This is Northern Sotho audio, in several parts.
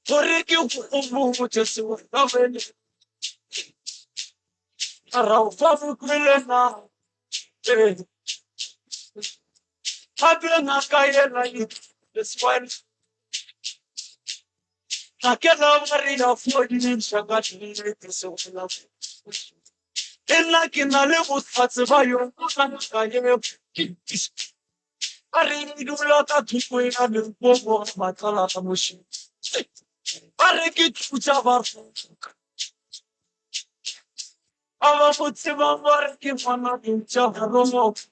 Gore ke go botše seo ka wene. Ra o fa bokwele na. Gape ngaka yela e leswele. Ga ke na ba re ya fodiša ka nnete segwela. Le nna ke na le bohlatse ba yona ngaka yeo. A re e dula ka thoko ya Limpopo ga Matlala a Moši. A re ke thutša baroka. Ba ba mo tsebang ba re ke ngwana ntša baroka.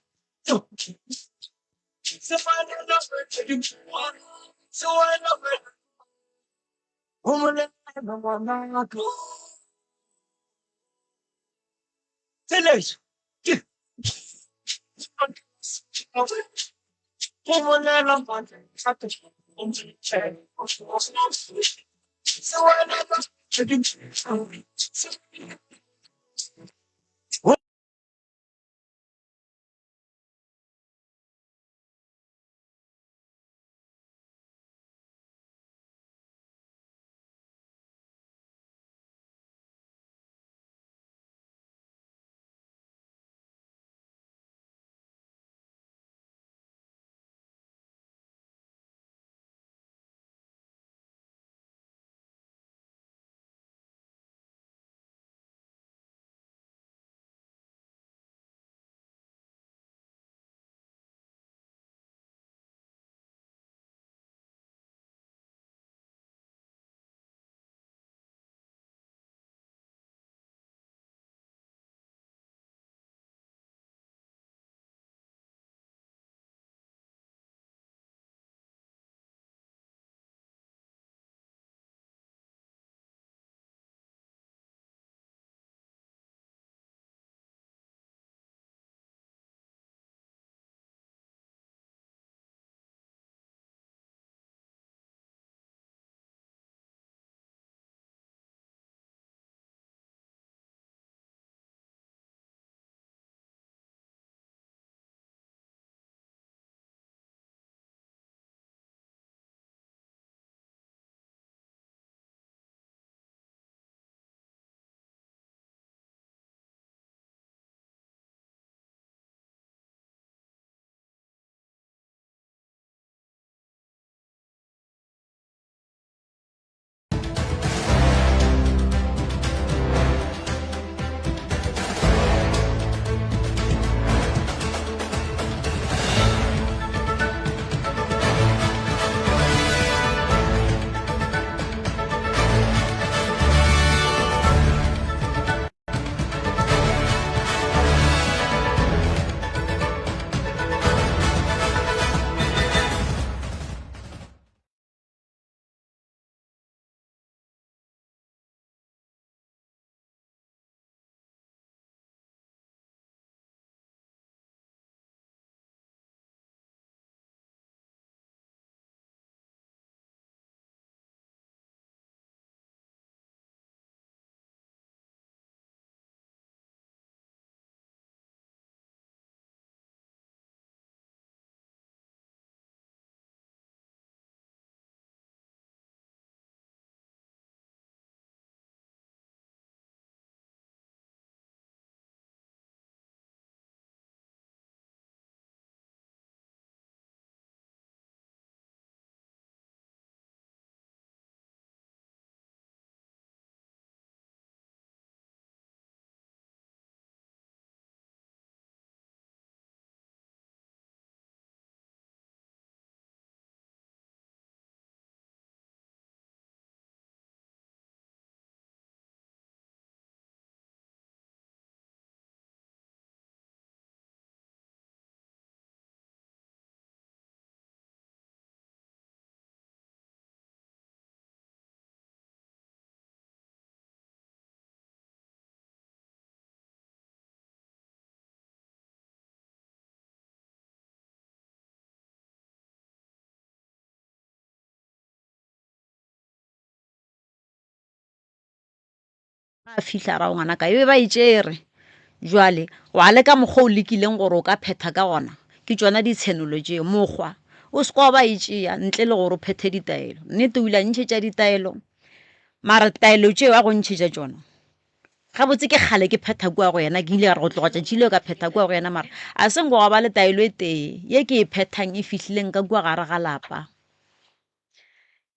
A fihla ra ngwana ka e be ba e tšere jwale wa le ka mokgwa o lekileng gore o ka phetha ka gona ke tšona ditshenolo tše mokgwa O se kwa ba e tšea ntle le gore o phethe ditaelo. Nnete o ile a ntšhetša ditaelo, mara taelo tšeo a go ntšhetša tšona gabotse ke kgale ke phetha kua go yena. Ke ile ka re go tloga tšatši leo ka phetha kua go yena, mara a se nko gwa ba le taelo e tee ye ke e phethang e fihlileng ka kua gare ga lapa.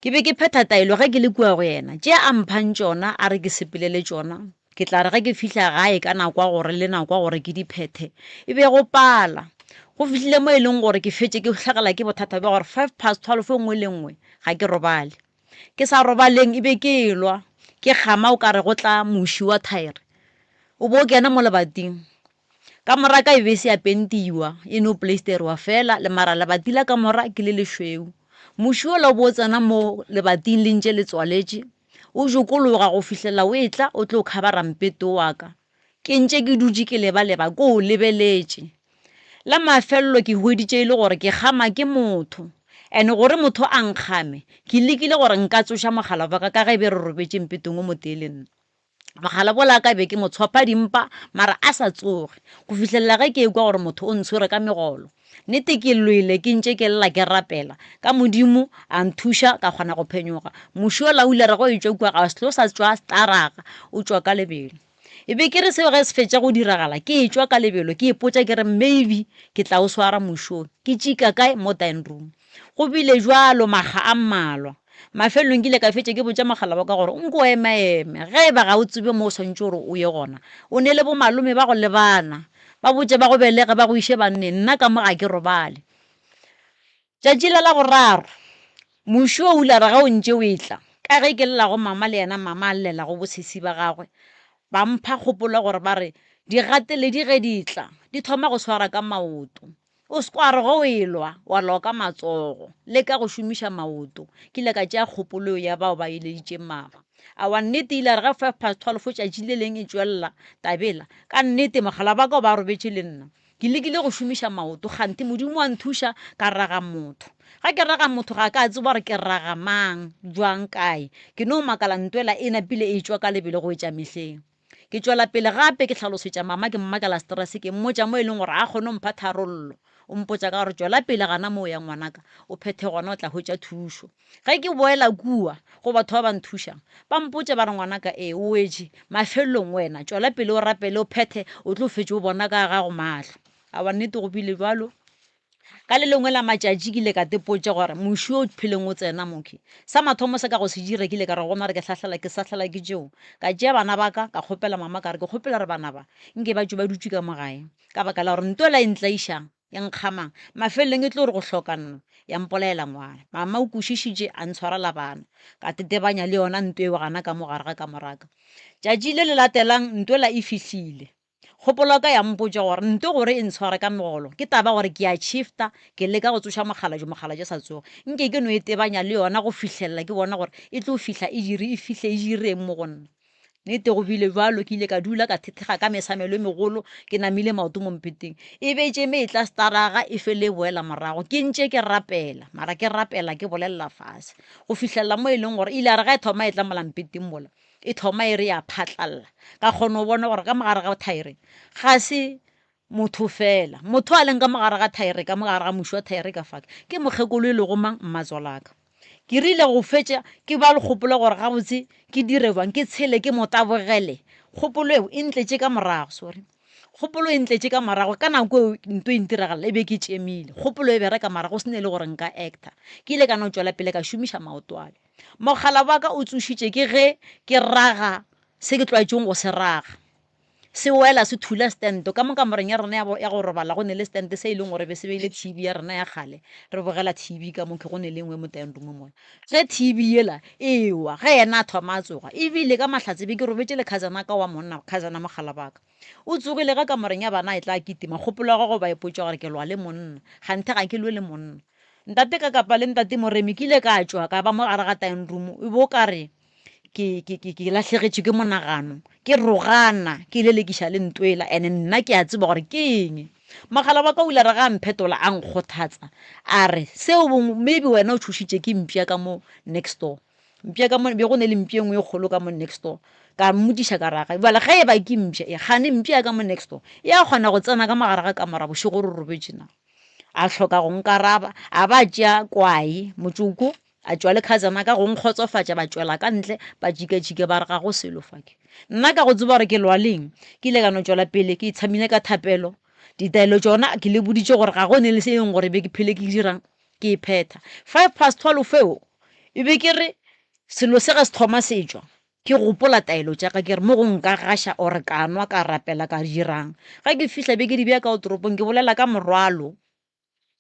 Ke be ke phetha taelo ge ke le kua go yena. Tše a mphang tšona a re ke sepele le tšona, ke tla re ge ke fihla gae ka nako ya gore le nako ya gore ke di phethe, e be go pala. Go fihlile mo e leng gore ke fetše ke hlagela ke bothata bja gore 12:05 e nngwe le nngwe ga ke robale. Ke sa robaleng e be ke elwa, ke kgama o ka re go tla muši wa thaere o bo o kena mo lebating. Kamora ka e be e se ya pentiwa, e no poleisterwa fela, le mara lebati la kamora ke le lešweu. Muši wola o bo o tsena mo lebating le ntše le tswaletše, o jokologa go fihlela o etla o tlo khabara mpete wa ka. Ke ntše ke dutše ke lebaleba ke o lebeletše. La mafelelo ke hweditše e le gore ke kgama ke motho. And gore motho a nkgame, ke lekile gore nka tsoša mogala wa ka ka ge e be re robetše mpeteng o motee le nna. Mogala bola ka be ke mo tshopha dimpa mara a sa tsoge go fihlelela ge ke ekwa gore motho o ntshwere ka megolo. Nnete ke lwele ke ntše ke lla ke rapela ka Modimo a nthuša ka kgona go phenyoga. Muši ola o ile re go etšwa kua ga se tlo sa tšwa staraga o tšwa ka lebelo. E be ke re seo ge se fetša go diragala ke etšwa ka lebelo ke ipotša ke re maybe ke tla o swara muši o. Ke tšika kae mo dining room. Go bile bjalo makga a mmalwa. Mafelelong ke ile ka fetša ke botša mogala wa ka gore nko o emaeme ge e ba ga o tsebe mo o swanetše gore o ye gona. O ne le bomalome ba go lebana, ba botše ba go belege ba go iše banneng, nna ka mo ga ke robale. Tšatši la la boraro, muši o ile a re ge o ntše o etla, ka ge ke lela go mama le yena mama a llela go bosesi ba gagwe, ba mpha kgopolo ya gore ba re digateledi ge di tla di thoma go swara ka maoto. O se kwa re ge o elwa wa lwa ka matsogo, leka go šomiša maoto. Ke ile ka tšea kgopolo eo ya bao ba eleditšeng mama. Aowa nnete ile ya re ge 12:05 tšatši le leng e tšwelela tabela, ka nnete mogala ba ka o ba robetše le nna. Ke lekile go šomiša maoto kganthe Modimo wa nthuša ka raga motho. Ga ke raga motho ga ka tseba gore ke raga mang, jwang, kae. Ke no makala ntwela e napile e tšwa ka lebelo go etša mehleng. Ke tšwela pele gape ke hlalosetša mama ke mmakela stress ke mmotša mo e leng gore a kgone go mpha tharollo. O mpotša ka gore tšwela pele gana moo ya ngwanaka o phethe gona o tla hwetša thušo. Ge ke boela kua go batho ba ba nthušang ba mpotša ba re ngwanaka ee o wetše mafelelong wena tšwela pele o rapele o phethe o tlo fetše o bona ka gago mahlo. Aowa nnete go bile bjalo. Ka le lengwe la matšatši ke ile ka tepotša gore muši o pheleng o tsena mokhwi. Sa mathomo se ka go se dira ke ile ka re gona re ke hlahlela ke sahlela ke tšeo. Ka tšea bana ba ka, ka kgopela mama ka re ke kgopela re bana ba nke ba tšwe ba dutše ka mo gae ka baka la gore nto ela e ntlaišang e nkgamang mafelelong e tlo re go hloka nna ya mpolaela ngwana. Mama o kwešišitše a ntshwarela bana ka tetebanya le yona nto eo gana ka mo gare ga kamoraka. Tšatši le le latelang nto ela e fihlile. Kgopolo ya ka ya mpotša gore nto gore e ntshware ka megolo ke taba gore ke a shifta ke leka go tsoša mokgalabje, mokgalabje a sa tsoge. Nke ke no e tebanya le yona go fihlelela ke bona gore e tlo fihla e dire e fihle e direng mo go nna. Nnete go bile bjalo ke ile ka dula ka thethega ka mesamelo e megolo ke namile maoto mo mpeteng. E be tšeme e tla staraga e fele e boela morago ke ntše ke rapela mara ke rapela ke bolelela fase go fihlelela mo e leng gore ile ya re ga e thoma e tla mola mpeteng mola e thoma e re ya phatlalla ka kgona go bona gore ka mogare ga thaere ga se motho fela motho a leng ka mogare ga thaere ka mogare ga muši wa thaere ka faka ke mokgekolo e lego mang mmatswalaka ke rile go fetša ke ba le kgopolo gore gabotse ke dire bjang ke tshele ke mo tabogele kgopolo eo e ntletše ka morago sorry kgopolo e ntletše ka morago ka nako eo nto e ntiragalela e be ke tšemile kgopolo e bereka mara go se ne le gore nka actor ke ile ka no tšwela pele ka šomiša maoto ale Mogala wa ka o tsošitše ke ge ke raga se ke tlwaetšeng go se raga. Se wela se thula stente ka mo kamoreng ya rena ya go robala go ne le stente se e leng gore be se beile TV ya rena ya kgale re bogela TV ka mo ke go ne le nngwe mo dining room mola. Ge TV yela e wa ge yena a thoma a tsoga ebile ka mahlatse be ke robetše le cousin ka wa monna cousin mogala wa ka. O tsogile ge kamoreng ya bana e tla kitima kgopolo ya gagwe ba ipotša gore ke lwa le monna kganthe ga ke lwe le monna. Ntate ka kapa le ntate Moremi ke ile ka tšwa ka ba mo gare ga dining room e bo ka re ke ke ke ke lahlegetšwe ke monagano ke rogana ke lelekiša le ntwela ene nna ke a tseba gore ke eng mogala wa ka o ile re ga mphetola a nkgothatsa a re seo maybe wena o tšhošitše ke mpša ka mo next door mpša ka mo be go ne le mpša e nngwe e kgolo ka mo next door ka mmotšiša ka raga bjale ge e ba ke mpša e gane mpša ka mo next door e a kgona go tsena ka mogare ga kamora bošego re robetše na. A hloka go nkaraba, a ba a tšea kwae, motšoko, a tšwa le cousin ka go nkgotsofatša, ba tšwela ka ntle, ba tšikatšika ba re ga go selo fa. Ke nna ka go tseba gore ke lwa leng, ke ile ka no tšwela pele ke itshamile ka thapelo. Ditaelo tšona ke le boditše gore ga go ne le se e leng gore be ke phele ke dirang, ke e phetha. 12:05 eo e be ke re selo se ge se thoma se tšwa, Ke gopola taelo tša ka, ke re mo go nka gaša or ka nwa ka rapela ka dirang. Ge ke fihla be ke di bea ka otoropong ke bolela ka morwalo,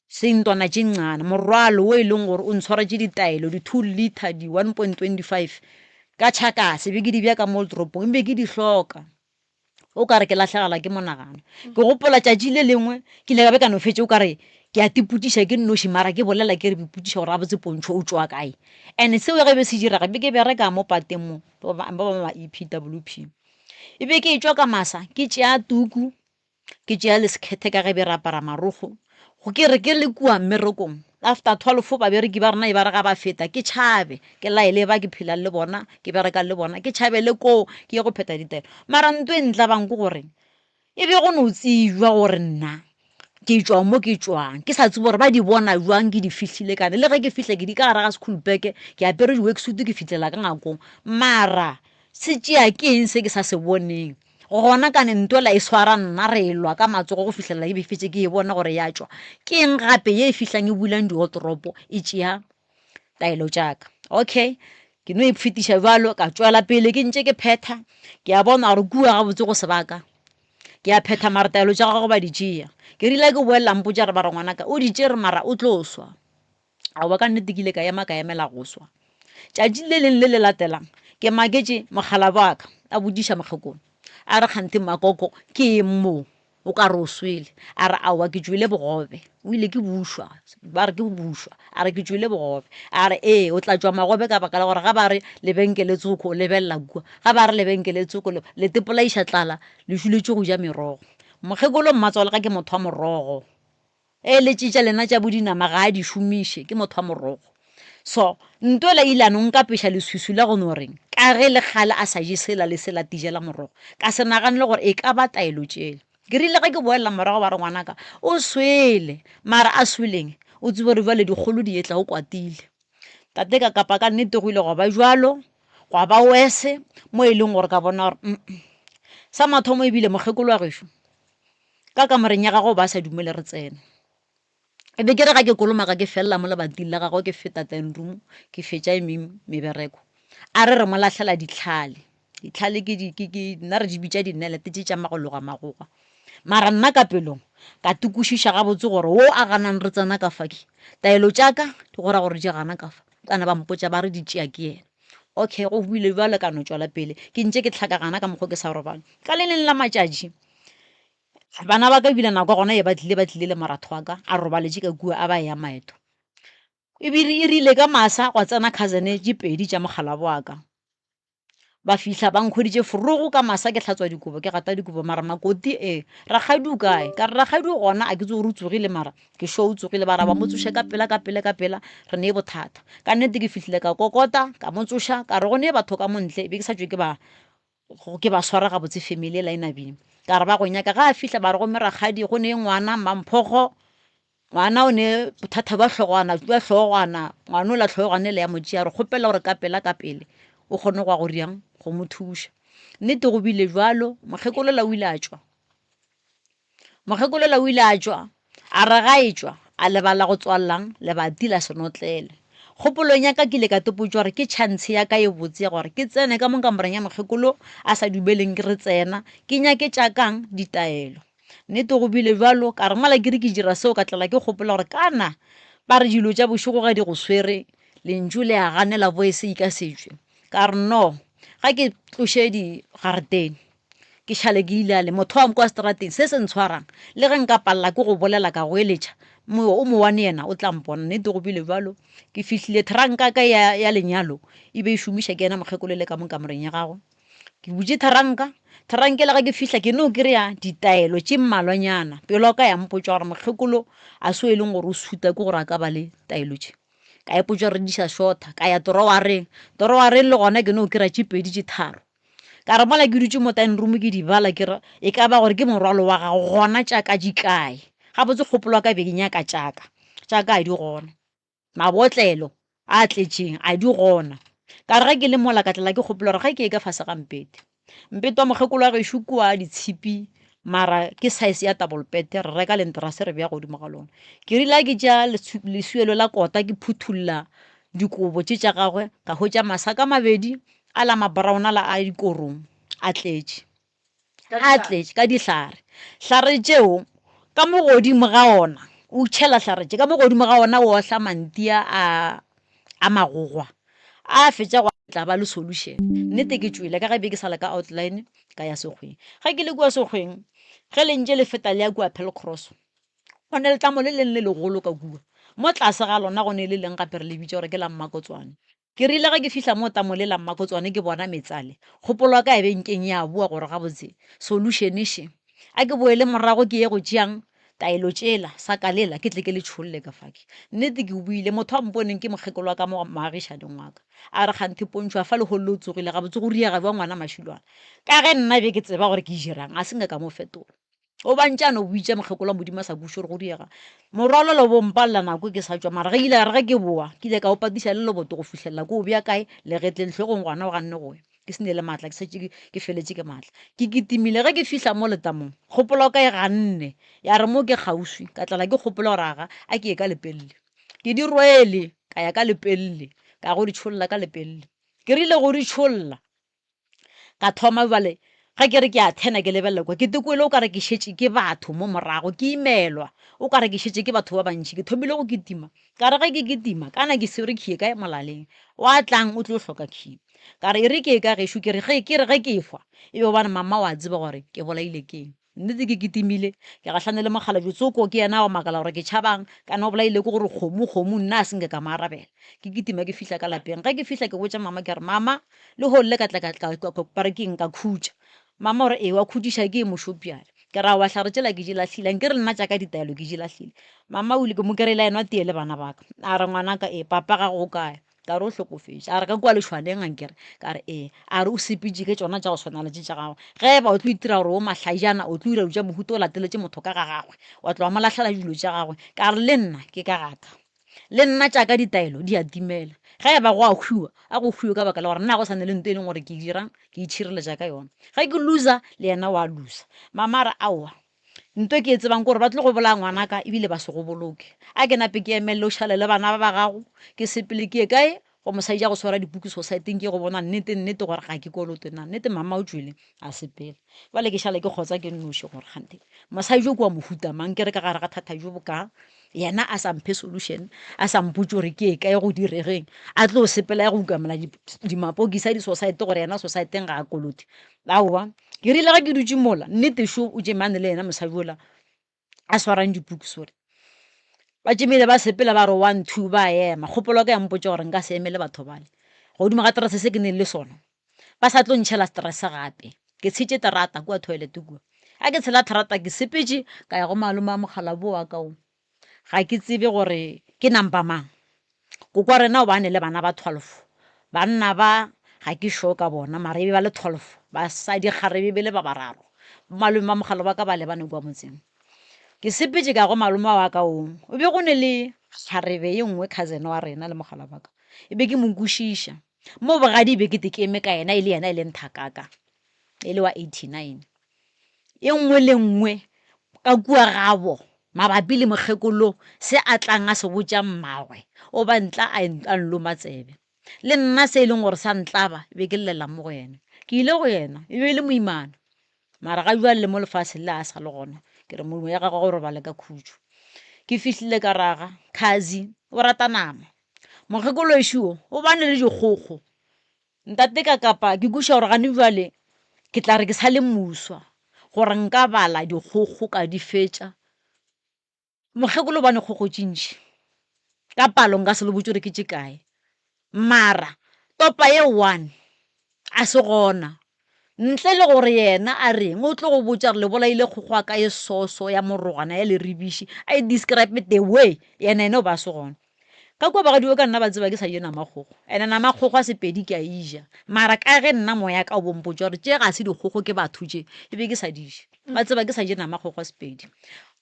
sentwana tše nqana, morwalo wo e leng gore o ntshwaretše ditaelo di-two litre, di-1.25 ka tšhakase be ke di bea ka mo toropong be ke di hloka. O ka re ke lahlegelwa ke monagano. Ke gopola tšatši le lengwe ke ile ka be ka no fetša o ka re ke a tipotšiša ke nnoši mara ke bolela ke re bipotšiša gore gabotse Pontšho o tšwa kae. And seo ge be se direga be ke bereka mo pateng mo ba ba ba E_P_W_P. E be ke etšwa ka masa ke tšea tuku ke tšea le sekhethe ka ge be re apara marokgo go ke re ke le kua mmerekong after 12 babereki ba rena e ba re ga ba feta ke tšhabe ke laele ba ke phelang le bona ke berekang le bona ke tšhabele koo ke ye go phetha ditaelo mara nto e ntlabang ke gore e be go no tsebja gore nna ke tšwa mo ke tšwang ke sa tsebe gore ba di bona jwang ke di fihlile kane le ge ke fihla ke di ka gare ga school bag ke apere di-worksuit ke fihlela ka ngakong mara se tšea ke eng se ke sa se boneng Gona kane ntwela e swara nna, re lwa ka matsogo go fihlelela ke be fetše ke e bona gore ya tšwa. Ke eng gape ye e fihlang e bulang diotropo e tšea taelo tša ka? Okay, ke no e fetiša bjalo ka tšwela pele ke ntše ke phetha. Ke a bona gore kua gabotse go sebaka ke a phetha mara taelo tša gagwe ba di tšea. Ke rile ke boelela mpotša re ba re ngwanaka o di tšere mara o tlo swa. Aowa ka nnete ke ile ka ema ka emela go swa. Tšatši le leng le le latelang ke maketše mokgalabje wa ka a botšiša mokgekolo a re kganthe makoko ke eng mo o ka re o swele a re aowa ke tšwele bogobe o ile ke bušwa ba re ke bušwa a re ke tšwele bogobe a re ee o tla tšwa magobe ka baka la gore ga ba re lebenkele tsoko o lebelela kua ga ba re lebenkele tsoko le tepolaiša tlala le šuletše go ja merogo mokgekolo mmatswale ga ke motho wa morogo E le tše tša lena tša bodinama ga a di šomiše, ke motho wa morogo. So, ntwela ile a no nkapeša leswiswi la go no reng, ka ge le kgale a sa je sela le sela tijela morogo. Ka se nagane le gore e ka ba taelo tšela. Ke rile ge ke boelela morago ba re ngwanaka o swele, mara a sweleng, o tsebe gore bjale dikgolo di etla o kwatile. Tate ka kapa ka nnete go ile gwa ba bjalo, gwa ba worse mo e leng gore ka bona gore Sa mathomo ebile mokgekolo wa gešo Ka kamoreng ya gagwe o ba a sa dumele re tsena. E be ke re ga ke kolomaka ke felela mo lebating la gagwe ke feta dining room ke fetša e meng mebereko. A re re mo lahlela ditlhale. Ditlhale ke di ke ke nna re di bitša dinelete tše tša magologa magoga. Mara nna ka pelong ka tukwešiša gabotse gore wo a ganang re tsena ka fa ke taelo tša ka di go ra gore di gana ka fa. Kana ba mpotša ba re di tšea ke yena. Okay go bile bjalo ka no tšwela pele ke ntše ke hlakagana ka mokgo ke sa robala. Ka le leng la matšatši bana ba ka ebile nako ya gona ye ba tlile ba tlile le moratho wa ka a robaletše ka kua a ba ya maeto. Ebile e rile ka masa gwa tsena cousin tše pedi tša mokgalabje wa ka. Ba fihla ba nkhweditše forogo ka masa ke hlatswa dikobo ke gata dikobo mara makoti e rakgadi o kae? Ka re rakgadi o gona a ke tsebe gore o tsogile mara ke sure o tsogile ba ra ba mo tsoše ka pela ka pela ka pela re ne bothata. Ka nnete ke fihlile ka kokota ka mo tsoša ka re go ne batho ka mo ntle be ke sa tšwe ke ba ke ba swara gabotse family ela e nabile. Ka re ba go nyaka ga a fihla ba re gomme rakgadi go ne ngwana Mmamphogo Ngwana o ne bothata bja hlogwana, bja hlogwana, ngwana o la hlogwana ele ya mo tšea, re kgopela gore ka pela ka pele o kgone go ya go riang go mo thuša. Nnete go bile bjalo, mokgekolola o ile a tšwa, mokgekolola o ile a tšwa, a re ga e tšwa a lebala go tswalelang lebati la senotlele. Kgopolong ya ka ke ile ka topotšwa gore ke chance ya ka e botse ya gore ke tsene ka mo kamoreng ya mokgekolo a sa dumeleng ke re tsena, ke nyake tša kang ditaelo. Nnete go bile bjalo, ka re mola ke re ke dira seo ka tlala ke gopola gore kana ba re dilo tša bošego ge di go swere lentšu le a ganela voice e ka se tšwe. Ka re no ga ke tloše digaretene ke šale ke ilale motho wa kwa strateng se se ntshwarang le ge nka palela ke go bolela ka go eletša o mowane yena o tla mpona. Nnete go bile bjalo ke fihlile tranka ka ya, ya lenyalo e be e šomiša ke yena mokgekolo le ka mo kamoreng ya gagwe. Ke butše tharanka, tharanka ela ge ke fihla ke no kry-a ditaelo tše mmalwanyana. Pelo ya ka ya mpotša gore mokgekolo a se o e leng gore o suta ke gore a ka ba le taelo tše. Ka ipotša gore di sa shorta, ka ya torowareng. Torowareng le gona ke no kry-a tše pedi tše tharo. Ka re mola ke dutše mo dining room ke di bala ke re e ka ba gore ke morwalo wa gago gona tša ka di kae. Gabotse kgopolo ya ka be ke nyaka tšaka. Tšaka a di gona. Mabotlelo a tletšeng a di gona. Ka re ge ke le mola ka tlela ke kgopolo gore ge ke ye ka fase ga mpete. Mpete wa mokgekolo wa gešo ke wa ditshipi mara ke size ya double bed re reka lenterase re bea godimo ga lona. Ke rile ge ke tšea leswielo la kota ke phuthulla dikobo tše tša gagwe ka hwetša masaka a mabedi a la ma-brown a la a dikorong a tletše. A tletše ka dihlare. Hlare tšeo ka mo godimo ga ona o tšhela hlare tše ka mo godimo ga ona o ohla mantia a a magogwa a fetša go tla ba le solution. Nnete ke tšwele ka ge be ke sa le ka outline ka ya sekgweng. Ge ke le kua sekgweng ge le ntše le feta le ya kua Pearl Cross go ne letlamo le leng le legolo ka kua mo tlase ga lona go ne le leng gape re le bitša gore ke la Mmakotswane. Ke rile ge ke fihla mo tamo le la Mmakotswane ke bona metsale, kgopolo ya ka ya be nkeng ya boa gore gabotse solution še. A ke boele morago ke ye go tšeang taelo tšela, saka lela ke tle ke le tšholle ka fake. Nnete ke boile, motho a mponeng ke mokgekolo wa ka mo moagišaneng wa ka. A re kganthe Pontšho a fa lehono le o tsogile gabotse go riega bjang ngwana Mašilwana. Ka ge nna be ke tseba gore ke dirang, a se nka ka mo fetola. O ba ntše a no bitša mokgekolo wa Modimo a sa kwešiše gore go diega. Morwalelo bo mpalela nako ke sa tšwa mara ge ile re ge ke boa ke ile ka o patiša le leboto go fihlelela ko o bea kae legetleng hlogong gona o ganne go ya. Ke se ne le maatla ke šetše ke feletše ke maatla. Ke kitimile ge ke fihla mo letamong kgopolo ya ka e ganne ya re mo ke kgauswi ka tlala ke kgopolo gore aga a ke ye ka lepelle. Ke di rwele ka ya ka lepelle ka ya go di tšholla ka lepelle. Ke rile go di tšholla Ka thoma bjale ge ke re ke a thena ke lebelela kwa, ke te kwele o ka re ke šetše ke batho mo morago, ke imelwa o ka re ke šetše ke batho ba bantši. Ke thomile go kitima, ka re ge ke kitima kana ke swere khie kae molaleng, wa tlang o tlo hloka khie. Ka re e re ke ye ka gešo ke re ge ke re ge ke hwa e be gobane mama wa tseba gore ke bolaile keng. Nnete ke kitimile, ke gahlane le mokgalabje tsoko, ke yena a go makala gore ke tšhabang, kana o bolaile ke gore kgomo, kgomo, nna a se nke ka mo arabela. Ke kitima ke fihla ka lapeng, ge ke fihla ke botša mama ke re, mama, lehono le ka tla ka, ka, ka, ba re keng, ka khutša. Mama o re, ee, wa khutšiša ke eng mošopjale? Ke re, aowa, hlare tšela ke di lahlile, anke re nna tša ka ditaelo ke di lahlile. Mama o ile, ke mo kry-ile a enwa tee le bana ba ka. A re, ngwanaka, ee, papa gago o kae? Ka re o hlokofetše. A re ka kua lešwaneng ankere? Ka re ee. A re o sepetše ke tšona tša go swana le tše tša gago. Ge e ba o tlo itira gore o mahlajana, o tlo dira dilo tša mohuta o lateletše motho ka ga gagwe, wa tloga mo lahlela dilo tša gagwe. Ka re le nna ke ka ga ka. Le nna tša ka ditaelo di a timela. Ge e ba go a hwiwa, a go hwiwe ka baka la gore nna go sa ne le nto e leng gore ke dirang, ke itšhireletša ka yona. Ge ke loser, le yena wa loser. Mama a re aowa. Nto ke e tsebang ke gore ba tlo go bolaya ngwanaka ebile ba se go boloke. A ke nape ke emelele o šale le bana ba ba gago, ke sepele ke ye kae go mosadi ja go swara dipuku sosaeteng ke ye go bona nnete nnete gore ga ke kolote na. Nnete mama o tšwele a sepela. Bjale ke šale ke kgotsa ke nnoši gore kganthe mosadi jo ke wa mohuta mang, ke re ka gare ga thata jo bokaa yena a sa mphe solution, a sa mpotše gore ke ye kae go diregeng, a tlo sepela ya go ukamela dimapokisi a disosaete gore yena sosaeteng ga a kolote. Aowa, Ke rile ge ke dutše mola, nnete šo o tšemane le yena mosadi ola a swarang dipuku sorry. Ba tšemile ba sepela ba re one two ba ema, kgopolo ya ka ya mpotša gore nka se emele batho bale. Godimo ga stress se ke neng le sona, ba sa tlo ntšhela stress gape. Ke tshetše terata kua toilet kua. Ga ke tshela terata ke sepetše ka ya go malome wa mokgalabje wa ka wo. Ga ke tsebe gore ke number mang. Koko wa rena o ba ne le bana ba 12. Banna ba ga ke sure ka bona mara e be ba le 12. Basadi kgarebe e be le ba bararo. Malome ba mogala wa ka ba lebane kua motseng. Ke sepetše ka go malome wa ka o. O be go ne le kgarebe ye nngwe cousin wa rena le mogala wa ka. E be ke mo kwešiša. Mo bogadi e be ke te ke eme ka yena e le yena e leng thakaka. E le wa 89. E nngwe le nngwe ka kua gabo mabapi le mokgekolo se a tlang a se botša mmagwe, o ba ntla a a nloma tsebe. Le nna se e leng gore sa ntlaba e be ke llela mo go yena. Ke ile go yena, e be e le moimana. Mara ga bjale le mo lefaseng le a sa le gona, ke re moya gagwe go robale ka khutšo. Ke fihlile ka raga, Khazi o rata nama. Mokgekolo ešo o bane le dikgokgo. Ntate ka kapa ke kweša gore gane bjale ke tla re ke sa le moswa gore nka bala dikgokgo ka di fetša. Mokgekolo bane kgokgo tše ntši ka palo nka se le botše gore ke tše kae, mara topa ye one a se gona ntle le gore yena a reng o tlo go botša gore le bolaile kgokgo ya ka ye soso ya morogwana ya leribiši a e describe the way yena ene o ba se gona. Ka kua bagadiwe ka nna ba tseba ke sa je nama kgogo. Ene nama kgogo a Sepedi ke a e ja. Mara ka ge nna moya ka o bompotša gore tše ga se dikgogo ke batho tše, e be ke sa di je. Ba tseba ke sa je nama kgogo a Sepedi.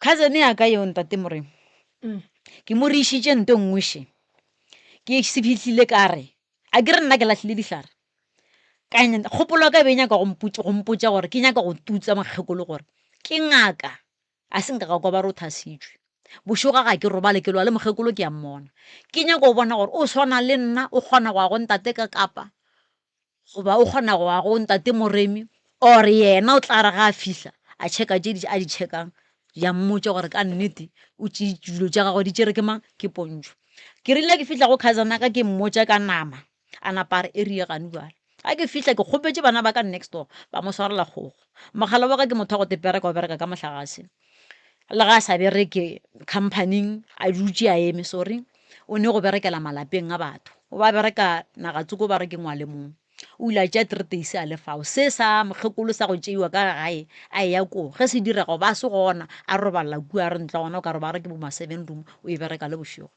Cousin ya ka yeo ntate Moremi, ke mo re išitše nto nngwe še. Ke se fihlile ka re, a ke re nna ke lahlile dihlare. Ka kgopolo ya ka e be e nyaka go mpotša gore ke nyaka go tutsa mokgekolo gore ke ngaka, a se nka ka kwa ba re o thasitšwe. Bošego ga ke robale ke lwa le mokgekolo ke a mmona. Ke nyaka go bona gore o swana le nna, o kgona go ya go ntate ka kapa goba o kgona go ya go ntate Moremi or yena o tla re ga a fihla a checka tše a di checkang ya mmotša gore ka nnete o dilo tša gagwe di tšere ke mang, ke Pontšho. Ke rile ke fihla go cousin ya ka ke mmotša ka nama a napa a re e re ye gane bjale. Ga ke fihla ke kgopetše bana ba ka next door ba mo swarela kgogo. Mogala wa ka ke motho wa go tepereka o bereka ka mohlagase. Le ga a sa bereke company-ing a dutše a eme sorry o ne go berekela malapeng a batho. O ba bereka naga tsoko ba re ke ngwalemong. O ile a tšea three days a le fao. Se sa mokgekolo sa go tšeiwa ka gae a eya koo ge se direga o ba se gona a robala kua a re ntlo ya gona o ka re ba re ke bo ma seven room o e bereka le bošego.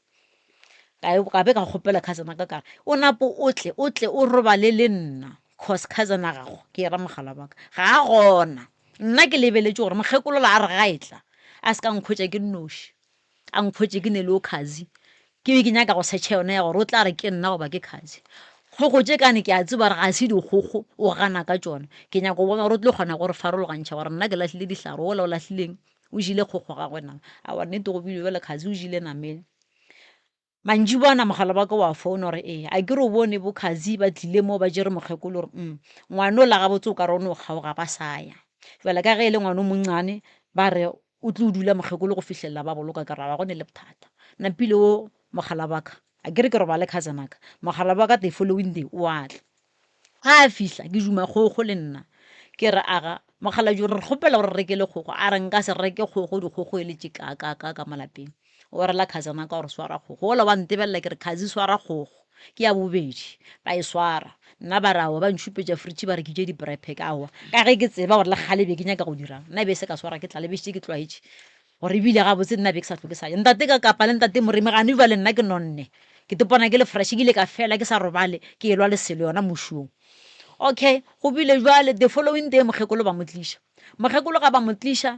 Ka be ka kgopela cousin ka ka re o napo o tle o tle o robale le nna cause cousin ya gago ke era mogala wa ka ga a gona. Nna ke lebeletše gore mokgekolo la a re ga e tla a se ka nkhwetša ke nnoši a nkhwetše ke ne le o khazi ke be ke nyaka go searcha yona ya gore o tla re ke nna goba ke khazi. Kgogo tše kane ke a tseba gore ga se dikgogo o gana ka tšona ke nyaka go bona gore o tlo kgona go re farologantšha gore nna ke lahlile dihlare ola o lahlileng o jele kgogo gagwe na. Aowa nnete go bile bjale khazi o jile namele. Mantšiboana mogala wa ka wa founa gore ee a ke re o bone bo khazi ba tlile mo ba tšere mokgekolo gore mm ngwana o la gabotse o ka re o no kgaoga ba sa ya. Bjale ka ge e le ngwana o monnyane ba re o tlo dula mokgekolo go fihlelela ba boloka ka re ga go ne le bothata. Napile o mogala wa ka a ke re ke robale cousin ya ka mogala wa ka the following day o a tla. Ga a fihla ke duma kgogo le nna ke re aga mokgalabje re kgopela gore re rekele kgogo a re nka se reke kgogo dikgogo e le tše kaakaakaa ka mo lapeng. O rela cousin ya ka gore swara kgogo ola wa ntebelela ke re cousin swara kgogo ke ya bobedi ba e swara nna ba re aowa ba ntšhupetša fridge ba re ke je di-braai pack aowa ka ge ke tseba gore le kgale be ke nyaka go dirang nna be se ka swara ke tlala be šetše ke tlwaetše gore ebile gabotse nna be ke sa hlwe ke sa ja ntate ka kapa le ntate Moremi gane bjale nna ke nonne ke tepona ke le fresh ke ile ka fela ke sa robale ke elwa le selo yona mošong okay go bile jwale the following day mokgekolo ba mo tliša mokgekolo ga ba mo tliša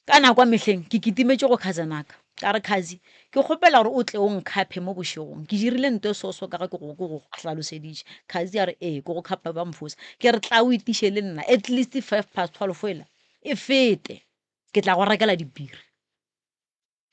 ka nako ya mehleng ke kitimetše go cousin aka ka re cousin ke kgopela gore o tle o nkhaphe mo bošegong ke dirile nto e soso ka ge ke go ke go hlaloseditše cousin a re ee ke go khapha ba mfosa ke re tla o itiše le nna at least 12:05 ela e fete ke tla go rekela dipiri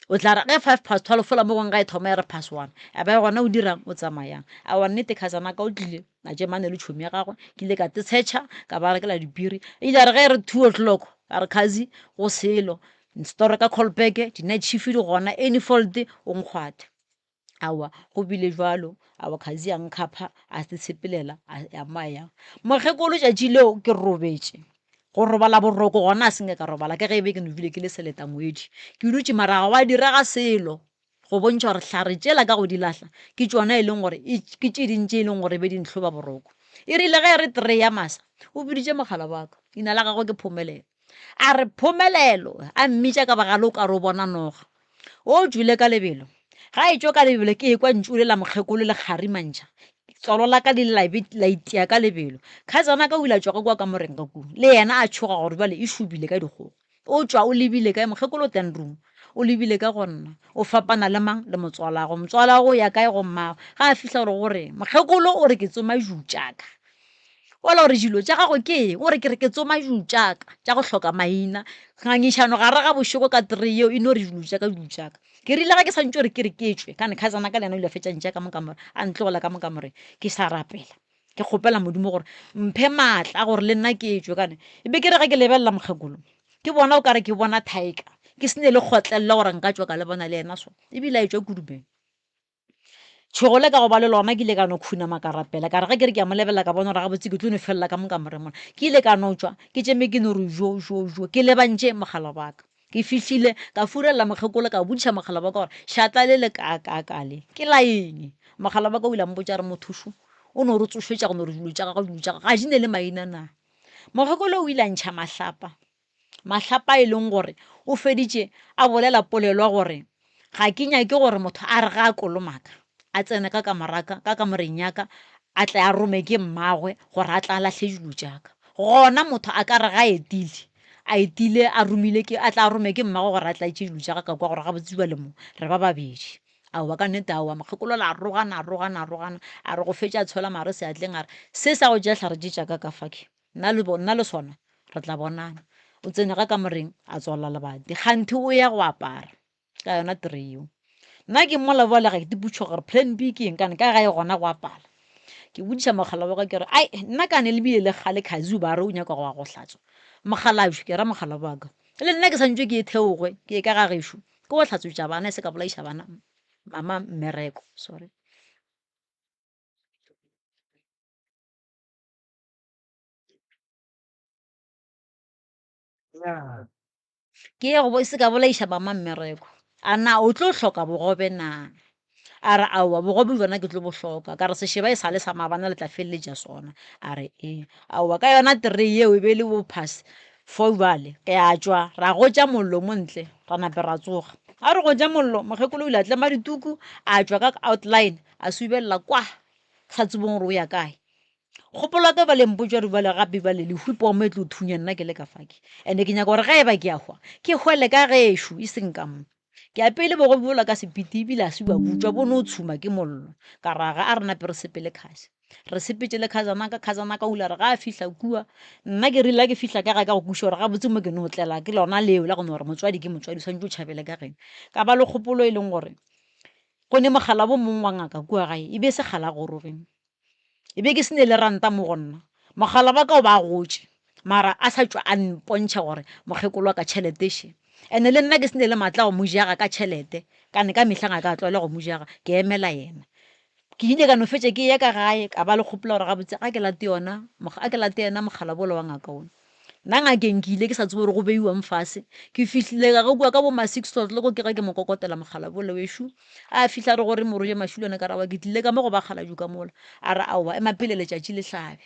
o tla re ge 12:05 fola mo gongwe ga e thoma ya re past one a ba gona o dirang o tsamayang a wa nnete cousin ka o tlile a tšemane le tšhomi ya gagwe ke ile ka tetshetšha ka ba rekela dipiri ile a re ge e re 2 o'clock a re cousin go selo store ka call back di-night shift di gona any fault o nkgwathe Aowa, go bile bjalo. Aowa, Khazi a nkhapha, a se tshepelela, a ya mo a yang. Mokgekolo tšatši leo ke robetše. Go robala boroko gona a se nke ka robala ka ge e be ke no bile ke le seletangwedi. Ke dutše mara ga wa direga selo go bontšha gore hlare tšela ka go di lahla ke tšona e leng gore ke tše ding tše e leng gore be di ntlhoba boroko. E rile ge e re three ya masa o biditše mogala wa ka, leina la gagwe ke Phomelelo. A re Phomelelo, a mmitša ka bogale o ka re o bona noga. O tšwile ka lebelo. Ga e tšwa ka lebelo ke ekwa ntšu le la mokgekolo le kgarimantšha. Tswalo la ka le la be la itia ka lebelo. Cousin ka o ile a tšwa ka kua kamoreng ka kua. Le yena a tšhoga gore bjale e šobile ka dikgogo. O tšwa o lebile kae mokgekolo o ten room. O lebile ka go nna. O fapana le mang? Le motswalago. Motswalago o ya kae go mmago? Ga a fihla o re go reng? Mokgekolo o re ke tsoma ju tša ka. Ola o re dilo tša gago ke eng? O re ke re ke tsoma dilo tša ka tša go hloka maina. Ngangišano gare ga bošego ka three yeo e no re dilo tša ka dilo tša ka. Ke rile ge ke sa ntše re ke re ke tšwe kane cousin ka le yena o ile a fetša ntša ka mo kamore a ntlogela ka mo kamoreng ke sa rapela ke kgopela modimo gore mphe maatla a gore le nna ke tšwe kane e be ke re ge ke lebelela mokgekolo ke bona o kare ke bona tiger ke se ne le kgotlelelo gore nka tšwa ka le bona le yena so ebile a etšwa kudumeng. Tšhogo le ka go ba le lona ke ile ka no khunama ka rapela ka re ge ke re ke a mo lebelela ka bona gore gabotse ke tlo no felela ka mo kamoreng mona. Ke ile ka no tšwa ke tšeme ke no re jo jo jo ke lebantše mogala wa ka. Ke fihlile ka furelela mokgekolo ka botšiša mogala wa ka gore šata le le kaakaakaa le ke la eng. Mogala wa ka o ile a mpotša a re motho šo o no re tsošetša go no re dilo tša gagwe dilo tša gagwe ga di ne le maina na. Mokgekolo o ile a ntšha mahlapa Mahlapa e leng gore o feditše a bolela polelo ya gore ga ke nyake gore motho a re ga a kolomaka a tsene ka kamoraka ka kamoreng ya ka a tle a rome ke mmagwe gore a tla lahle dilo tša ka. Gona motho a ka re ga etile A etile a romile ke a tla a rome ke mmagwe gore a tla tše dilo tša gagwe ka kwa gore gabotse bjale mo re ba babedi. Aowa ka nnete aowa, mokgekolo la rogana a rogana a rogana a re go fetša a tshola mare seatleng a re se sa go tšea hlare tše tša ka ka fa ke nna le nna le sona re tla bonana. O tsene ga kamoreng a tswalela lebati kganthe o ya go apara. Ka yona tray yeo. Nna ke mola bjale ga ke tipotšiša gore plan B ke eng kane ka gae gona go apala. Ke botšiša mogala wa ka ke re ai nna kane le bile le kgale khazi ba re o nyaka go ya go hlatswa. Mokgalabje ke ra mogala wa ka. Le nna ke santšwe ke e theoge ke ye ka ga gešo ke go hlatswetša bana e se ka bolaiša bana mama mmereko sorry. Ke ye go se ka bolaiša mama mmereko. A na o tlo hloka bogobe na? A re aowa bogobe bjona ke tlo bo hloka. Ka re sešeba e sa le sa maabane le tla feleletša sona. A re ee. Aowa ka yona tray yeo e be e le bo past four bjale. Ke a tšwa ra gotša mollo mo ntle ra nape ra tsoga. Ga re gotša mollo mokgekolo o ile a tlema dituku a tšwa ka outline a subelela kwa ke sa tsebeng gore o ya kae. Kgopolo ya ka bjale mpotša gore bjale gape bjale lehu pomo e tlo thunya nna ke le ka fake. And-e ke nyaka gore ge e ba ke a hwa, ke hwele ka gešo e seng ka mo. Ke apeile bogobe bola ka sepiti ebile a se bja butšwa bo no tshuma ke mollo. Ka ra ga a re nape re sepele khase. Re sepetše le khazanaka, khazanaka o ile a re ga a fihla kua, nna ke rile ga ke fihla ka gae ka go kwešiša gore gabotse mo ke no tlela ke lona leo la go no gore motswadi ke motswadi o swanetše o tšhabele ka geno. Ka ba le kgopolo e leng gore go ne mokgalabo mong wa ngaka kua gae e be e se kgale a gorogile. E be ke se ne le ranta mo go nna. Mogala wa ka o ba a gotše, mara a sa tšwa a mpontšha gore mokgekolo wa ka tšhelete še. Ene le nna ke se ne le matla a go mo jaga ka tšhelete, ka ne ka mehla ga ka tlwaela go mo jaga, ke emela yena. Ke ile ka no fetša ke eya ka gae, ka ba le kgopolo ya gore gabotse ga ke late yona, ga ke late yena mogala wola wa ngaka wola. Nna ngakeng ke ile ke sa tsebe gore go beiwang fase. Ke fihlile ka go kua ka bo ma 6 o'clock ke ge ke mo kokotela mogala bola wešo. A fihla a re gore moroje mašilo ene ka re aowa ke tlile ka mo go bakgalabje ka mola. A re aowa ema pele letšatši le hlabe.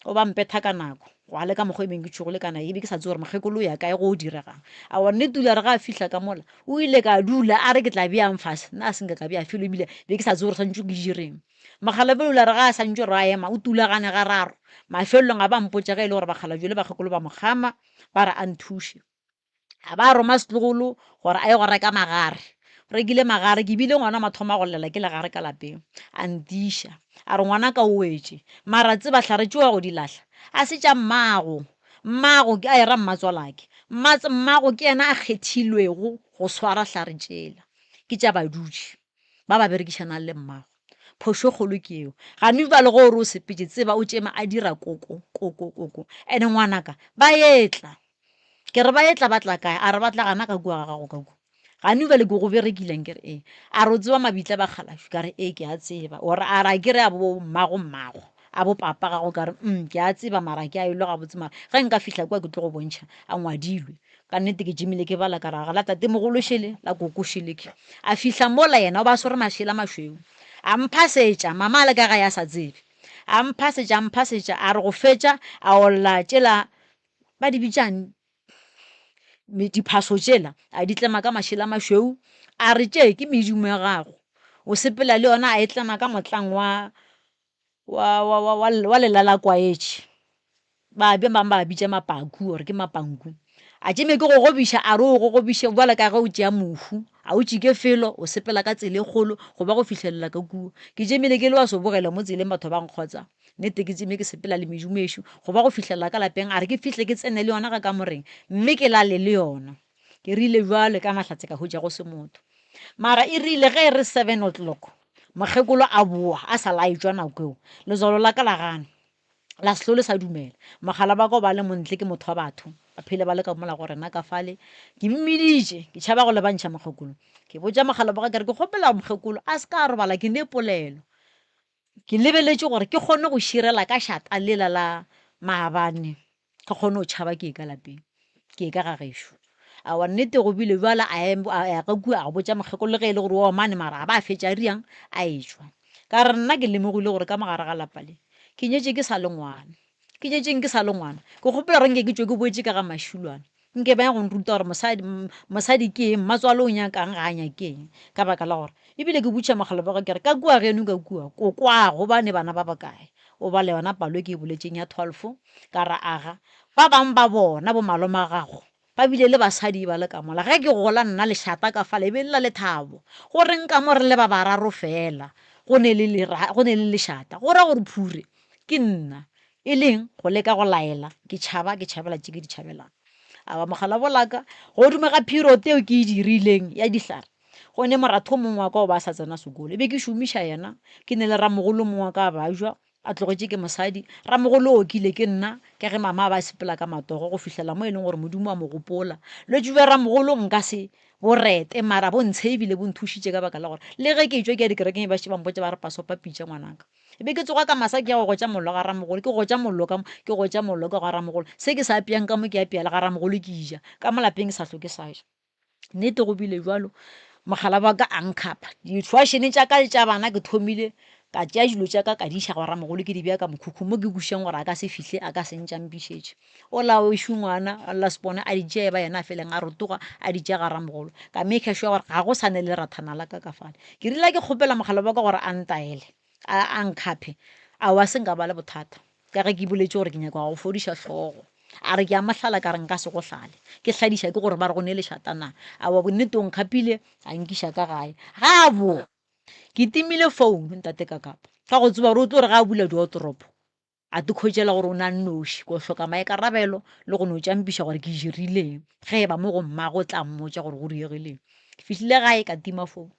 O ba mpetha ka nako. Gwa le ka mokgwa e beng ke tšhogile kana e be ke sa tsebe gore mokgekolo o ya kae go diregang. Aowa nnete o ile a re ga a fihla ka mola o ile ka dula a re ke tla beang fase. Nna a se nka ka bea felo ebile be ke sa tsebe gore swantšwe ke direng. Mokgalabje o ile a re ga a sa ntše re a ema, o tulagane gararo. Mafelelong a ba mpotša ge e le gore bakgalabje le bakgekolo ba mo kgama, ba re a nthuše. A ba roma setlogolo gore a ye go reka magare. Rekile magare, ke bile ngwana mathomo a go llela ke legare ka lapeng. A ntiša, a re ngwanaka o wetše, mara tseba hlare tšeo go di lahla a se tša mmago. Mmago ke a e ra mmatswalake. Mmago ke yena a kgethilwego go swara hlare tšela, ke tša badudi. ba ba berekišanang le mmago. Phošo e kgolo ke eo. Gane bjale ge o re o sepetše, tseba o tšema a dira koko, koko, koko. Ene ngwanaka, ba etla. Ke re ba etla ba tla kae? A re ba tla gana ka kua ga gago ka kua. Gane bjale ke go berekileng ke re ee. A re o tseba mabitla ba kgalašo? Ka re ee ke a tseba. Or a re a ke re a bo mmago mmago, a bo papa gago? Ka re mm ke a tseba mara ke a elwa gabotse mara ge nka fihla kua ke tlo go bontšha a ngwadilwe. Ka nnete ke tšemile ke bala ka ra la tatemogolo šele la koko šele ke a fihla mola yena o ba swere mašela mašweu a mphasetša mama a le ka gae a sa tsebe a mphasetša a mphasetša a re go fetša a olla tšela ba di bitšang diphaso tšela a di tlema ka mašela mašweu a re tše ke medimo ya gago o sepela le yona a e tlema ka motlang wa wa wa wa wa wa lelalakwaetše ba be bangwe ba bitša mapaku or ke mapanku a tšeme ke go gobiša a re o gogobiše bjalo ka ge o tšea mohu a o tšike felo o sepela ka tsela e kgolo go ba go fihlelela ka kua ke tšemile ke le wa sobogela mo tseleng batho ba nkgotsa nnete ke tšeme ke sepela le medimo ešo go ba go fihlelela ka lapeng a re ke fihle ke tsene le yona ga kamoreng mme ke lale le yona ke rile bjale ka mahlatse ka hwetša go se motho mara e rile ge e re 7 o'clock mokgekolo a boa a sa laetšwa nako eo letswalo la ka la gana la se hlole sa dumela. Mogala ba ka o ba le montle ke motho wa batho ba phele ba le ka mola go rena ka fale. Ke mmiditše ke tšhaba go lebantšha mokgekolo. Ke botša mogala ba ka ke re ke kgopela mokgekolo a se ka a robala ke ne polelo. Ke lebeletše gore ke kgone go širela ka šata lela la maabane ke kgone go tšhaba ke ye ka lapeng ke ye ka ga gešo. Aowa nnete go bile bjale a ya ka kua a botša mokgekolo le ge e le gore o omane mara a ba a fetša a riang a etšwa. Ka re nna ke lemogile gore ka mogare ga lapa le ke nyetše ke sa le ngwana. Ke nyetšeng ke sa le ngwana? Ke gopola gore nke ke tšwe ke boetše ka ga mašilwana. Nke ba ya go nruta gore mosadi, mosadi ke eng, mmatswalo o nyakang ga a nyake eng. Ka baka la gore ebile ke botšiša mogala wa gagwe ke re ka kua geno ka kua kokwago ba ne bana ba bakae? O bala yona palo e ke e boletšeng ya 12. Ka re, Aga, ba bangwe ba bona bo maloma gago ba bile le basadi ba le ka mola. Ge ke gola nna lešata ka fale e be e le la lethabo. Go reng ka mo re le ba bararo feela go ne le go ne le lešata. Go ra gore phure ke nna. E leng go leka go laela ke tšhaba ke tšhabela tše ke di tšhabelang. A ba mogalabo la ka godimo ga period eo ke e dirileng ya dihlare go ne moratho o mongwe wa ka o ba a sa tsena sekolo e be ke šomiša yena ke ne le ramogolo mongwe wa ka a bajwa a tlogetše ke mosadi ramogolo o okile ke nna ka ge mama a ba sepela ka matogo go fihlela mo e leng gore modimo a mo gopola lwetši bja ramogolo nka se bo rete mara bo ntshe ebile bo nthušitše ka baka la gore le ge ke tšwa ke ya dikerekeng ba šetše ba mpotša ba re pasopa pitša ngwanaka e be ke tsoga ka masa ke ya go gotša mollo ga ramogolo ke gotša mollo ka mo ke gotša mollo ka ga ramogolo se ke sa apeyang ka mo ke apea le ga ramogolo ke ja ka mo lapeng ke sa hloke sa ja Nnete go bile bjalo, mogala wa ka a nkhapa. Difešene tša ka le tša bana ke thomile ka tšea dilo tša ka ka di iša go ramogolo ke di bea ka mokhukhung mo ke kwešišang gore a ka se fihle a ka se ntšampišetše. Ola wešo ngwana la sepone a di tšea e ba yena a feleng a rotoga a di tšea ga ramogolo. Ka maker sure gore ga go sa ne le lerathana la ka ka fale. Ke rile ke kgopela mogala wa ka gore a ntaele a nkhaphe, aowa se nka ba le bothata. Ka ge ke boletše gore ke nyaka go go fodiša hlogo. A re ke a mo hlala ka re nka se go hlale. Ke hladiša ke gore ba re go ne lešata na. Aowa bonnete o nkgapile a nkiša ka gae. Gabo! Ke timile phone ntate Kakapa. Ka go tseba gore o tlo re ga a bula diotoropo a tikhwetšela gore o na nnoši. Ko hloka maikarabelo le go no tšampiša gore ke dirileng. Ge e ba mo go mmago o tla mmotša gore go diregileng. Ke fihlile gae ka tima phone.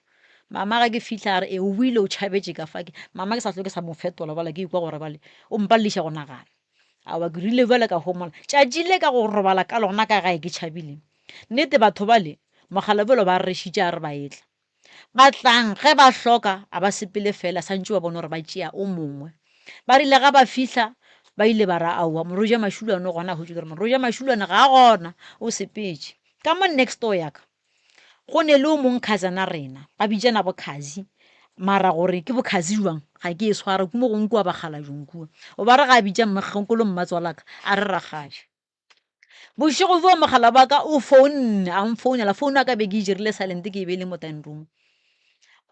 Mama ge ke fihla a re, E, o boile o tšhabetše ka fa. Ke, mama ke sa hlwe ke sa mo fetola bjale ke ikwa gore bjale o mpalediša go nagana. Aowa ke rile bjale ka homola. Tšatši le ka go robala ka lona ka gae ke tšhabile. Nnete batho bale mogala bjalo ba rešitše a re ba etla. Ba tlang ge ba hloka a ba sepele fela santše ba bone gore ba tšea o mongwe. Ba rile ga ba fihla ba ile ba ra aowa Moroja Mašulwane o gona a hwetše gore Moroja Mašulwane ga a gona o sepetše. Ka mo next door ya ka Go ne le o mong cousin a rena, ba bitšana bo khazi, mara gore ke bo khazi jwang ga ke e sware, mo gongwe kua bakgalajong kua. O ba re ga a bitša mmakgekolo mmatswalaka a re rakgadi. Bošego bjo mogala wa ka o founne, a mfounela, founu ya ka be ke e dirile silent ke e beile mo dining room.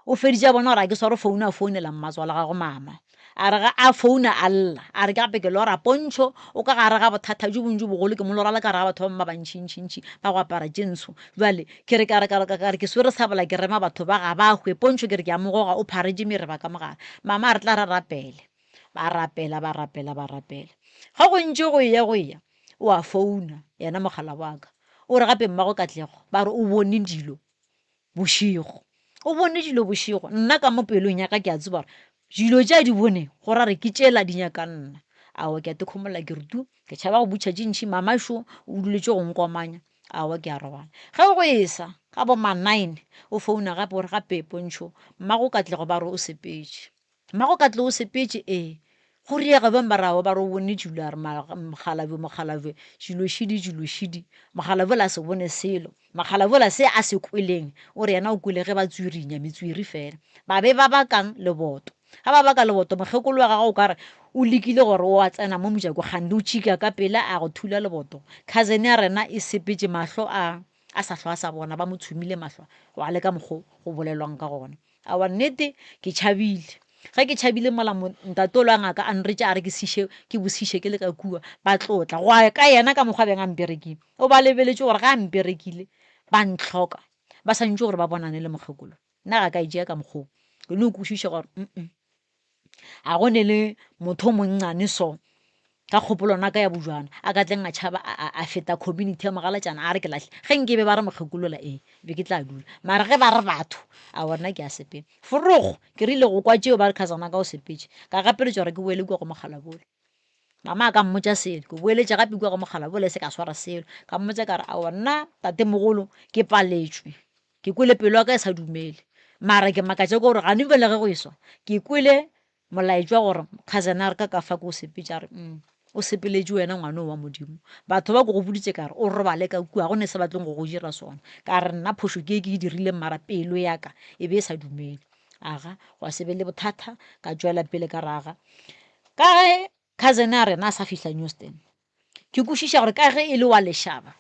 O feditše a bona gore ga ke sware founu a founela mmatswala gagwe mama. A re ga a founa a lla, a re ke gape ke lora Pontšho o ka gare ga bothata bjo bontši bogolo, ke mo lora le ka gare ga batho ba bangwe ba bantšintšintši ba go apara tše ntsho. Bjale ke re ka re ka re ka re ke swere sabola ke rema batho ba ga ba hwe, Pontšho ke re ke a mo goga o pharetše mereba ka mogare. Mama a re tla re rapele. Ba rapela ba rapela ba rapela. Ge go ntše go eya go eya o a founa yena mogala wa ka, o re gape mmago Katlego ba re o bone dilo bošego. O bone dilo bošego. Nna ka mo pelong ya ka ke a tseba gore dilo tše a di boneng go ra re ke tšela di nyaka nna. Aowa ke a tikhomolla ke re tu, ke tšhaba go butšha tše ntši, mama šo o duletše go nkomanya. Aowa ke a robala. Ge go esa ka bo ma nine o founa gape o re gape Pontšho, mmago Katlego ba re o sepetše. Mmago Katlego o sepetše, ee. Go riega bjang ba rago ba re o bone dilo a re mokgalabje mokgalabje dilo šidi dilo šidi mokgalabje la se bone selo mokgalabje la se a se kweleng o re yena o kwele ge ba tswirinya metswiri fela ba be ba bakang leboto ga ba baka leboto mokgekolo wa gagwe o ka re o lekile gore o a tsena mo mojako kgande o tšhika ka pela a go thula leboto cousin ya rena e sepetše mahlo a a sa hlwa a sa bona ba mo tshumile mahlo wa le ka mokgo go bolelwang ka gona Aowa nnete ke tšhabile. Ge ke tšhabile mola ntate olo wa ngaka a nretše a re ke siše ke bosiše ke le ka kua ba tlo tla go ya ka yena ka mokgwa a beng a mperekile. O ba lebeletše gore ga a mperekile ba ntlhoka ba santše gore ba bonane le mokgekolo. Nna ga ka e tšea ka mokgwa oo. Ke no kwešiša gore mm ga go ne le motho o monnyane so ka kgopolona ka ya bojwana a ka tleng a tšhaba a feta community ya mogalatšana a re ke lahle ge nke be ba re mokgekolola ee be ke tla dula mara ge ba re batho a bona ke a sepela forogo ke rile go kwa tšeo ba re khazana ka o sepetše ka gapeletša gore ke boele kua go mogalabole mama a ka mmotša selo ke boeletša gape kua go mogalabole se ka swara selo ka mmotša ka re aowa nna tatemogolo ke paletšwe Ke kwele pelo ya ka e sa dumele. Mara ke makatša ke gore gane bjale ge go eswa, ke kwele molaetša gore cousin a re ka ka fa ke o sepetše a re mm, o sepeletše wena ngwana wa Modimo. Batho ba ke go boditše ka re o robale ka kua, go ne se ba tlong go go dira sona. Ka re nna phošo ke e ke e dirileng mara pelo ya ka e be e sa dumele. Aga, gwa se be le bothata, ka tšwela pele ka raga. Ka ge cousin a rena a sa fihla Newston, ke kwešiša gore ka ge e le wa lešaba,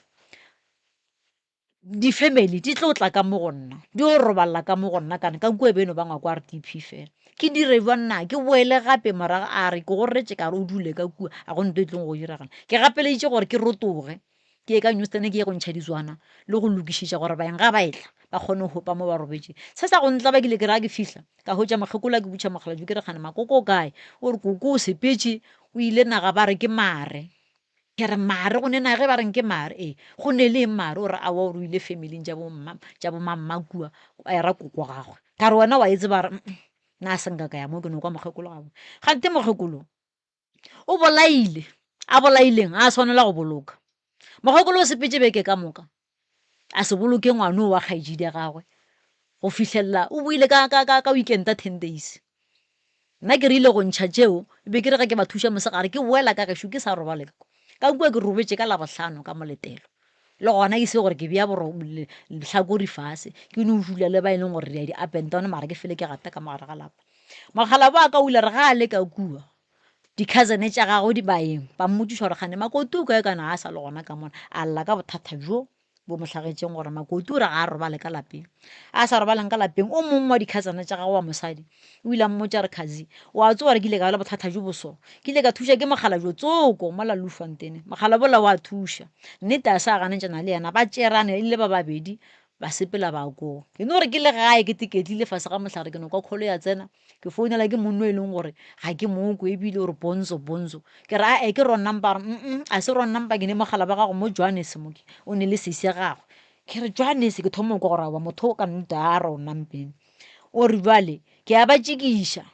Di-family di tlo tla ka mo go nna, di yo roballa ka mo go nna kana ka kua e be e no ba ngwako wa R_D_P fela. Ke dire bjang na? Ke boele gape morago? A re ke go retše ka re o dule ka kua, ga go nto e tlong go diragala. Ke gapeleditše gore ke rotoge ke ye ka Newston ke ye go ntšha ditswana le go lokišetša gore baeng ga ba etla ba kgone go hopa mo ba robetše. Se sa go ntlaba ke ile ke re ga ke fihla ka hwetša mokgekolo a ke butšha mokgalabje ke re kgane makoko o kae? O re koko o sepetše o ile naga ba re ke mare. Ke re mare go ne na ge ba reng ke mare ee go ne le eng mare o re aowa o re o ile familing tša bo mma tša bo mamma kua a era koko wa gagwe ka re wena wa e tseba re nna a se nka ka ya mo ke no kwa mokgekolo ga gante mokgekolo o bolaile a bolaileng a swanela go boloka mokgekolo o sepetse beke ka moka a se boloke ngwano wa kgaetšedi ya gagwe go fihlelela o boile ka, ka, ka, ka weekend ya ten days. Nna ke rile go ntšha tšeo, e be ke re ge ke ba thuša mosegare ke boela ka gešo ke sa robale ka kwa. Ka kua ke robetše ka Labohlano ka moletelo. Le gona e se gore ke bea lehlakori fase, ke no dula le ba e leng gore re ya di up and down mara ke fele ke gata ka mo gare ga lapa. Mokgalabje wa ka o ile a re ga a le ka kua, di-cousin tša gagwe di baeng ba mmotšiša gore kgane Makoti o kae kana ga a sa le gona ka mona, a lla ka bothata bjo bo mo hlagetšeng gore Makoti o re ga a robale ka lapeng. A sa robaleng ka lapeng o mongwe wa di-cousin tša gagwe wa mosadi o ile a mmotša re cousin o a tsoga re ke ile ka ba le bothata bjo bo so, ke ile ka thuša ke mokgalabje tsoko mola Bloemfontein, mokgalabje ola wa thuša. Nnete a sa ganetšana le yena ba tšerane e le ba babedi ba sepela ba koo. Ke no re ke le gae ke teketlile fase ga mohlare ke no kwa call ya tsena Ke founela ke monno e leng gore ga ke mokwe ebile o re bonzo bonzo. Ke re ae ke wrong number a re mm a se wrong number ke ne mogala ba gago mo Johannes mo ke o ne le sesi ya gagwe. Ke re Johannes ke thoma go kwa gore aowa motho o ka nnete a wrong number. O re bjale ke a ba tšikiša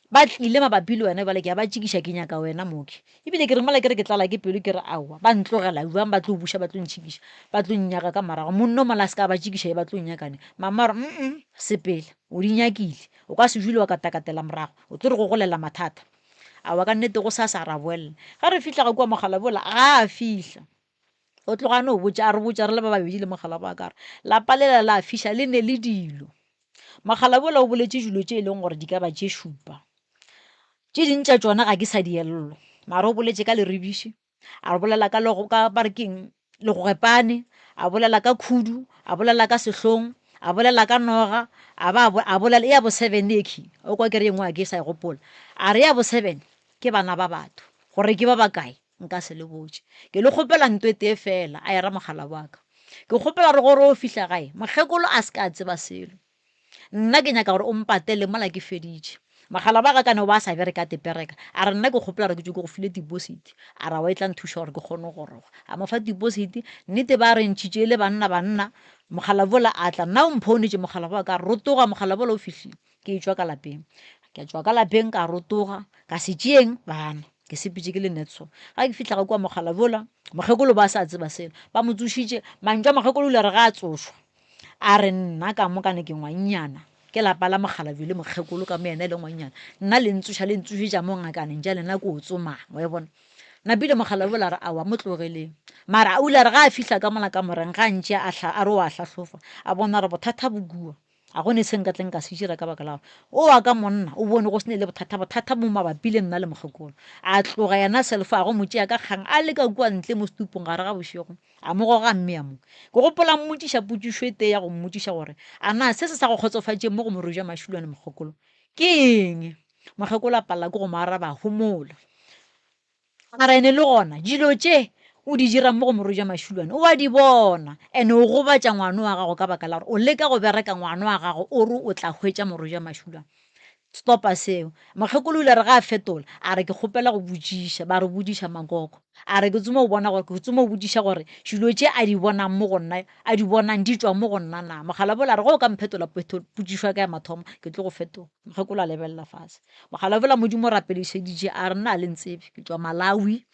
ba tlile mabapi le wena bjale ke a ba tšikiša ke nyaka wena mo ke. Ebile ke re mola ke re ke tlala ke pelo ke re aowa ba ntlogela bjang ba tlo buša ba tlo ntšhikiša ba tlo nnyaka ka morago. Monno mola a se ka ba tšikiša e ba tlo nnyaka ne. Mama a re mm sepela o di nyakile. O ka se dule wa katakatela morago, o tlo re gogolela mathata. Aowa ka nnete go sasa ra boella. Ge re fihla ga kua mogala bola ga a fihla. O tloga a no botša a re botša re le ba babedi le mogala wa ka re lapa lela la fiša le ne le dilo. Mogala bola o boletše dilo tše e leng gore di ka ba tše šupa. Tše ding tša tšona ga ke sa di elelwa. Mara o boletše ka leribiši, a bolela ka lego ka ba re keng legogepane a bolela ka khudu a bolela ka sehlong a bolela ka noga a ba a bolela ya bo seven eki o kwa kere engwe a ke sa e gopola a re ya bo seven ke bana ba batho gore ke ba bakae nka se le botše ke le kgopela nto e tee fela a era mogala wa ka ke kgopela re gore o fihla gae mokgekolo a se ka a tseba selo Nna ke nyaka gore o mpatele mola ke feditše. Mogala ba ga ka ne o ba a sa bereka a tepereka. A re nna ke kgopela gore ke tšwe ke go file deposit. A re aowa e tla nthuša gore ke kgone go goroga. A mo fa deposit. Nnete ba re ntšhitše e le banna banna. Mokgalabje ola a tla. Nna o mphounetše mokgalabje wa ka a re rotoga mokgalabje ola o fihlile. Ke etšwa ka lapeng. Ka tšwa ka lapeng ka rotoga. Ka se tšeeng bana. Ke sepetše ke le netso. Ga ke fihla ga kua mokgalabje ola, mokgekolo ba sa tseba selo. Ba mo tsošitše. Mantšu a mokgekolo o ile a re ga a tsošwa. A re, Nna ka mo ka ne ke ngwannyana, ke lapa la mokgalabje le mokgekolo ka mo yena e le ngwannyana, nna le ntsoša le ntsošetša mo ngakaneng tša lena ko tsomang, wa e bona. Napile mokgalabje ola a re, Aowa, mo tlogeleng. Mara o ile a re ga a fihla ka mola kamoreng, ga a ntše a hla, a re o a hlahlofa, a bona gore bothata bo kua, ga go ne se nka tleng ka se dira ka baka la gore o wa ka monna o bone go se ne le bothata, bothata bo mabapi le nna le mokgekolo. A tloga yena selfo a go mo tšea ka kgang a le ka kua ntle mo setupong gare ga bošego. A mo goga mme a mo. Ke gopola mmotšiša potšišo e tee ya go mmotšiša gore a na se se sa go kgotsofatšeng mo go Morwedi wa Mašilwane Mokgekolo ke eng? Mokgekolo a palela ke go mo araba a homola. A re ene le gona dilo tše o di dirang mo go Morwedi wa Mašilwane o a di bona ene o gobatša ngwano wa gago ka baka la gore o leka go bereka ngwano wa gago o re o tla hwetša Morwedi wa Mašilwane. Stopa seo. Mokgekolo o ile a re ge a fetola, a re ke kgopela go botšiša. Ba re botšiša Makoko. A re ke tsoma go bona gore, ke tsoma go botšiša gore dilo tše a di bonang mo go nna, a di bonang di tšwa mo go nna na. Mokgalabje a re ge o ka mphetola potšišo ya ka ya mathomo, ke tlo go fetola. Mokgekolo a lebelela fase. Mokgalabje la Modimo o rapedišeditše a re nna ga le ntsebe, ke tšwa Malawi.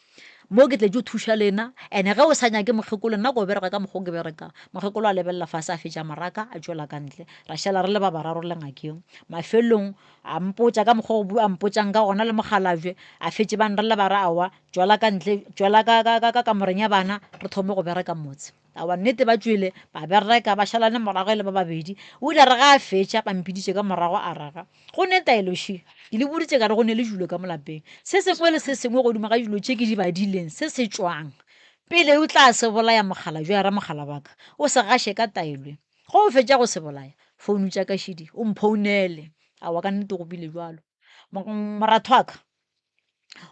Mo ke tletše go thuša lena, ene ge o sa nyake mokgekolo nna ko bereka ka mokgwa o ke berekang. Mokgekolo a lebelela fase a fetša moraka a tšwela ka ntle. Ra šala re le ba bararo le ngakeng. Mafelelong a mpotša ka mokgwa o a mpotšang ka gona le mokgalabje a fetše ba nrela ba re aowa tšwela ka ntle tšwela ka ka ka ka kamoreng ya bana re thome go bereka motse. Aowa nnete ba tšwele ba bereka ba šalane morago e le ba babedi. O ile a re ge a fetša ba mpiditše ka morago a raga. Go ne taelo še, ke le boditše ka re go ne le dilo ka mo lapeng. Se sengwe le se sengwe godimo ga dilo tše ke di badileng, se se tšwang. Pele o tla se bolaya mogala bjo, a ra mogala wa ka, o se gaše ka taelo ye. Ge o fetša go se bolaya, founu tša ka šidi, o mphounele. Aowa, ka nnete go bile bjalo. Moratho wa ka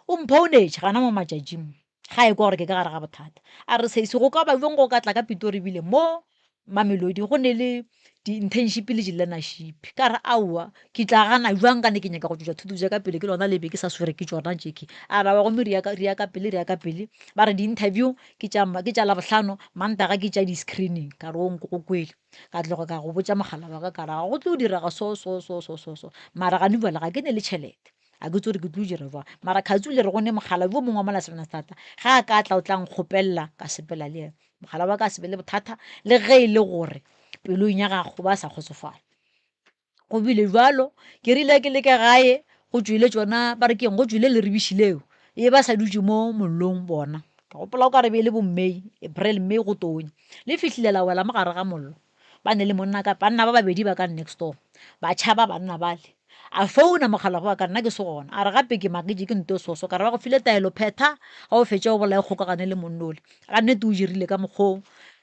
o mphounetše gana mo matšatšing mo, ga a ekwa gore ke ka gare ga bothata. A re, Sesi, go ka ba bjang go ka tla ka Pitori ebile mo Mamelodi go ne le di-internship le di-learnership. Ka re, Aowa, ke tla gana bjang ka ne ke nyaka go tšwetša thuto tša ka pele ke lona le be ke sa swere ke tšona tše. A re, Aowa, gomme re ya ka, re ya ka pele, re ya ka pele. Ba re di-interview ke tša, ke tša Labohlano, Mantaga ke tša di-screening. Ka re, O nko go kwele. Ka tloga ka go botša mogala wa ka, ka re, Ga go tlo direga so, so, so, so, so, so. Mara gane bjale ga ke ne le tšhelete. Ga ke tsebe gore ke tlo dira jwang. Mara Khatsu le re go ne mogala yo mongwe wa mola Sevenastata, ge a ka tla o tla nkgopelela ka sepela le yena. Mogala wa ka a se be le bothata le ge e le gore pelong ya gago ba sa kgotsofala. Go bile bjalo, ke rile ke le ka gae go tšwile tšona ba re keng go tšwile leribiši leo e ba sa dutše mo mollong bona. Ke gopola o ka re be e le bo May, April, May go tonya. Le fihlile la wela mo gare ga mollo. Ba ne le monna ka banna ba babedi ba ka next door. Ba tšhaba banna bale. A founa mogala wa ka nna ke se gona. A re gape ke maketše ke nto soso. Ka re ba go file taelo phetha ga o fetša o bolaye kgokagane le monnole. Ga nnete o dirile ka mokgoo.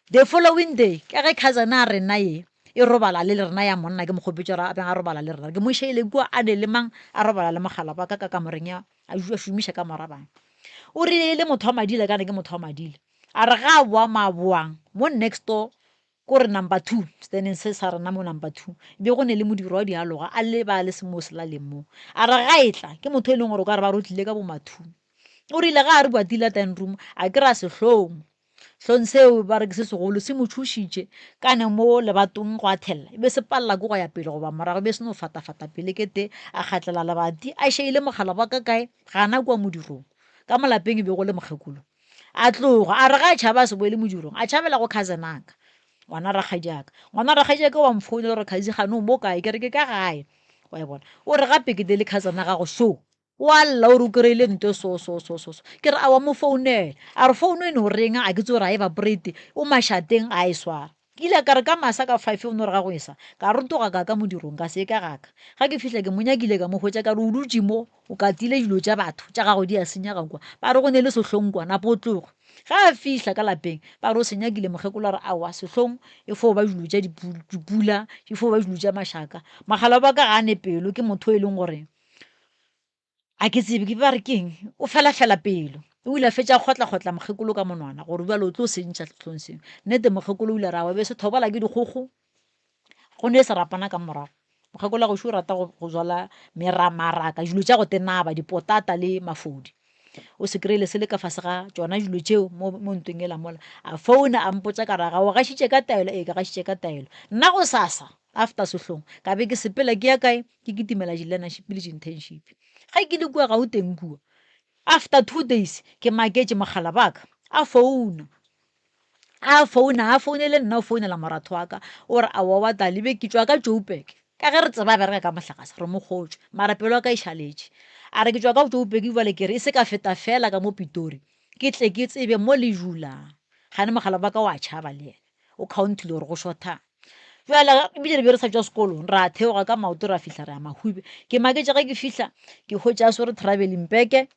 The following day ka ge cousin a rena ye e robala le rena ya monna ke mo kgopetše gore a beng a robala le rena. Ke mo šaile kua a ne le mang a robala le mogala wa ka ka kamoreng ya a šomiša kamora bang. O rile e le motho wa madila ka ne ke motho wa madila. A re ga a boa maboang mo next door Ko re number two, staneng se sa rena mo number two, be go ne le modiro wa dialoga a le ba le se mo selaleng mo. A re ga e tla, ke motho e leng gore o ka re ba rotlile ka bo mathumo. O rile ga a re bua tila dining room, a kry-a sehlong. Hlong seo ba re ke se segolo, se mo tšhošitše. Ka ne mo lebatong go a thella, e be se palela ke go ya pele goba morago, e be se no fatafata pele ke te, a kgatlela lebati, a šeile mogala wa ka kae, gana kua modirong. Ka mo lapeng e be go le mokgekolo. A tloga, a re ge a tšhaba a se boele modirong, a tšhabela go cousin-aka, ngwana rakgadiaka. Ngwana rakgadiaka wa mfounela gore Khazi gane o mo kae, ke re ke ka gae, wa e bona. O re gape ke le cousin ya gago so, o a lla o re o kry-ile nto so so so so so. Ke re aowa mo founele, a re founu e no ringa a ke tsebe gore ga e vibrate, o mašateng ga e sware. Ke ile ka re ka masa ka five o no re ga go esa, ka rotoga ka ka modirong ka se ye ka gaka. Ga ke fihla ke mo nyakile ka mo hwetša ka re o dutše mo o katile dilo tša batho tša gago di a senyega kwa. Ba re go ne le sehlong kwa napa o tloge. Ga a fihla ka lapeng ba re o se nyakile mokgekolo a re aowa sehlong e fo ba dilo tša dipula e fo ba dilo tša mašaka. Mogala wa ka ga a ne pelo ke motho e leng gore A ke tsebe ke ba re keng, o felafela pelo. O ile a fetša a kgotlakgotla mokgekolo ka monwana gore bjale o tlo sentšha sehlong seo. Nnete mokgekolo o ile a re aowa be se thobola ke dikgogo, go ne serapana ka morago. Mokgekolo wa gešo o rata go jala meramaraka, dilo tša go tenaba, dipotata le mafodi. O se kry-ile se le ka fase ga tšona dilo tšeo mo mo ntweng ela mola. A founa a mpotša ka re ga o gašitše ka taelo, ee ke gašitše ka taelo. Nna gosasa after sehlong ka be ke sepela ke ya kae? Ke kitimela di-learnership le di-internship. Ge ke le kua Gauteng kua, after 2 days ke maketše mogala ba ka a founa. A founa, a founele nna o founela moratho wa ka o re aowa wa tla lebe ke tšwa ka Joburg. Ka ge re tseba a bereka ka mohlagase re mo kgotšwe mara pelo ya ka e šaletše. A re ke tšwa ka Joburg bjale ke re e se ka feta fela ka mo Pitori ke tle ke tsebe mo le dulang. Kgane mogala wa ka wa tšhaba le yena o countile gore go shortang. Bjale ebile re be re sa tšwa sekolong, ra theoga ka maoto ra fihla ra ya Mahube. Ke maketše ge ke fihla ke hwetša a swere travelling bag,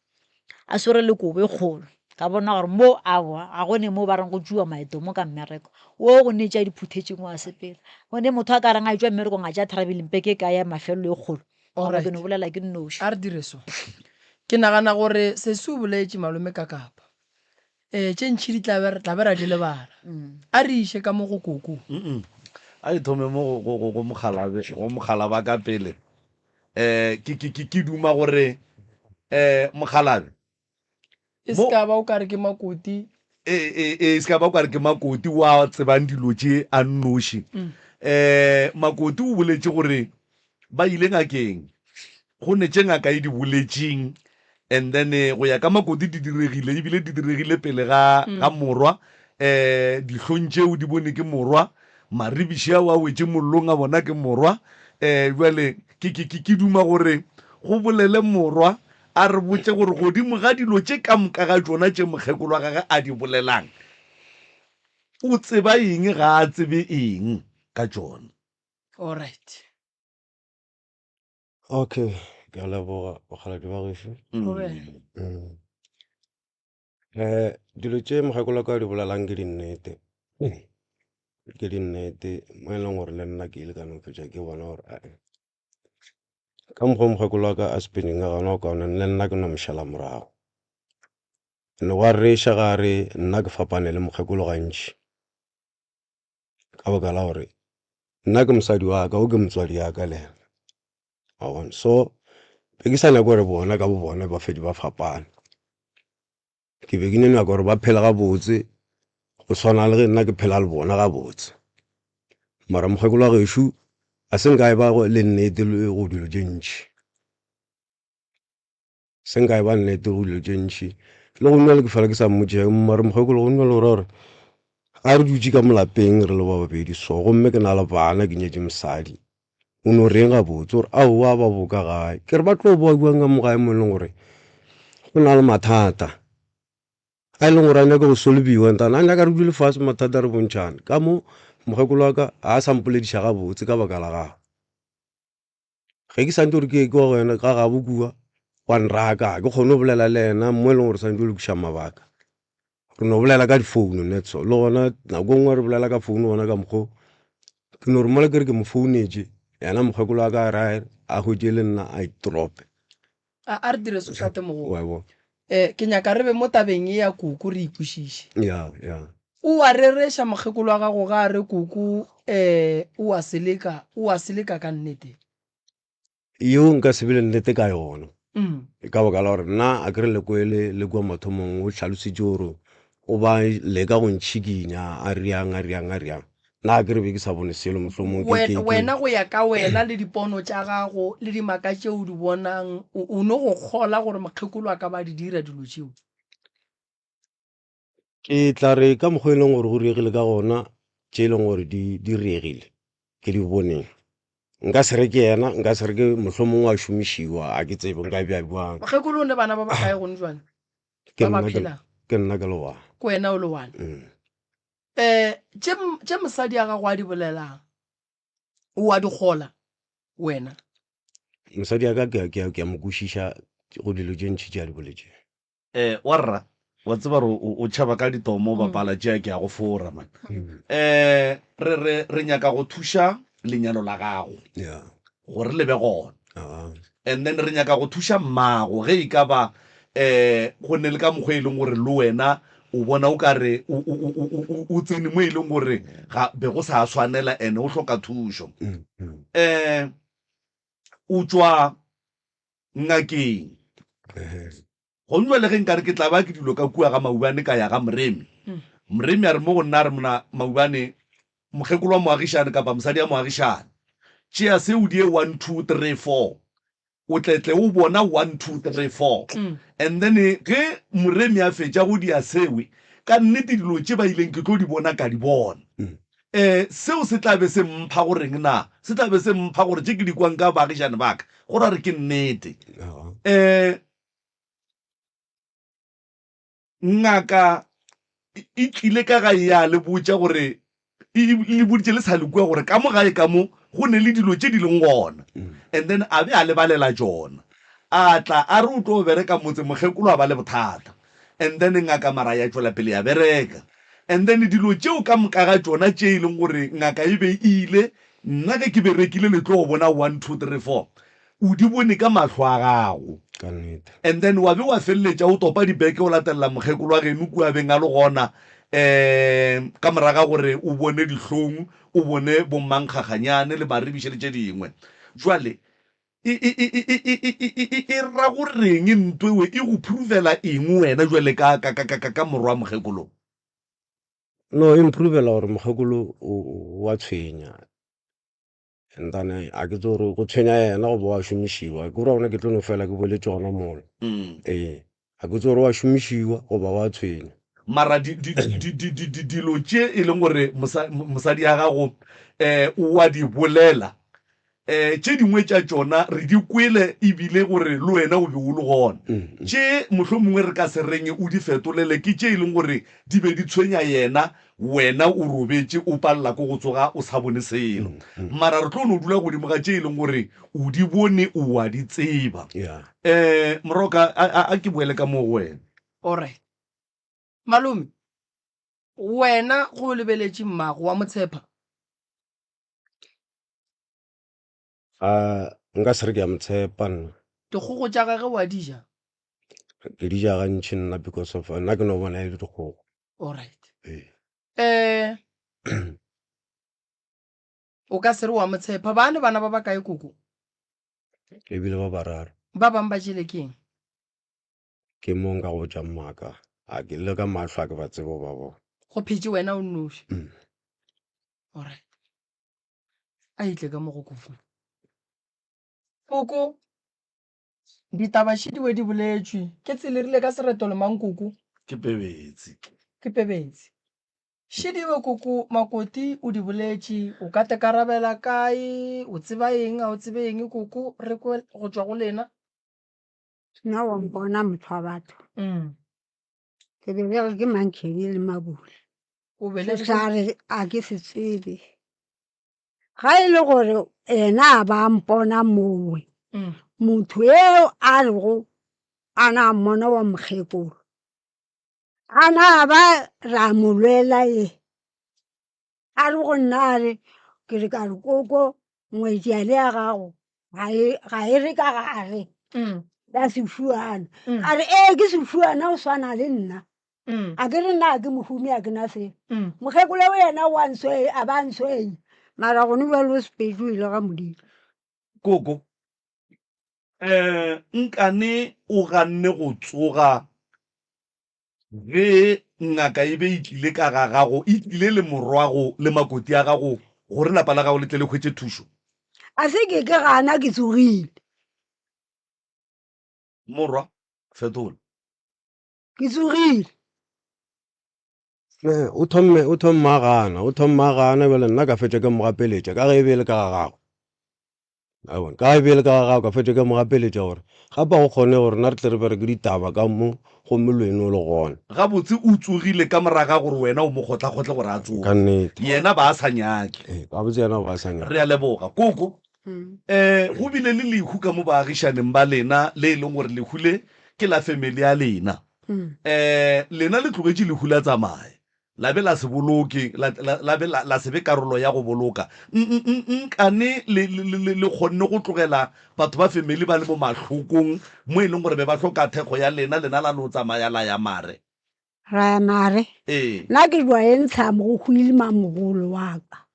a swere le kobo e kgolo. Ka bona gore mo aowa ga go ne mo ba reng go tšwiwa maeto mo ka mmereko. Wo go ne tša di phuthetšeng wa sepela. Go ne motho a ka reng a etšwa mmerekong a tšea travelling bag e kae ya mafelelo e kgolo. Gona ke no bolela ke nnoši. A re dire so. Ke nagana gore sesi o boletše malome ka kapa. Ee, tše ntši di tla be, re tla be ra di lebala. A re iše ka mo go koko. A ke thome mo go, go, go mokgalabe, go mokgalaba ka pele. Eh, ke, ke, ke, ke duma gore, eh, mokgalabe, E se ka ba o ka re ke makoti. E, e, e se ka ba o ka re ke makoti wa tsebang dilo tše a nnoši. Eh, makoti o boletše gore ba ile ngakeng go ne tše ngaka e di boletšeng and then go ya ka makoti di diregile ebile di diregile pele ga ga morwa um dihlong tšeo di bone ke morwa maribiši ao a wetše mollong a bona ke morwa um jale ke ke ke ke duma gore go bolele morwa a re botše gore godimo ga dilo tše ka moka ga tšona tše mokgekolo wa gage a di bolelang o tseba eng ga a tsebe eng ka tšona. All right. Okay, ke a leboga bakgalabje ba gešo. Dilo tše mokgekolo wa ka a di bolelang ke dinnete, ke dinnete mo e leng gore le nna ke ile ka no fetša ke bona gore ae ka mokgwa o mokgekolo wa ka a spending ka gona o kaone le nna ke no mo šala morago. And gwa reša ga re nna ke fapane le mokgekolo gantši ka baka la gore nna ke mosadi wa ka o ke motswadi wa ka le yena wa bona. So be ke sa nyake gore bona ka bo bona ba fetše ba fapana. Ke be ke no nyaka gore ba phele gabotse go swana le ge nna ke phela le bona gabotse. Mara mokgekolo wa gešo ga se nka e ba le nnete le go dilo tše ntši, se nka e ba nnete go dilo tše ntši. Le go nna le ke fela ke sa mmotšiša mara mokgekolo go nna le go ra gore ga re dutše ka mo lapeng re le ba babedi so gomme ke na le bana ke nyetše mosadi. O no reng gabotse gore aowa ba bo ka gae? Ke re ba tlo boa bjang ka mo gae mo e leng gore go na le mathata a e leng gore a nyaka go solviwa ntana a nyaka re dule fase mathata re bontšhane ka mo mokgekolo wa ka ga a sa mpolediša gabotse ka baka la gagwe. Ge ke santse gore ke ye kwa go yena ga gabo kua wa nraka ga ke kgone go bolela le yena mo e leng gore santse o lokiša mabaka. Re no bolela ka difounu that's all, le gona nako e nngwe re bolela ka founu gona ka mokgo ke no re mola ke re ke mo founetše yena mokgekolo wa ka a re a hwetše le nna a itope. A re dire so tate mogolo. Wa bona. Eh, ke nyaka re be mo tabeng ye ya koko re ikwešiše. Ya, ya. O a rereša mokgekolo wa gago ga a re koko eh o a seleka, o a seleka ka nnete? Yeo nka se be le nnete ka yona. Ka baka la gore nna a ke re le kwele le kua mathomong o hlalositše gore o ba leka go ntšhikinya a riang a riang a riang. Nna a ke re be ke sa bone selo mohlomong ke, ke, ke. Wena go ya ka wena le dipono tša gago le dimaka tše o di bonang, o, o no go kgola gore mokgekolo a ka ba a di dira dilo tšeo? Ke tla re ka mokgwa e leng gore go diregile ka gona, tše e leng gore di diregile ke di boneng. Nka se re ke yena, nka se re ke mohlomong wa šomišiwa, ga ke tsebe nka bja bjang. Mokgekolo o ne bana ba bakae gone jwale? Ke Ba ba nna ke, phelang? ke nna ke le one. Ke wena o le one. Mm. Um tše, tše mosadi ya gago a di bolelang, o a di kgola wena? Mosadi ya ka ke a, ke a, ke a mo kwešiša go dilo tše ntši tše a di boletšego. Eh, warra, wa tseba gore o, o tšhaba ka ditomo, bapala tšea ke ya go fora, man. Eh, re, re, re nyaka go thuša lenyalo la gago Yeah. gore le be gona. Ah. And then re nyaka go thuša mmago ge e ka ba eh go ne le ka mokgwa e leng gore le wena o bona o ka re o, o, o, o, o, o tsene mo e leng gore ga be go sa swanela ene o hloka thušo. Eh, o tšwa ngakeng. Gomme bjale ge nkare ke tla ba ke dilo ka kua ga Maubane ka ya ga Moremi, Moremi a re mo go nna a re, Mna Maubane, mokgekolo wa moagišane kapa mosadi ya moagišane, tšea se o die one, two, three, four, o tle tle o bona one, two, three, four. And then ge Moremi a fetša go dia sewe, ka nnete dilo tše ba ileng ke tlo di bona ka di bona. Um seo se tla be se mpha go reng na? Se tla be se mpha gore tše ke di kwang ka baagišane ba ka, go ra re ke nnete. Um ngaka e tlile ka gae ya le botša gore, e le boditše le sa le kua gore ka mo gae ka mo go ne le dilo tše di leng gona. And then a be a le balela tšona. A tla a re o tlo bereka motse, mokgekolo a ba le bothata. And then ngaka mara ya tšwela pele ya bereka. And then dilo tšeo ka moka ga tšona tše e leng gore ngaka e be e ile, nna ge ke berekile le tlo go bona one, two, three, four, o di bone ka mahlo a gago. Ka nnete. And then wa be wa feleletša o topa dibeke o latelela mokgekolo wa geno kua beng a le gona, um ka morago ga gore o bone dihlong, o bone bommankgaganyane le maribiše le tše dingwe. Jwale E, e, e, e, e, e, e, e, e, e ra go reng nto ewe? E go provela eng wena jwale ka, ka, ka, ka, ka, ka morwa mokgekolo? No, e mprovela gore mokgekolo o, o, o a tshwenya. And then a ke tsebe gore go tshwenya yena goba wa šomišiwa. Ke gore gona ke tlo no fela ke boletše gona mola. Ee, a ke tsebe gore wa šomišiwa goba wa tshwenya. Mara di, di, di, di, di, di, dilo tše e leng gore mosa, mosadi ya gago um o a di bolela, um tše dingwe tša tšona re di kwele ebile gore le wena o be o le gona. Tše mohlomongwe re ka se reng o di fetolele ke tše e leng gore di be di tshwenya yena, wena o robetše o palela ke go tsoga o sa bone selo. Mara re tlo no dula godimo ga tše e leng gore o di bone, o a di tseba. Yeah. Um Moroka, a, a, a ke boele ka mo go wena. Alright. Malome, wena go o lebeletše mmago wa mo tshepa? A nka se re ke a mo tshepa nna. Dikgogo tša gage wa di ja? Ke di ja gantši nna because of nna ke no bona e le dikgogo. Alright. Ee. Eh, o ka se re wa mo tshepa. Ba le bana ba bakae koko? Ebile ba bararo. Ba bang ba jele keng? Ke mo nka go botšang maaka. A ke le ka mahlo a ke ba tsebe go ba bona. Go phetše wena o nnoši. Mm. Alright. A itle ka mo go koko. Koko, ditaba še di we di boletšwe. Ke tselerile ka sereto le mang koko? Ke pebetse. Ke pebetse. Šidiwe koko Makoti o di boletše, o ka tekarabela kae, o tseba eng, a o tsebe eng koko, re kwe go tšwa go lena. Nna wa mpona motho wa batho. Ke belege ke Mankhebi le Mabula. O belege Sehlare a ke se tsebe. Ga e le gore yena a ba mpona mowe, motho eo a rego a na mmona wa mokgekolo, A na ba ra mo lwela ye? A re go nna a re, ke re ka re koko ngwetši ya le ya gago ga e ga e re ka gare ya sefuana. A re ee ke sefuana o swana le nna. A ke re nna ga ke mohumi a ke na selo. Mokgekolo o yena wa nswe a ba nswenya mara gone bjale o sepetše o ile ga Modimo. Koko, um nkane o ganne go tsoga ge ngaka e be e tlile ka ga gago, e tlile le morwago le makoti a gago gore lapa la gago le tle le hwetše thušo? A se ke ke gana ke tsogile. Morwa, fetola. Ke tsogile. Eh, o thomme o thomme a gana o thomme a gana bjale nna ka fetša ke mo gapeletša ka ge e be e le ka ga gagwe a bona ka ge e be e le ka ga gagwe ka fetša ke mo gapeletša gore gape go kgone gore nna re tle re bereke ditaba ka mo gomme le wena o le gona Gabotse o tsogile ka morago ga gore wena o mo kgotlakgotle gore a tsoge. Ka nnete. Yena ba a sa nyake. Ee, gabotse yena ba a sa nyake. Re a leboga. Koko, um go bile le lehu ka mo baagišaneng ba lena le e leng gore lehu le ke la family ya lena. Um lena le tlogetše lehu la tsamaya, la be la se boloke, la, la, la be la, la se be karolo ya go boloka. Nkane le, le, le, le kgonne go tlogela batho ba family ba le mo mahlokong mo e leng gore be ba hloka thekgo ya lena, lena la no tsamaya la ya mare? Ra ya mare. Ee. Nna ke jwa e ntsha mo go hwile mamogolo wa ka.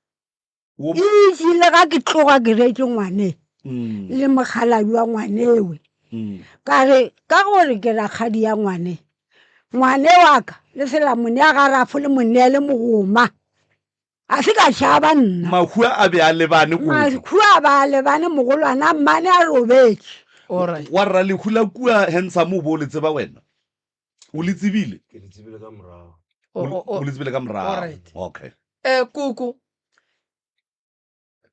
Wo- Itse le ga ke tloga ke reetše ngwane Mm, le mokgalabje wa ngwanewe. mm. Ka re ka gore ke rakgadi ya ngwane, ngwane wa ka le selamone ya garafo le monea le mogoma. A se ka tšhaba nna. Mahu a be a lebane koko. Mahu a ba a lebane mogolwana mmane a robetše. Alright. Wa rra lehu la kua Handsome o bo o le tseba wena? O le tsebile? Ke le tsebile ka morago. O, o, o. O le tsebile ka morago. Alright. Okay. Eh, koko,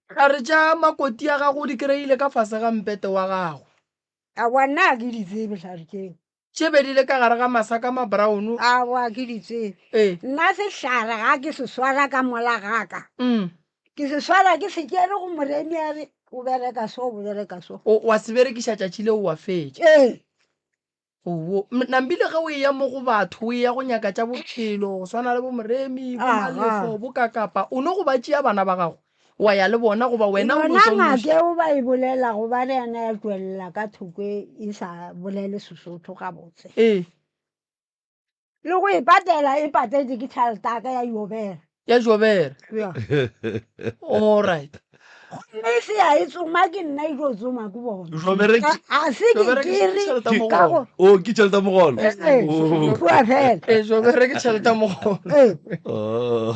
tlhare tša makoti ya gago o di kry-ile ka fase ga mpete wa gago. Aowa nna ga ke di tsebe hlare tšeo. Tše be di le ka gare ga masaka a mabrown. Aowa ke di tsebe. Ee. Nna sehlare ga ke se swara ka mola ga ka. Mm. Ke se swara ke se tšere go moremi a re o bereka so o bereka so. O wa se berekiša tšatši leo wa fetša. Ee. Owo, nambile ge o eya mo go batho, o eya go nyaka tša bophelo, go swana le bo Moremi, bo Aha. Malefo, bo Kakapa, o no go ba tšea bana ba gago, wa ya le bona, goba wena o no Yona tšwa o nnoši? ngaka eo ba e bolelago ba re yena ya tšwelela ka thoko e e sa bolele Sesotho gabotse. Ee. Le go e patela e patetše ke tšhelete ya ka ya Jobere. Ya Jobere. Ya. All right. Gomme e se ya e tsoma ke nna e tlo tsoma ke bona. Jobere ke Ga se ke Jobere ke ke re tšhelete ya ka mogolo. go Oh, ke tšhelete ya mogolo. ee, Oh. bua fela. Ee, Jobere ke tšhelete ya mogolo. Ee. Oh.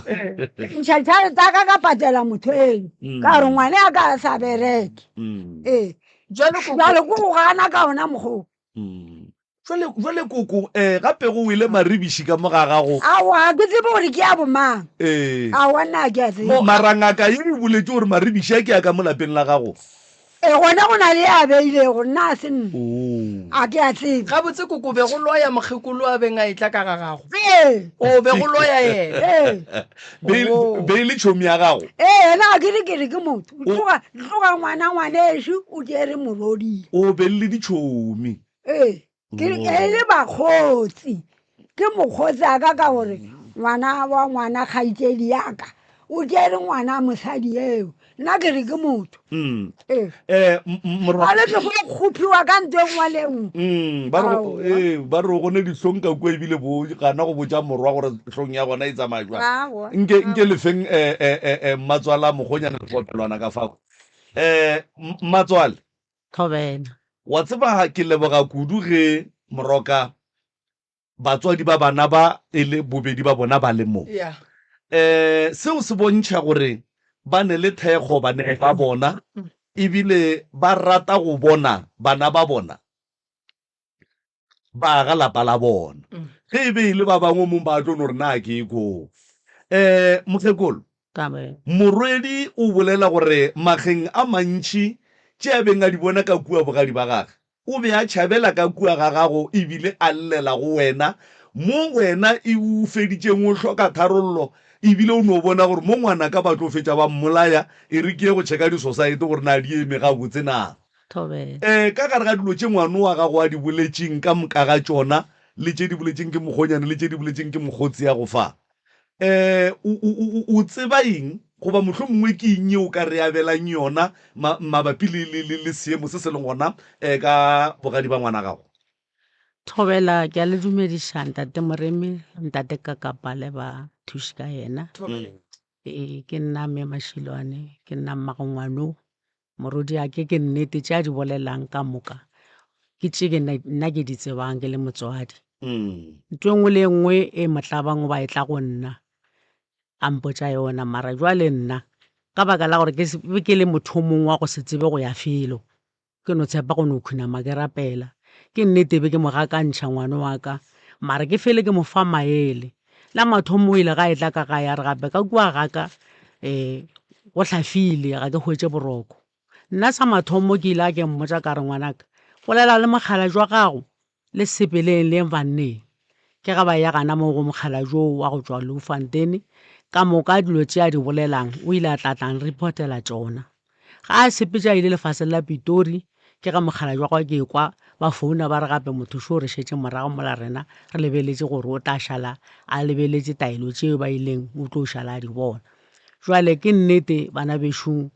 Ntšha tšhelete ya ka ka patela motho eno ka gore ngwane ya ka a sa bereke. Mm. Ee. Jwale koko. Jwale ko go gana ka ona mokgwa. Mm. Jwale, jwale koko, eh, gape go wele maribiši ka mo ga gago. Aowa, ga ke tsebe gore ke ya bomang. Ee. Aowa, nna ga ke a tseba. Mara ngaka ye e boletše gore maribiši a ke a ka mo lapeng la gago. Ee, gona go na le ya beilego, nna ga se nna. Oo. Ga ke a tseba. Gabotse koko, be go loya mokgekolo a beng a etla ka ga gago? Ee. O be go loya yena? Ee. Be, Oo. be e le tšhomi ya gago? Ee, yena ga ke re ke re ke motho. Tloga, tloga ngwana ngwanešu o tšere morodi. O be le ditšhomi. Ee, ke ke e le bakgotsi. Ke mokgotsi a ka ka gore ngwana wa ngwana kgaitsedi ya ka o tšere ngwana mosadi eo. Nna ke re ke motho. Mm. Ee. Eh, m- m- morwa Ga le tlogo go kgophiwa ka nto e nngwe le e nngwe. Mm, ba re Aowa. ee, ba re go ne dihlong ka kua ebile bo gana go botša morwa gore hlong ya gona e tsamaya jwang. Aowa. Nke nke lefeng eh, eh, eh, eh, mmatswala mokgonyana lepopelwana ka fao. Eh, m- mmatswale, Thobela. wa tseba ke leboga kudu ge moroka batswadi ba bana ba e le bobedi ba bona ba le mo. Yeah. Eh, seo se bontšha gore ba ne le thekgo baneng ba bona ebile ba rata go bona bana ba bona ba aga lapa la bona. Ge e be e le ba bangwe mong ba tlo no re na ke koo. Eh, mokgekolo, Kabelo. morwedi o bolela gore makgeng a mantši tše a beng a di bona ka kua bogadi ba gage O be a tšhabela ka kua ga gago e bile a llela go wena, mo wena e o feditšeng o hloka tharollo e bile o no bona gore mo ngwanaka ba tlo fetša ba mmolaya, e re ke ye go tšheka disosaete gore na di eme gabotse na. Thobela. E, ka gare ga dilo tše ngwano wa gago a di boletšeng ka moka ga tšona, le tše di boletšeng ke mokgonyane le tše di boletšeng ke mokgotsi ya go fa, E, o, o, o, o tseba eng, goba mohlomongwe ke eng ye o ka re abelang yona ma, mabapi le, le, le, le seemo se se leng gona e, ka bogadi ba ngwana gago? Thobela, ke a le dumediša Ntate Moremi, Ntate Kakapa le ba thuši ka yena. Ee, ke nna Mme Mashilwane, ke nna mmago ngwano. Morwediake ke nnete tše a di bolelang ka moka ke tše ke nna ke di tsebang ke le motswadi. Ntho e nngwe le e nngwe e mo tlabang goba e tla go nna a mpotša yona, mara jwale nna ka baka la gore ke be ke le motho o mongwe wa go se tsebe go ya felo, ke no tshepa go no khunama ke rapela. Ke nnete be ke mo gakantšha ngwana wa ka, mara ke fele ke mo fa maele. La mathomo o ile ga e tla ka gae a re gape ka kua ga ka um go hlafile ga ke hwetše boroko. Nna sa mathomo ke ile a ke mmotša ka re ngwanaka bolela le mokgalabje wa gago le sepeleng le yeng banneng. Ke ga ba eya gana moo go mokgalabje oo wa go tšwa Loufontein ka moka dilo tše a di bolelang o ile a tla tla nreportela tšona. Ga a sepetše a ile lefaseng la Pitori, ke ge mokgalabje wa gagwe ke ekwa ba founa ba re gape motho šo re šetše morago mola rena re lebeletše gore o tla šala a lebeletše taelo tšeo ba ileng o tlo šala a di bona. Jwale ke nnete bana bešong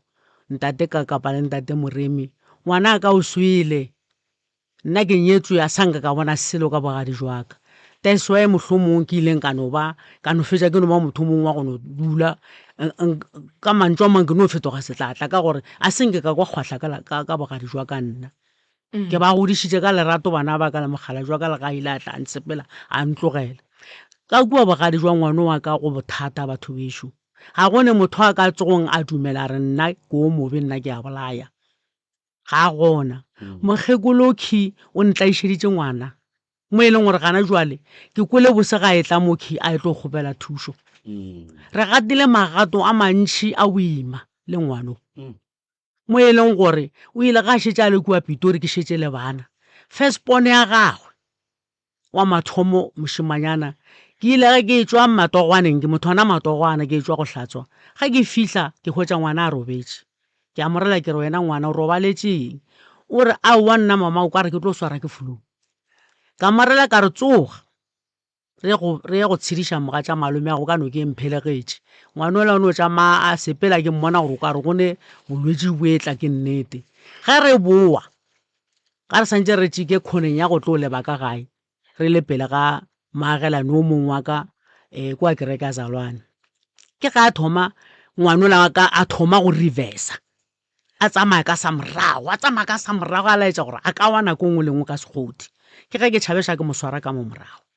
ntate Kakapa le ntate Moremi ngwanaka o swele. Nna ke nyetšwe a sa nka ka bona selo ka bogadi jwa ka. That's why mohlomong ke ileng ka no ba ka no fetša ke no ba motho o mongwe wa go no dula ka mantšu a mangwe ke no fetoga setlatla ka gore a se nke ka kwa kgwahla ka ka ka bogadi jwa ka nna. Ke ba godišitše ka lerato bana ba ka le mokgalabje wa ka le ga a ile a tla a ntshepela a ntlogela. Ka kua bogadi jwa ngwano wa ka go bothata batho bešo. Ga go ne motho a ka tsogong a dumela a re nna ke o mobe nna ke a bolaya. Ga a gona. Mokgekolo Khi o ntlaišeditše ngwana mo e leng gore gana jwale ke kwele bose ga e tla mo Khi a e tlo kgopela thušo. Re gatile magato a mantši a boima le ngwano mo e leng gore o ile ga a šetše a le kua Pitori ke šetše le bana. First born ya gagwe wa mathomo mošemanyana ke ile ge ke etšwa matogwaneng ke motho ona matogwana ke etšwa go hlatswa ge ke fihla ke hwetša ngwana a robetše ke a mo rela ke re wena ngwana o robaletše eng o re aowa nna mama o ka re ke tlo swara ke flu ka mo rela ka re tsoga re go re ye go tshediša mogatša malome ago ka no ke mphelegetše ngwana ola o no tšama a sepela ke mmona gore o ka re go ne bolwetši bo etla ke nnete ge re boa Ga re santše re tšike khoneng ya go tlo leba ka gae, re le pele ga moagelani o mongwe wa ka um kua kereke ya Zalwane. Ke ge a thoma ngwanola wa ka a thoma go reversa, a tsamaya ka sa morago, a tsamaya ka sa morago a laetša gore a ka wa nako e nngwe le nngwe ka sekgothi. Ke ge ke tšhabeša ke mo swara ka mo morago.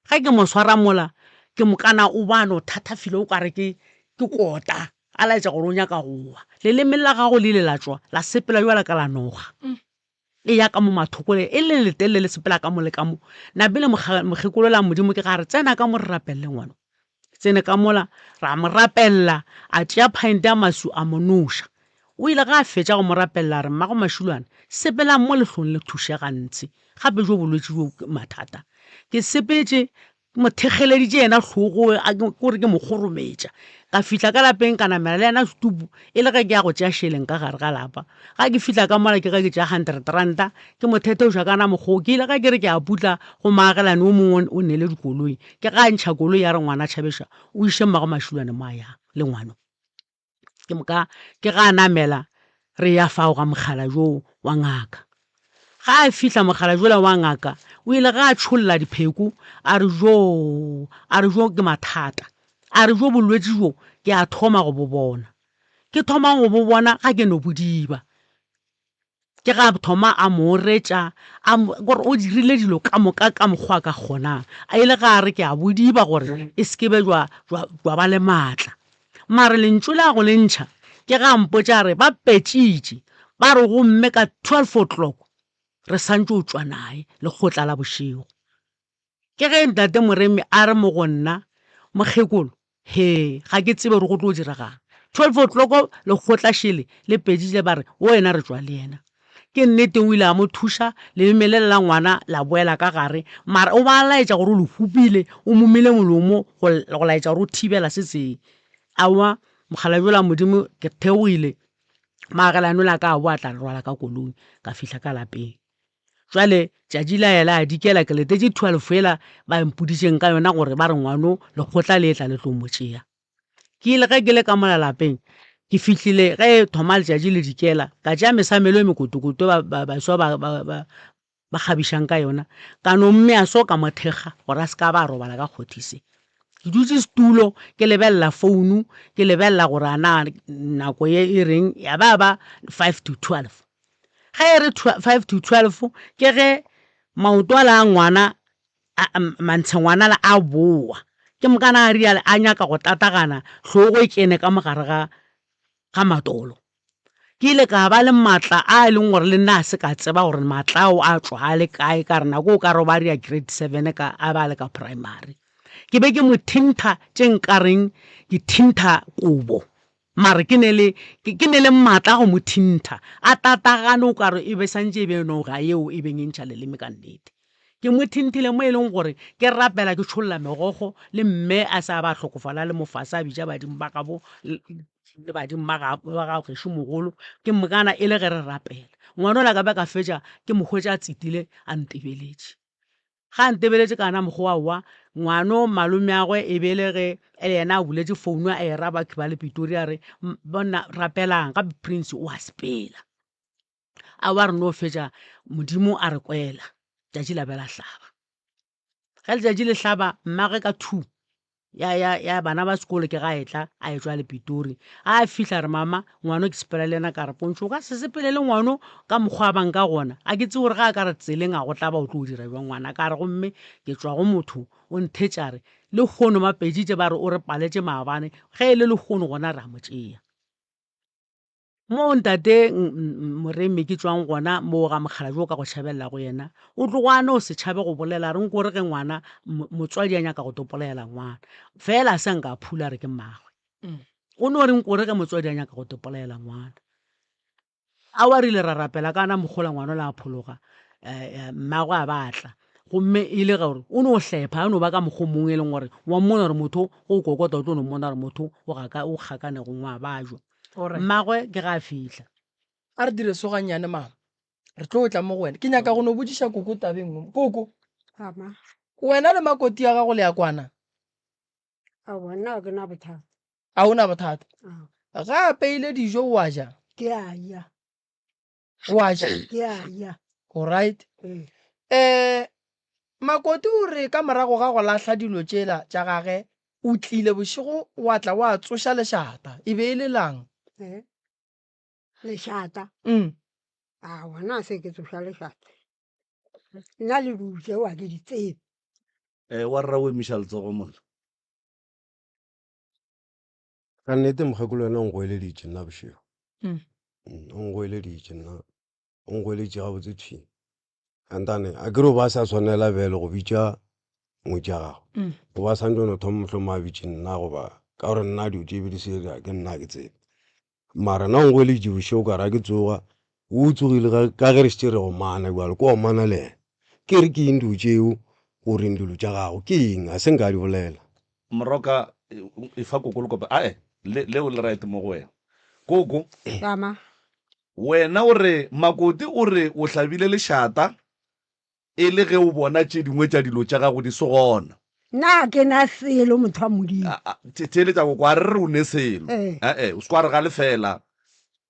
Ge ke mo swara mola, ke mokana o ba no thathafile o kare ke ke kota. A laetša gore o nyaka go wa. Leleme la gago le ile la tšwa, la sepela bjalo ka la noga. E ya ka mo mathoko le, e le letelele le sepela ka mo le ka mo. Napile mokgekolo la Modimo ke ga re tsena ka mo re rapelele ngwano. Tsene ka mola, ra mo rapelela, a tšea phaente ya maswi a mo noša. O ile ge a fetša go mo rapelela a re, Mmago Mašilwane, sepelang mo lehlong le thuše gantši. Gape bjo bolwetši bjo ke mathata. Ke sepetše. Ke mo thekgeleditše yena hlogo kore ke mo kgorometša. Ka fihla ka lapeng ka namela le yena setupu e le ge ke ya go tšea šeleng ka gare ga lapa. Ga ke fihla ka mola ke ge ke tšea hundred ranta ke mo thetheoša ka na mokgwa o. Ke ile ge ke re ke a putla go moagelani o mongwe o nele dikoloi. Ke ga a ntšha koloi ya re ngwana tšhabeša o iše mmago Mašilwane mo a yang le ngwano. Ke moka ke ga a namela re ya fao ga mokgala joo wa ngaka. Ga a fihla mokgala jola wa ngaka o ile ga a tšholla dipheko a re joo a re jo ke mathata a re jo bolwetši jo ke a thoma go bo bona. Ke thomang go bo bona ga ke no bodiba. Ke ga thoma a mo oretša, a mo, gore o dirile dilo ka moka ka mokgwa a ka kgonang. A ile ga a re ke a bodiba gore e se ke be jwa, jwa, jwa ba le maatla. Mare lentšu la go le ntšha, ke ga a mpotša a re ba petšitše, ba re gomme ka 12 o'clock re santše o tšwa naye lekgotla la bošego. Ke ge Ntate Moremi a re mo go nna, Mokgekolo, hee, ga ke tsebe gore go tlo diregang. 12 o'clock lekgotla šele le pedile ba re o yena re tšwa le yena. Ke nnete o ile a mo thuša, leleme lela la ngwana la boela ka gare, mara o ba laetša gore o le hupile, o momile molomo go, go laetša gore o thibela se seng. Aowa, mokgalabje yola Modimo ke theogile, maagelane ola ka a boa a tla re rwala ka koloi, ka fihla ka lapeng. Jwale tšatši la ya la dikela ke letetše 12 yela ba mpoditšeng ka yona gore ba re ngwano lekgotla le etla le tlo mo tšea. Ke ile ge ke le ka mola lapeng ke fihlile ge e thoma letšatši le dikela ka tšea mesamelo e mekotokoto ba, ba, baswa ba, ba, ba, ba kgabišang ka yona ka no mmea so ka mo thekga gore a se ka ba a robala ka kgothise. Ke dutše setulo ke lebelela founu ke lebelela gore a na nako ye e reng ya ba ba 5 to 12. Ge e re 5 to 12 ke ge maoto a la a ngwana mantshe ngwana la a boa ke mokana a riale a nyaka go tatagana hlogo e kene ka mogare ga ga matolo. Ke ile ka ba le maatla a e leng gore le nna a se ka tseba gore maatla ao a tšwa a le kae ka re nako o ka re o ba ria grade 7 ka a ba le ka primary. Ke be ke mo thintha tše nkareng ke thintha kobo. Mare ke ne le, ke, ke ne le maatla a go mo thintha, a tatagane o ka re e be santše e be noga yeo e beng e ntšha leleme ka nnete. Ke mo thinthile mo e leng gore ke rapela ke tšholla megokgo, le mme a se a ba a hlokofala a le mo fase a bitša badimo ba gabo le badimo ba ga, ba ga gešo mogolo, ke mokana e le ge re rapela. Ngwanola ka ba ka fetša ke mo hwetša a tsetile a ntebeletše. Ga a ntebeletše ka gana mokgwa wa ngwano malomeagwe e be le ge yena a buletše founu a era batho ba le Pitori a re bona rapelang gape Prince o a sepela. A wa re no fetša Modimo a re kwela tšatši la be la hlaba. Ge letšatši le hlaba mmagwe ka 2 ya, ya, ya bana ba sekolo ke ga etla a etšwa le Pitori. A fihla re mama ngwano ke sepela le yena ka re Pontšho o ka se sepele le ngwano ka mokgwa a bang ka gona. A ke tsebe gore ga a ka re tseleng a go tlaba o tlo dira bjang ngwana ka re gomme ke tšwa go motho o nthetša re lehono mapeditše ba re o re paletše maabane ge e le lehono gona re a mo tšea. Moo ntate Moremi ke tšwang gona moo ga mokgalabje o ka go tšhabelela go yena, o tlogo a no se tšhabe go bolela a re nkore ge ngwana motswadi a nyaka go topologela ngwana fela a se nka a phula a re ke mmagwe. O no re nkore ge motswadi a nyaka go topologela ngwana. Aowa re ile ra rapela ka na mogola ngwana o la a phologa mmagwe a ba a tla gomme e le gore o no hlepha a no ba ka mokgwa o mongwe e leng gore wa mmona gore motho go kokota o tlo no mmona gore motho o kgakanegong wa bajwa. Alright. Mmagwe ke ga a fihla. A re dire so gannyane mama. Re tlo tla mo go wena. Ke nyaka go no botšiša koko taba e nngwe. Koko. Mama. Wena le makoti ya gago le ya kwana? Aowa, nna ga ke na bothata. A o na bothata? Aowa. Ga a apeile dijo o a ja? Ke a ja. O a ja? Ke a ja. Alright. Ee. Eh, Makoti o re ka morago ga go lahla dilo tšela tša gage, o tlile bošego wa tla wa tsoša lešata. E be e le lang? Eh, lešata? Mm. Aowa, nna se ke tsoša lešata. Nna le dilo tšeo ga ke di tsebe. Eh, wa rra o emiša letsogo mola. Ka nnete mokgekolo yena o ngoeleditše nna bošego. Mm. Mm, o ngoeleditše nna. O ngoeleditše gabotse thwi. Antane a ke re o ba sa swanela bjale go bitša ngwetši ya gago. Mm. O ba santse o no thoma mohlomong a bitše nna goba ka gore nna dilo tše be di se dira ke nna ke tsebe. Mara nna o ngoeleditše bošego ka re ga ke tsoga o tsogile ka ge re šetše re omana bjalo ke omana le yena. Ke re ke eng dilo tšeo? O reng dilo tša gago ke eng? A se nka di bolela. Moroka, Efa koko lekope. Ae, le, leo le right mo go wena. Koko, Tama. wena o re, Makoti o re o hlabile lešata e le ge o bona tše dingwe tša dilo tša gago di se gona. Nna ga ke na selo, motho wa Modimo. A, a, theeletša koko, a re re o ne selo. Ee. Ae, o se ke wa re galefela.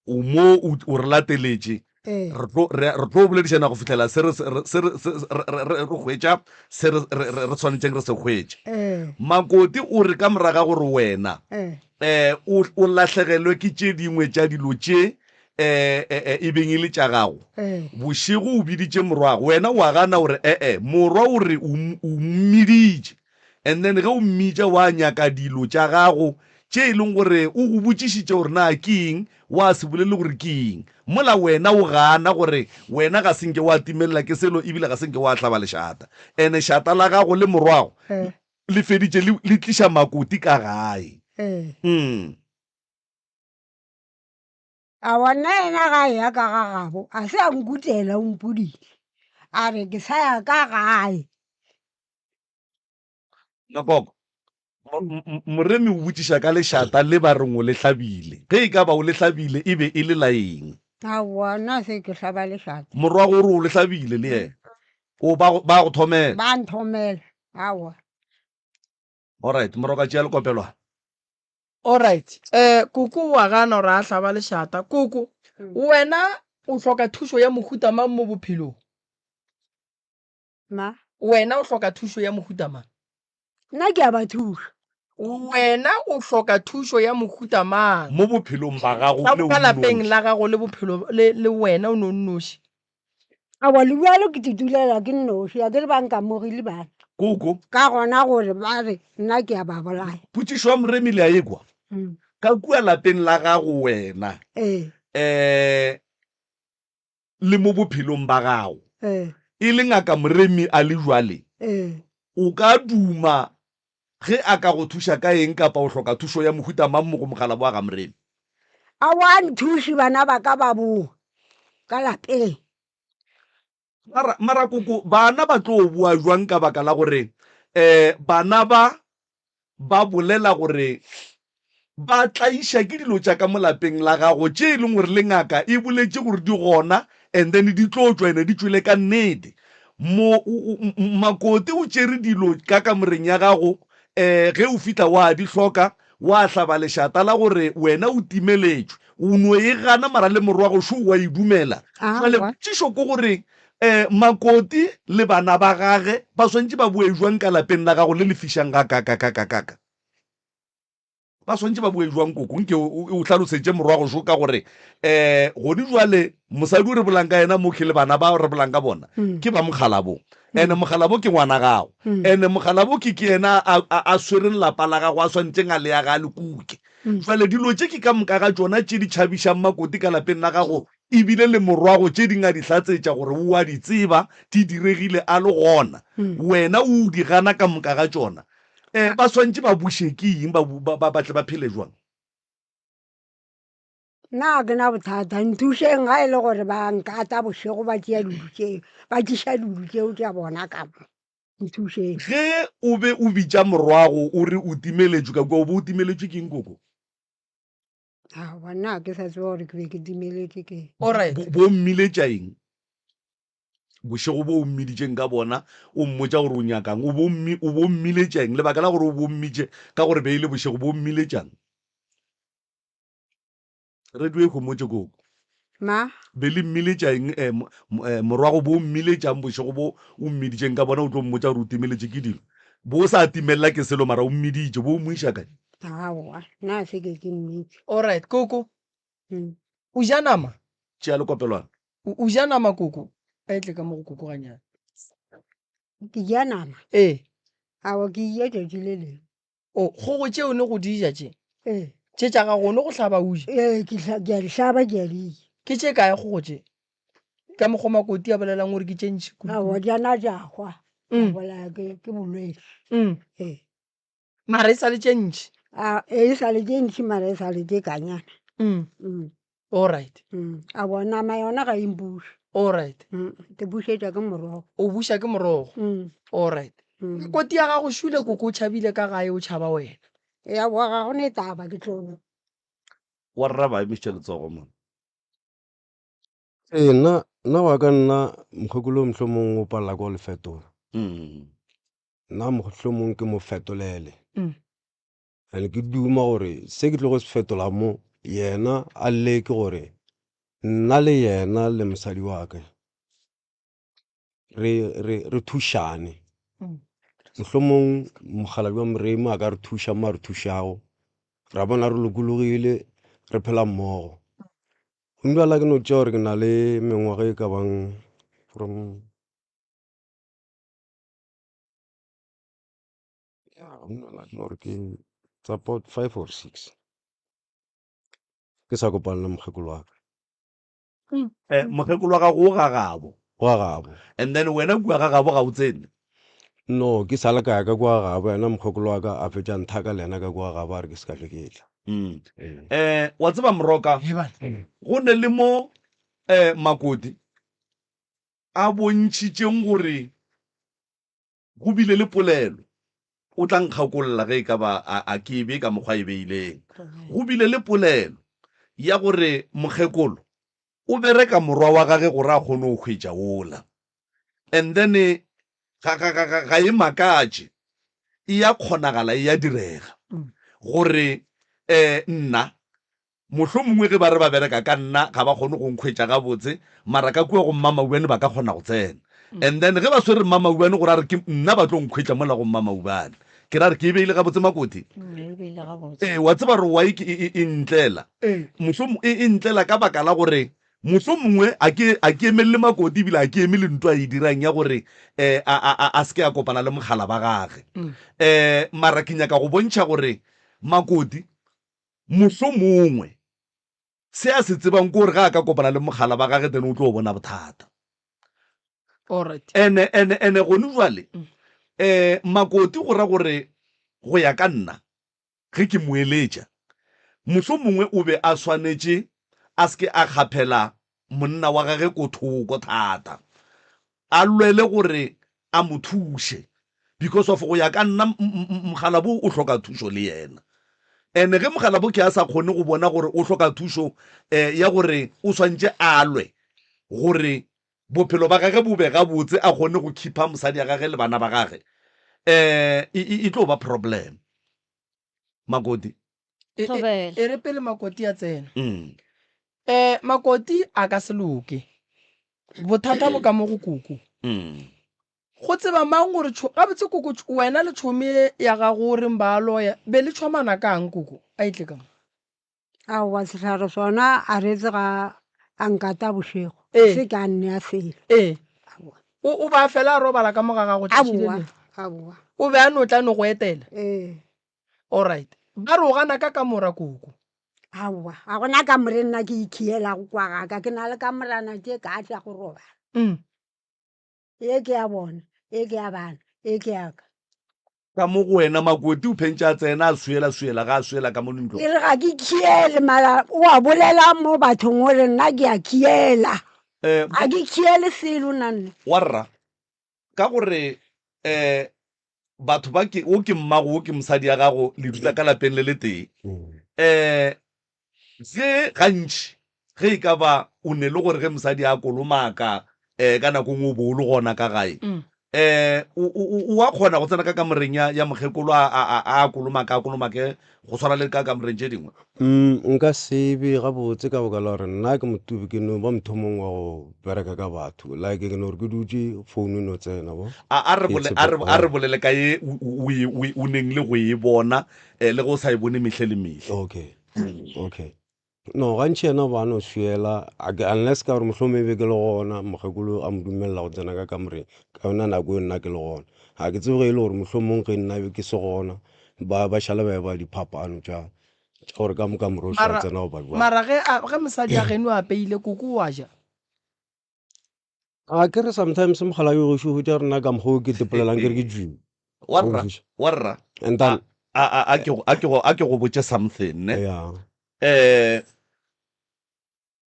O mo o, o re lateletše. Ee. Re tlo, re, re tlo boledišana go fihlela se re, se re, se re, re, re, re hwetša se re, re, re, re swanetšeng re se hwetše. Ee. Makoti o re ka moraga gore wena Ee. eh, o, o lahlegelwe ke tše dingwe tša dilo tše eh, eh, eh, e beng e le tša gago. Ee. Bošego o biditše morwago, wena wa gana o re ee, morwa o re o, o mmiditše. And then ge o mmitša wa nyaka dilo tša gago tše e leng gore o go botšišitše gore na ke eng, wa se bolele gore ke eng. Mola wena o gana gore wena ga se nke wa timelela ke selo ebile ga se nke wa hlaba lešata. And šata la gago le morwago le feditše le, le tliša makoti ka gae. Mm. Aowa nna yena ga a eya ka ga gabo a se a nkutela o mpoditše a re ke sa ya ka gae. Makoko, Moremi o botšiša ka lešata le ba reng o le hlabile. Ge e ka ba o le hlabile e be e le la eng? Aowa nna se ke hlaba lešata. Morwago o re o le hlabile le yena. O ba ba go thomela. Ba nthomela. Aowa. Alright, Moroka tšea lekopelwana. Alright, eh koko wa gana gore a hlaba lešata. Koko, wena o hloka thušo ya mohuta mang mo bophelong? Ma. Wena o hloka thušo ya mohuta mang? Nna ke a ba thuša. Wena o hloka thušo ya mohuta mang? Mo bophelong ba gago le o Ka lapeng nnoši. la gago le bophelo le, le wena o no nnoši. Aowa le bjalo ke itulela ke nnoši, a ke re ba nkamogile bana. Koko. Ka gona gore ba re nna ke a ba bolaya. Potšišo ya Moremi le a e kwa? Ka kua lapeng la gago wena, Ee. eh, le mo bophelong ba gago, Ee. e le Ngaka Moremi a le jwale, Ee. o ka duma ge a ka go thuša ka eng kapa o hloka thušo ya mohuta mang mo go Mokgalabo wa ga Moremi? Aowa a nthuše bana ba ka ba boa ka lapeng. Mara, mara koko, bana ba tlo boa jwang ka baka la gore um bana ba ba bolela gore ba tlaiša ke dilo tša ka mo lapeng la gago tše e leng gore le ngaka e boletše gore di gona and then di tlo tšwa ene di tšwele ka nnete. Mo, Makoti o tšere dilo ka kamoreng ya gago um ge o fihla wa di hloka, wa hlaba lešata la gore wena o timeletšwe. O no e gana mara le morwago šo wa e dumela. Jwale potšišo ke gore um Makoti le bana ba gage ba swantše ba boe jwang ka lapeng la gago le le fišang gakakakakaka? Ba swantše ba boe jwang koko? Nke o hlalosetše morwago šo ka gore um gone jwale mosadi o re bolang ka yena mo ke le bana ba re bolang ka bona ke ba mokgalabo. Ene mokgalabo ke ngwana gago. Ene mokgalabo ke ke yena a swereng lapa la gago a swantšeng a le aga a le kuke. Jwale dilo tše ke ka moka ga tšona tše di tšhabišang Makoti ka lapeng la gago Ebile le morwago tše ding a di hlatsetša gore o a di tseba di diregile a le gona. Wena o di gana ka moka ga tšona. E, ba swantše ba buše ke eng, ba, ba, ba, ba tle ba phele jwang? Nna ga ke na bothata, nthušeng ga e le gore ba nkata bošego ba tšea didu tšeo, ba tliša didu tšeo tša bona ka mo. Nthušeng. Ge o be o bitša morwago o re o timeletšwe ka kua, o be o timeletšwe ke eng, koko? Aowa, nna ga ke sa tseba gore ke be ke timeletše ke. Alright. Bo, bo mmiletša eng? Bošego bo o mmiditšeng ka bona, o mmotša gore o nyakang, o bo mmi, o bo mmiletša eng? Lebaka la gore o bo mmitše ka gore be e le bošego, bo mmiletšang? Radio e homotše koko. Ma? Be le mmiletša eng, eh, eh, morwago bo mmiletšang bošego bo o mmiditšeng ka bona, o tlo mmotša gore o timeletše ke dilo? Bo o sa timelela ke selo mara o mmiditše, bo o mo iša kae? Aowa, nna se ke ke mmitše. Alright, koko. Mm. O ja nama? Tšea lekopelwana. O, o ja nama koko? A e tle ka mo go koko ganyane. Ke ja nama? Ee. Aowa, ke ja tšatši le lengwe. O, kgogo tše o ne go di ja tše? Ee. Tše tša gago o ne go hlaba o ja? Ee, ke hla, ke a di hlaba, ke a di ja. Ke tše kae kgogo tše? Ka mokgwa Makoti a bolelang gore ke tše ntši kudu. Aowa, di a na tša hwa. Tša bolaya ke, ke bolwetši. Ee. Mara e sa le tše ntši? A, e sa le tše ntši mara e sa le tše kanyana. Alright. Aowa, nama yona ga e mpuše. Alright. Ke bušetša ke morogo. O buša ke morogo? Alright. Makoti ya gago šule koko o tšhabile ka gae o tšhaba wena. Ya boa ga go ne taba ke tlo. Wa rra ba emišitše letsogo mo. Ee, nna nna wa ka nna mokgekolo mohlomong o palela ke go le fetola. Nna mohlomong ke mo fetolele. And ke duma gore se ke tlogo se fetola mo yena a leke gore nna le yena le mosadi wa ka re, re, re thušane. Mohlomong mokgalabje wa Moremi a ka re thuša mo a re thušago, ra bona re lokologile, re phela mmogo. Gomme bjale ke no tšea gore ke na le mengwaga e ka bang from ya gore ke it's about 5 or 6 ke sa kopana le mokgekolo wa ka. Eh, mokgekolo wa gago o ga gabo. Wa gabo. And then wena kua ga gabo ga o tsene? No, ke sa le ka ya ka kua gabo, yena mokgekolo wa ka a fetša nthaka le yena ka kua gabo a re ke se ka hlwe ke etla. Eh, wa tseba Moroka, go ne le mo eh Makoti a bontšhitšeng gore go bile le polelo, o tla nkgakolla ge e ka ba a, a ke e bee ka mokgwa a e beileng. Go bile le polelo ya gore mokgekolo o bereka morwa wa gage gore a kgone go hwetša wola. And then ga, ga, ga, ga, ga e makatše, e ya kgonagala, e ya direga gore um nna Mohlomongwe ge ba re ba bereka ka nna ga ba kgone go nkhwetša gabotse, mara ka kua go Mmamaubane ba ka kgona go tsena. And then ge ba swere Mmamaubane go ra re ke nna ba tlo nkhwetša mola go Mmamaubane. Ke ra re ke e beile gabotse Makoti? E beile gabotse. Ee, wa tseba gore why ke e, e, e ntlela? Mohlom-, e, e ntlela ka baka la gore mohlomongwe a ke, a ke emelele Makoti ebile a ke eme le ntwa e dirang ya gore um a, a, a, a se ke a kopana le mogala ba gage. Um mara ke nyaka go bontšha gore Makoti Mohlomongwe se a se tsebang ke gore ge a ka kopana le mogala ba gage then o tlo bona bothata. Alright. Ene, ene, ene gone jwale, eh, Makoti go ra gore go ya ka nna, ge ke mo eletša, mohlomongwe o be a swanetše a se ke a kgaphela monna wa gage ko thoko thata, a lwele gore a mo thuše because of go ya ka nna Mgalabo o hloka thušo le yena. And ge Mgalabo ke a sa kgone go bona gore o hloka thušo um ya gore o swantše a lwe gore bophelo ba gage bo be gabotse a kgone go keepa mosadi ya gage le bana ba gage um e tlo ba problem. Makoti. E, e, Thobela. e re pele Makoti a tsena. Mm. Um Makoti a ka se loke. Bothata bo ka mo go koko. Mm. Go tseba mang gore tšho, gabotse koko tš-, wena le tšhomi ya gago o reng ba loya, be le tšhomana kang koko? A e tle ka mo. Aowa, sehlare sona a retse ga a nkata bošego. Ee. Se ke a nnea selo. Ee. Aowa. O, o ba fela a robala ka mo ga gago tšatši le Aowa, lengwe? aowa. O be a no tla no go etela? Ee. Alright. Ba re o gana ka kamora koko. Aowa, ga gona kamore nna ke ikhielago kwa gaka. Ke na le kamorana tše ka tša go robala. Ye ke ya bona, ye ke ya bana, ye ke ya ka. Ka mo go wena Makoti o phentše a tsena a swiela swiela ga a swiela ka mo dintlong. Ke re ga ke khiele mara o a bolela mo bathong o re nna ke a khiela. Ga ke khiele selo nna nna. Warra, ka gore um batho ba ke o ke mmago o ke mosadi ya gago le dula ka lapeng le letee um ge gantši ge e ka ba o ne le gore ge mosadi a kolomaka um ka nako nngwe o bo o le gona ka gae um o a kgona go tsena ka kamoreng ya ya mokgekolo a a a kolomaka a kolomake go tshwana le ka kamoreng tše dingwe. Nka se be gabotse ka baka la gore nna ke motubi, ke no ba motho o mongwe wa go bereka ka batho. Like ke no re ke dutše, phone e no tsena bo. A, a re bole, a re, a re bolele ka ye o, o, o, o neng le go e bona, eh, le ge o sa e bone mehle le mehle. Okay, okay. No, gantši yena ba no swiela, a ke, unless ka gore mohlomongwe e be ke le gona, mokgekolo a mo dumelela go tsena ka kamoreng ka yona nako eo nna ke le gona. Ga ke tsebe ge e le gore mohlomongwe ge nna be ke se gona, ba, ba šale ba eba diphapano tša, tša gore ka mo kamore o sa Mara, tsena goba jwang. mara ge a, ge mosadi a geno a apeile, koko o a ja? A ke re sometimes mogala yo gešo hwetša rena ka mokgwa o ke tepolelang ke re ke juu. Warra, warra. And then A, a, a ke go, a ke go, a ke go botše something, ne? Yeah. Eh,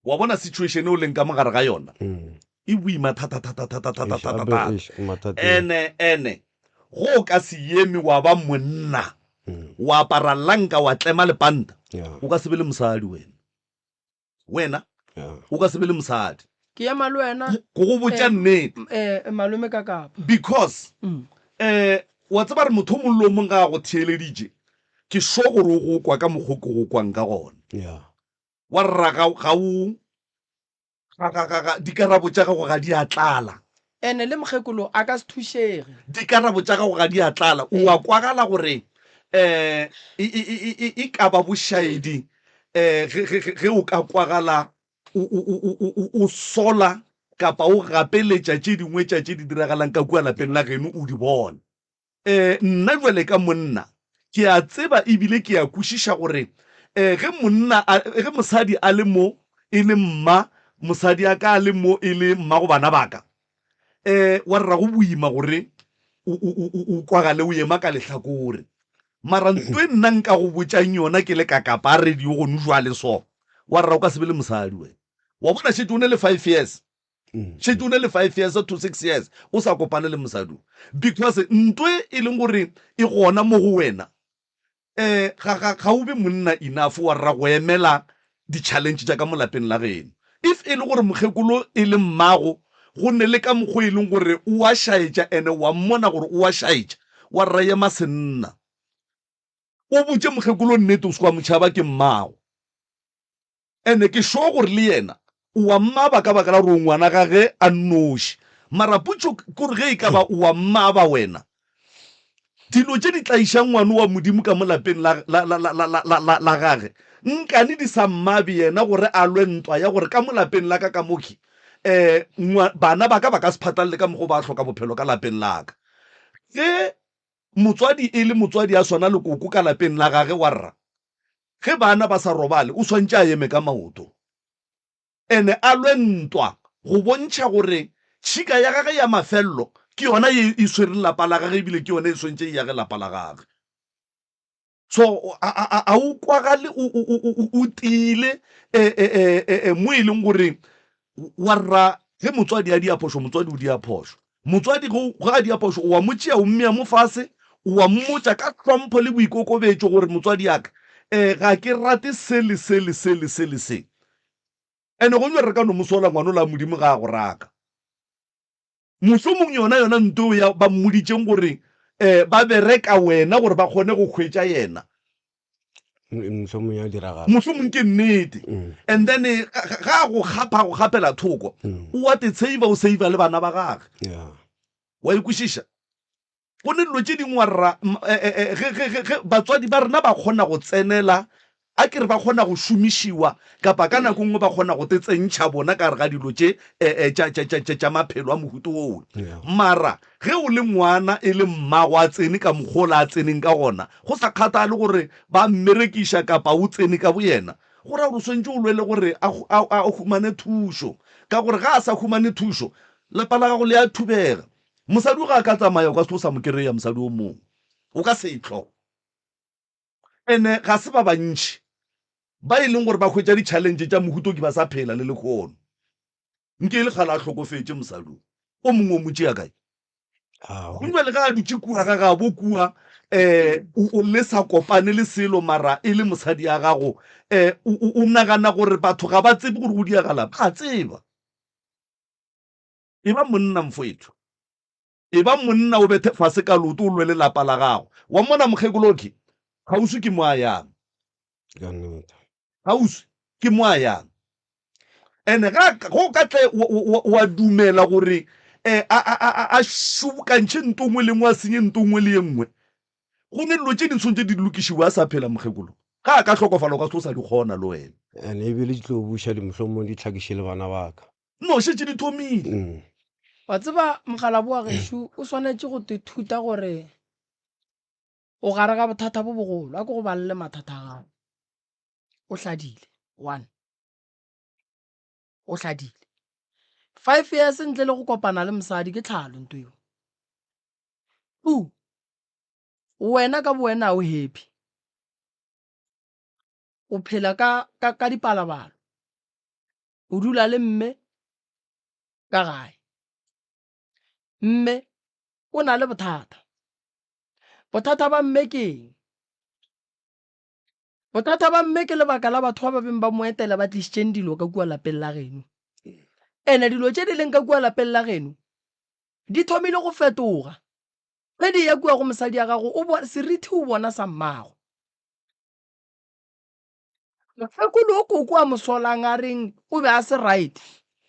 wa bona situation e o leng ka mo gare ga yona e boima thata thata thata thata Eish, thata abe, thata. eish, mathateng. Ene, ene. Go o ka se eme wa ba monna, wa apara lanka wa tlema lepanta, o ka se be le mosadi wena. Wena o ka se be le mosadi. Ke ema le wena. Go go botša nnete. Eh, malome ka kapa. Because eh wa tseba re motho o mongwe le o mongwe ga a go theeleditše, ke sure gore o go kwa ka mokgo ke go kwang ka gona. Wa rra ga ga o ga ga ga ga dikarabo tša gago ga di a tlala. Ene le mokgekolo a ka se thušege. Dikarabo tša gago ga di a tlala. O a kwagala gore um e, e, e, e, e ka ba bošaedi um ge, ge, ge, ge o ka kwagala o, o, o, o, o, o sola kapa o gapeletša tše dingwe tša tše di diragalang ka kua lapeng la geno o di bona. Um nna bjale ka monna ke a tseba ebile ke a kwešiša gore um ge monna a, ge mosadi a le mo e le mma, mosadi a ka a le mo e le mmago bana ba ka, um wa rra go boima gore o, o, o, o, o kwagale o ema ka lehlakore. Mara nto e nna nka go botšang yona ke le kakapa a radio gonu jwale so, wa rra o ka se be le mosadi wena. Wa bona šetše o ne le five years Šetše o ne le five years to six years o sa kopane le mosadi o, because nto e e leng gore e gona mo go wena um ga, ga, ga o be monna enough wa rra go emela di-challenge tša ka mo lapeng la geno. If e le gore mokgekolo e le mmago, go ne le ka mokgo e leng gore o a šaetša ene wa mmona gore o a šaetša, wa rra ema senna. O botše mokgekolo nnete o se wa mo tšhaba ke mmago. Ene ke sure gore le yena o a mmaba ka baka la gore o ngwana gage a nnoši. Mara potšo ke gore ge e ka ba o a mmaba wena, dilo tše di tlaišang ngwano wa Modimo ka mo lapeng la, la, la, la, la, la, la, la gage, nkane di sa mmabe yena gore a lwe ntwa ya gore ka mo lapeng la ka ka mokhwi, um ngwa, bana ba ka ba ka se phatlalele ka mokgwa o ba hloka bophelo ka lapeng la ka. Ge motswadi e le motswadi a swana le koko ka lapeng la gage wa rra, Ge bana ba sa robale, o swantše a eme ka maoto ene a lwe ntwa go bontšha gore tšhika ya gage ya mafello ke yona ye e swereng lapa la gage ebile ke yona e swantše e age lapa la gage. So a, a, a, a o kwagale o, o, o, o, o tiile e, e, e, e, e, mo e leng gore Wa rra, ge motswadi a dia phošo, motswadi o dia phošo. Motswadi ge, ge a dia phošo, o a mo tšea o mmea mo fase, o a mmotša ka hlompho le boikokobetšo gore motswadi ya ka, um ga ke rate se le se le se le se le se. And gomme re ka no mo sola ngwanola Modimo ga a go raka. Mohlomong yona, yona nto ya ba mmoditšeng gore um ba bereka wena gore ba kgone go hwetša yena. Mohlomong ya diragala. Mohlomong ke nnete. And then ga a go gapa, go gapela thoko, o a te save-a, o save-a le bana ba gage. Wa e kwešiša? Go ne dilo tše dingwe wa rra, ge, ge, ge, ge batswadi ba rena ba kgona go tsenela, a ke re ba kgona go šomišiwa, kapa ka nako nngwe ba kgona go te tsentšha bona ka gare ga dilo tše, tša, tša, tša, tša, tša maphelo a mohuta owe. Mara ge o le ngwana e le mmago a tsene ka mokgwa ola a tseneng ka gona, go sa kgathale gore ba mmerekiša kapa o tsene ka boyena, go ra gore o swantše o lwele gore a, a, a humane thušo. Ka gore ga a sa humane thušo, lapa la gago le a thubega. Mosadi o ga a ka tsamaya o ka se tlo sa mo kereya mosadi o mongwe. O ka se tlo. Ene ga se ba bantši ba e leng gore ba hwetša di-challenge tša mohuto ke ba sa phela le lehono. Nke e le kgale a hlokofetše mosadi o. O mongwe o mo tšea kae? Gomme bjale ga a dutše kua ga gabo kua um o le sa kopane le selo mara e le mosadi ya gago um o nagana gore batho ga ba tsebe gore go diagala? Ba tseba. Eba monna mfoetho. Eba monna o bethe fase ka leoto o lwele lapa la gago. Wa mmona mokgekoloki? Kgauswi ke mo a yang. Ka nnete. Kgauswi ke mo a yang. Ene ga go ka tle wa dumela gore eh, a, a, a, a šubukantšhe nto nngwe le nngwe a senye nto nngwe le ye nngwe. Go ne dilo tše di tshwanetse di lokišiwe a sa phela mokgekolo. Ga a ka hlokofala o ka se tlo sa di kgona le wena. Ene ebile di tlo buša di mohlomong di tlhakiše le bana ba ka. No, šetše di thomile. Wa tseba mokgalabo wa gešo o swanetše go te thuta gore o gare ga bothata bo bogolo. A ko go balele mathata a gago. O hladile, one. O hladile. Five years ntle le go kopana le mosadi ke tlhalo nto eo. Two, wena ka bowena ga o happy. O phela ka, ka, ka dipalabalo. O dula le mme ka gae. Mme o na le bothata. Bothata ba mme ke eng? Bothata ba mme ke lebaka la batho ba ba beng ba mo etela ba tlišitšeng dilo ka kua lapeng la geno. Ene dilo tše di leng ka kua lapeng la geno di thomile go fetoga. Ge di eya kua go mosadi ya gago, o bo, seriti o bona sa mmago. Mokgekolo o koko a mo solang a reng o be a se right.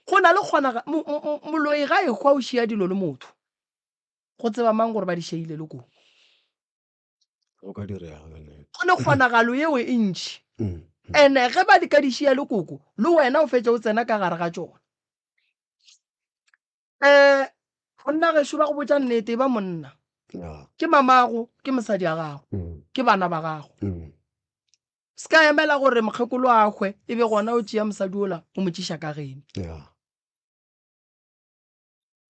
Go na le kgonaga, mo, mo, moloi ga ehwa o šia dilo le motho. Go tseba mang gore ba di šeile le koko? Go ka direga ka nnete. Go ne kgonagalo yeo e ntši. Ene ge ba di ka di šia le koko, le wena o fetša o tsena ka gare ga tšona. Um monna gešo ba go botša nnete, eba monna. Ke mamago, ke mosadi ya gago, ke bana ba gago. Se ka emela gore mokgekolo a hwe e be gona o tšea mosadi ola o mo tšiša ka geno.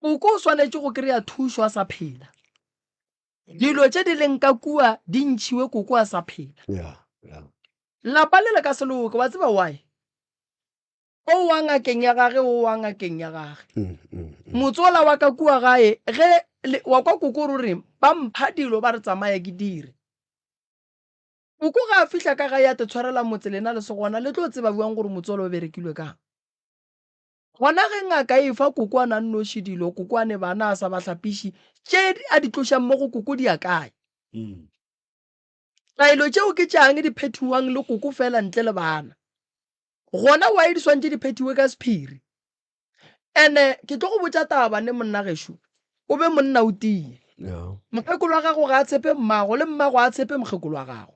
Koko o swanetše go kry-a thušo a sa phela. Dilo tše di leng ka kua di ntšhiwe koko a sa phela. Lapa le le ka se loke, wa tseba why? O wa ngakeng ya gage, o wa ngakeng ya gage. Motsola wa ka kua gae, ge wa kwa koko o re ba mpha dilo ba re tsamaya ke dire. Koko ga a fihla ka gae a te tshwarela motse lena le se gona, le tlo tseba bjang gore motsola o berekilwe kang? Gona ge ngaka e fa koko a na nnoši dilo, koko a ne bana a sa ba hlapiši, tše a di tlošang mo go koko di ya kae? Taelo tšeo ke tšang di phethiwang le koko fela ntle le bana? Gona why di swantše di phethiwe ka sephiri? Ene ke tlo go botša taba ne monna gešo, o be monna o tie. Mokgekolo wa gago ga a tshepe mmago le mmago a tshepe mokgekolo wa gago.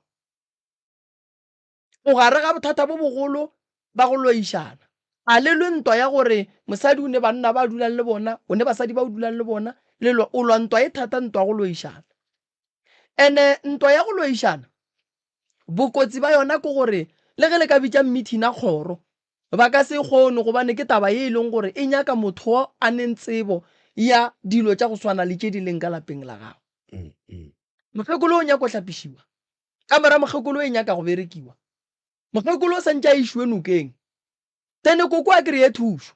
O gare ga bothata bo bogolo ba go loišana. A le lwe ntwa ya gore mosadi o ne banna ba dulang le bona, o ne basadi ba o dulang le bona, le lwa, o lwa ntwa e thata ntwa ya go loišana. Ene ntwa ya go loišana Bokotsi ba yona ke gore le ge le ka bitša meeting a kgoro, ba ka se e kgone gobane ke taba ye e leng gore e nyaka motho o a neng tsebo ya dilo tša go swana le tše di leng ka lapeng la gago. Mokgekolo o nyaka go hlapišiwa, kamora ya mokgekolo e nyaka go berekiwa, mokgekolo o santše a išiwe nokeng. Then koko a kreye thušo.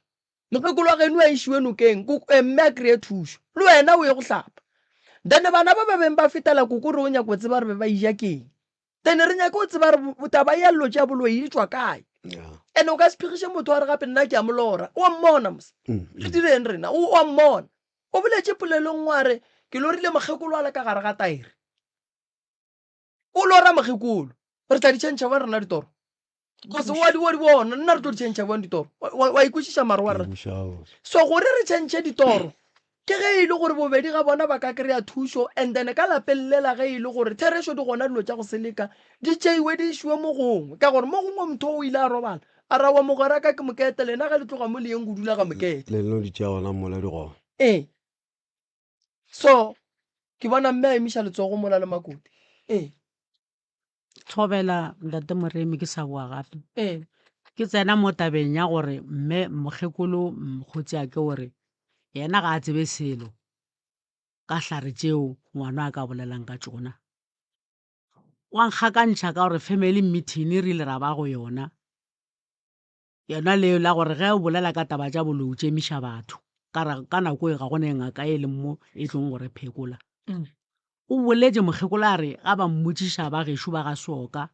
Mokgekolo wa geno a išiwe nokeng, koko, eh, mme a kreye thušo. Le wena o ye go hlapa. Then bana ba ba beng ba fetela koko re o nyaka go tseba re be ba ija keng. Then re nyaka go tseba re taba ya llo tša boloi e tšwa kae. And o ka se phegiše motho wa re gape nna ke a molora. O a mmona mos. Re direng rena? O a mmona. O boletše polelong wa re ke lorile mokgekolo a le ka gare ga taere. O lora mokgekolo. Re tla di tšhentšha bjang rena ditoro? Cause wa di wa di bona nna re tlo di tšhentšha bjang ditoro? Wa ikwešiša mare wa rena. So gore re tšhentšhe ditoro ke ge e le gore bobedi ga bona ba ka kry-a thušo and then ka lapeng lela ge e le gore therešo di gona dilo tša go seleka di tšeiwe di išiwe mo gongwe ka gore mo gongwe motho o ile a robala a ra wa mogwera ka ke mokete lena ge le tloga mo le yeng go dula ga mokete. Le no di tšea gona mola di gona. Ee. So ke bona mme a emiša letsogo mola le makoti. Ee. Thobela ntate Moremi ke sa boa gape. Ee. Ke tsena mo tabeng ya gore mme mokgekolo mokgotsi a ke gore yena ga a tsebe selo ka hlare tšeo ngwana a ka bolelang ka tšona. Wa nkgakantšha ka gore family meeting re ile ra ba go yona. Yona leo la gore ge o bolela ka taba tša boloi o tšemiša batho ka ra ka nako e ga go ne ngaka e leng mo e tlong go re phekola. O boletše mokgekolo a re ga ba mmotšiša ba gešo ba ga Seoka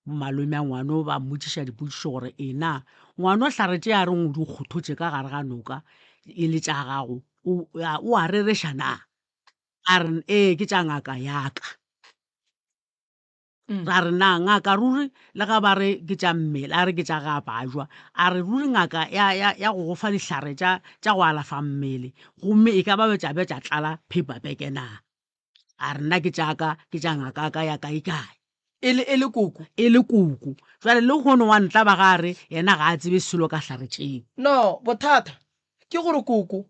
malome a ngwano ba mmotšiša dipotšišo gore e na ngwano hlare tše a reng o di kgothotše ka gare ga noka e le tša gago o a rereša na? A re ee ke tša ngaka ya ka. Ra re na ngaka ruri le ga ba re ke tša mmele a re ke tša ga bajwa a re ruri ngaka ya, ya, ya go go fa dihlare tša, tša go alafa mmele gomme e ka ba be tša be tša tlala paper beke na? A re nna ke tša ka ke tša ngaka ka ya kae kae. E le, e le koko. E le koko. Jwale le kgono wa ntla ba ga a re yena ga a tsebe selo ka hlare tšeo. No, bothata ke gore koko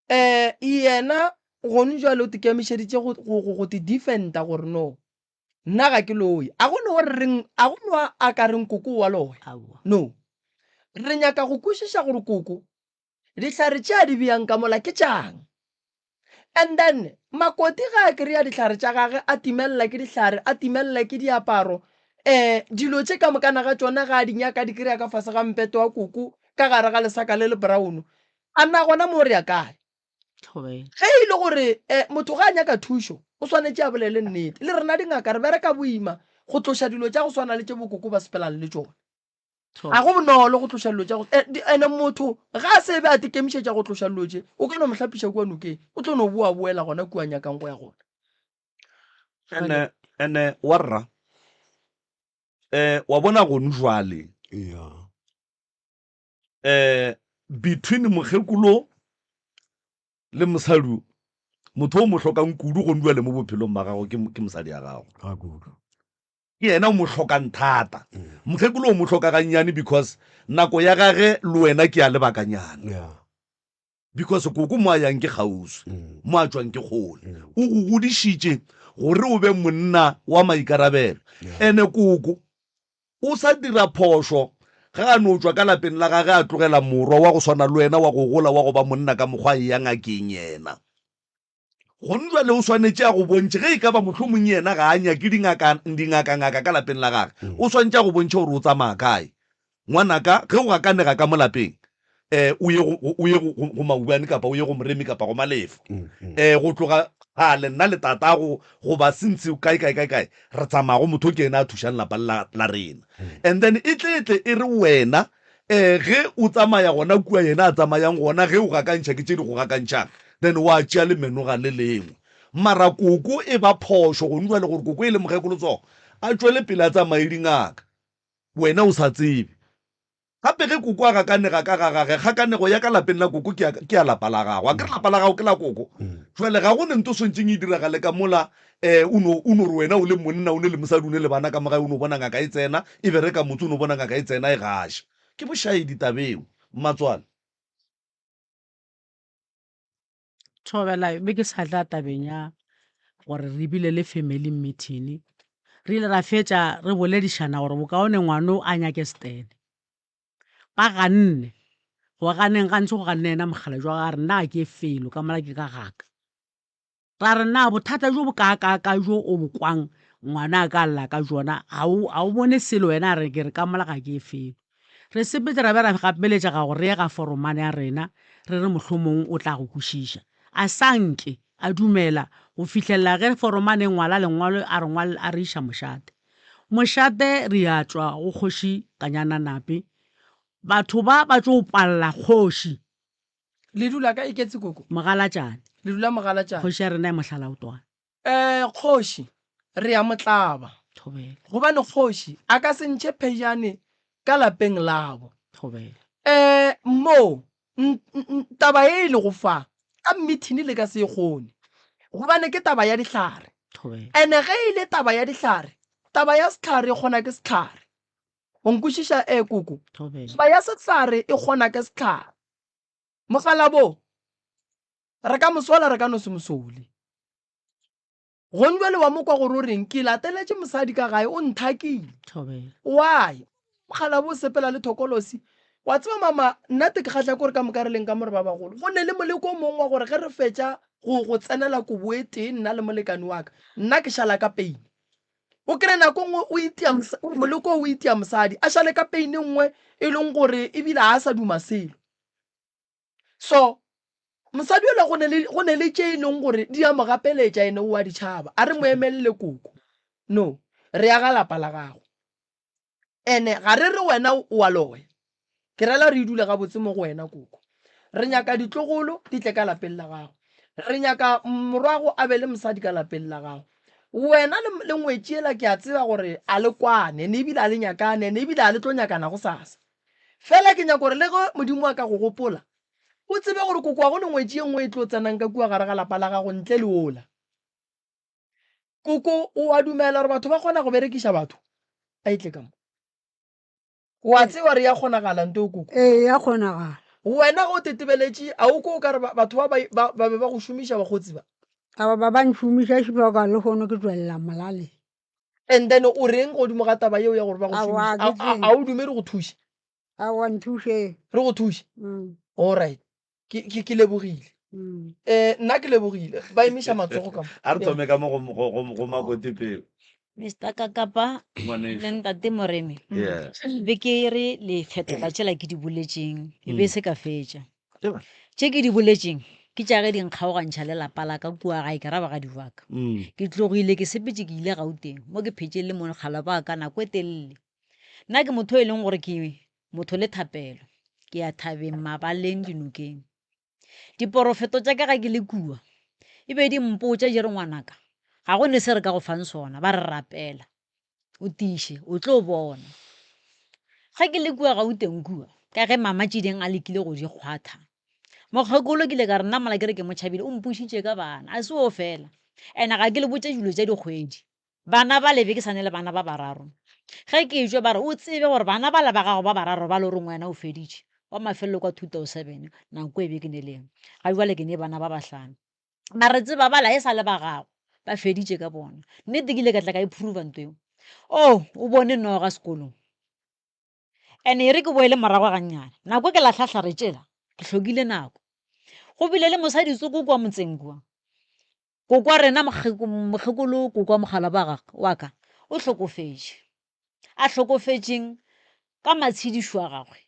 um yena gone jwale o tikemišeditše go, go, go, go te defenda gore no nna ga ke loye. A go no re reng, a go no a ka reng koko wa loya. Aowa. No. Re nyaka go kwešiša gore koko dihlare tše a di beyang ka mola ke tšang. And then makoti ga a kry-a dihlare tša gage a timelela ke dihlare, a timelela ke diaparo, um dilo tše ka mokana ga tšona ga a di nyaka a di kry-a ka fase ga mpete wa koko ka gare ga lesaka le le brown. A na gona mo re ya kae? Ge e le gore um motho ga a nyaka thušo, o swanetše a bolele nnete. Le rena dingaka re bereka boima go tloša dilo tša go swana le tše bokoko ba sepelang le tšona. Ga go bonolo go tloša dilo tša go eh, ene motho ga a se be a tekemišetša go tloša dilo tše, o ka no mo hlapiša kua nokeng, o tlo no boa boela gona kua nyakang go ya gona. Ene ene wa rra eh wa bona gonu jwale Yeah. eh between mokgekolo le mosadi motho o mo hlokang kudu gonu jwale mo bophelong ba gago ke ke mosadi ya gago. Ga kudu. Ke yena o mo hlokang thata. Mokgekolo o mo hloka gannyane because nako ya gage le wena ke ya lebakanyana. Yeah. Because koko mo a yang ke kgauswi, mo a tšwang ke kgole. O go godišitše gore o be monna wa maikarabelo. Ene koko o sa dira phošo ge a no tšwa ka lapeng la gage a tlogela morwa wa go swana le wena wa go gola wa go ba monna ka mokgwa a eya ngakeng yena. Gone jwale o swanetše a go bontšhe ge e ka ba mohlomong yena ga a nyake dingaka, dingakangaka ka lapeng la gage. O swanetše a go bontšhe gore o tsamaya kae. Ngwanaka, ge o gakanega ka mo lapeng, um o ye go, o ye go, go, go Maubane kapa o ye go Moremi kapa go Malefo. Um go tloga kgale nna le tatago goba since kae kae kae kae re tsamaya go motho ke yena a thušang lapa la, la rena. And then e tle e tle e re wena um ge o tsamaya gona kua yena a tsamayang gona ge o gakantšha ke tše di go gakantšhang then wa tšea le menoga le lengwe. Mara koko e ba phošo gonu jwale gore koko e le mokgekolotsogo a tšwele pele a tsamaye dingaka wena o sa tsebe. Gape ge koko a gakanega ka ga gage, kgakanego ya ka lapeng la koko ke ya, ke ya lapa la gago. Akere lapa la gago ke la koko? Jwale ga go ne nto swantšeng e diragale ka mola um o no, o no re wena o le monna, o ne le mosadi, o ne le bana ka mo gae, o no bona ngaka e tsena e bereka motse, o no bona ngaka e tsena e gaša. Ke bošaedi taba eo, mmatswale. Thobela be ke sa tla tabeng ya gore re bile le family meeting re ile ra fetša re boledišana gore bokaone ngwano a nyake setene ba ganne go ganeng gantši go ganne yena mokgalajwa wa re nna ga ke felo ka mola ke ka gaka Ra re, Na bothata bjo bokaakaaka bjo o bo kwang ngwana a ka lla ka bjona, ga o, ga o bone selo wena? A re, Ke re ka mola ga ke ye felo. Re sepetše ra be ra gapeletšega gore re ye ga foromane ya rena, re re mohlomong o tla go kwešiša. A sa nke a dumela go fihlelela ge foromane e ngwala lengwalo a re ngwal, a re iša mošate. Mošate re ya tšwa go kgoši Kanyana Nape. Batho ba ba tšo palela kgoši. Le dula ka Iketsi koko? Mogalatšane. Le dula Mogalatšane. Kgoši ya rena e Mohlalaotwana. Eh, kgoši re ya motlaba. Thobela. Gobane kgoši a ka se ntšhe phejane ka lapeng labo. Thobela. Eh, mo taba ye e lego fa ka mmithini le ka se e kgone. Gobane ke taba ya dihlare. Thobela. Ene ge e le taba ya dihlare, taba ya sehlare e kgona ke sehlare. O nkwešiša eh koko? Thobela. Taba ya sehlare e kgona ke sehlare. Mokgalabo, re ka mo sola re ka no se mo sole. Gonjwale wa mo kwa gore o reng, ke lateletše mosadi ka gae o nthakile. Thobela. Why? Mokgalabo o sepela le thokolosi. Wa tseba mama, nna te ke kgahla ke gore ka moka re leng ka mo re ba bagolo. Go ne le moleko o mongwe wa gore ge re fetša go go tsenela kobo e tee nna le molekane wa ka, nna ke šala ka pain. O kry-e nako nngwe o itia moleko o itia mosadi a šale ka pain e nngwe e leng gore ebile ga a sa duma selo. So mosadi yola go ne le go ne le tše e leng gore di a mo gapeletša ene o a di tšhaba. A re mo emelele koko. No, re aga lapa la gago. Ene ga re re wena o a loya. Ke rela re dule gabotse mo go wena koko. Re nyaka ditlogolo di tle ka lapeng la gago. Re nyaka morwago a be le mosadi ka lapeng la gago. Wena le, le ngwetši yela ke a tseba gore a le kwane, ene ebile a le nyakane, ene ebile a le tlo nyakana gosasa. Fela ke nyaka gore le ge Modimo a ka go gopola, o tsebe gore koko wa go le ngwetši ye nngwe e tlo tsenang ka kua gare ga lapa la gago ntle le ola. Koko, o a dumela gore batho ba kgona go berekiša batho? A e tle ka mo. O a tseba gore ya kgonagala nto o koko? Ee, ya kgonagala. Wena ge o tetebeletše, a o ko o ka re batho ba ba ba be ba go šomiša bakgotsi ba? Aba ba ba nšomiša šibaka lehono ke tšwelela molaleng. And then o reng godimo ga taba yeo ya gore ba go Aowa, šomiša? ke tsebe. A o dumele go thuše? Aowa, nthuše. Re go thuše? Mm. All right. Ke, ke, ke lebogile. Mm. Eh, nna ke lebogile. Ba emiša matsogo ka mo. A re thome ka mo go, go, go, go Makoti pele. Mister Kakapa Ngwanešu. le Ntate Moremi. Yeah. Be ke re le fetola tšela ke di boletšeng, e be se ka fetša. Eba. Tše ke di boletšeng. Ke tša ge di nkgaogantšha le lapa la ka kua gae, ke ra bagadi ba ka. Ke tlogile ke sepetše ke ile Gauteng, mo ke phetše le mokgalabje wa ka nako e telele. Nna ke motho e leng gore ke motho le thapelo, ke ya thabeng, mabaleng, dinokeng. Diporofeto tša ka ga ke le kua e be di mpotša di re ngwanaka ga go ne se re ka go fang sona, ba re rapela o tiiše o tlo bona. Ge ke le kua Gauteng kua ka ge mama Tšideng a lekile go di kgwatha, mokgekolo ke ile ka re nna mola ke re ke mo tšhabile o mpušitše ka bana a se wo fela and-e ga ke le botše dilo tša dikgwedi. Bana bale be ke sa ne le bana ba bararo. Ge ke etšwa ba re, O tsebe gore bana bala ba gago ba bararo ba le goreng wena o feditše. Wa mafelelo kwa 2007, nako e be ke ne le yena. Ga bjale ke ne bana ba bahlano. Ba re tseba bala e sa le ba gago, ba feditše ka bona. Nnete ke ile ka tla ka e prova nto eo. Oh, o bone noga sekolong. And e re ke boele morago gannyane. Nako ke lahla hlare tšela, ke hlokile nako. Go bile le mosadi tsoko kua motseng kua. Kokwa rena mokgekolo kokwa mogala ba wa ka o hlokofetše. A hlokofetšeng ka matshedišo a gagwe.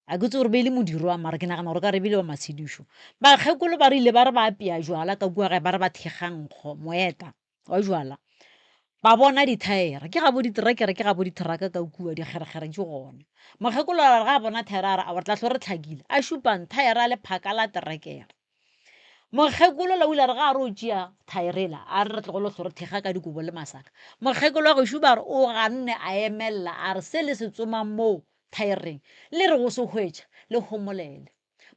A ke tsebe gore be e le modiro wa mara ke nagana gore ka re bile wa matshedišo. Bakgekolo ba rile ba re ba apea jwala ka kua gae ba re ba thekga nkgo moeta wa jwala. Ba bona dithaere ke gabo diterekere ke gabo ditheraka ka kua dikgerekgere di gona. Mokgekolo a re ga a bona thaere a re aowa re tla hlwe re hlakile. A šupang thaere a lephaka la terekere. Mokgekolo la o ile a re ga a re o tšea thaerela a re re tlogele go re thekga ka dikobo le masaka. Mokgekolo wa gešo ba re o ganne a emelela a re se le se tsomang moo thaereng le re go se hwetša le homolele.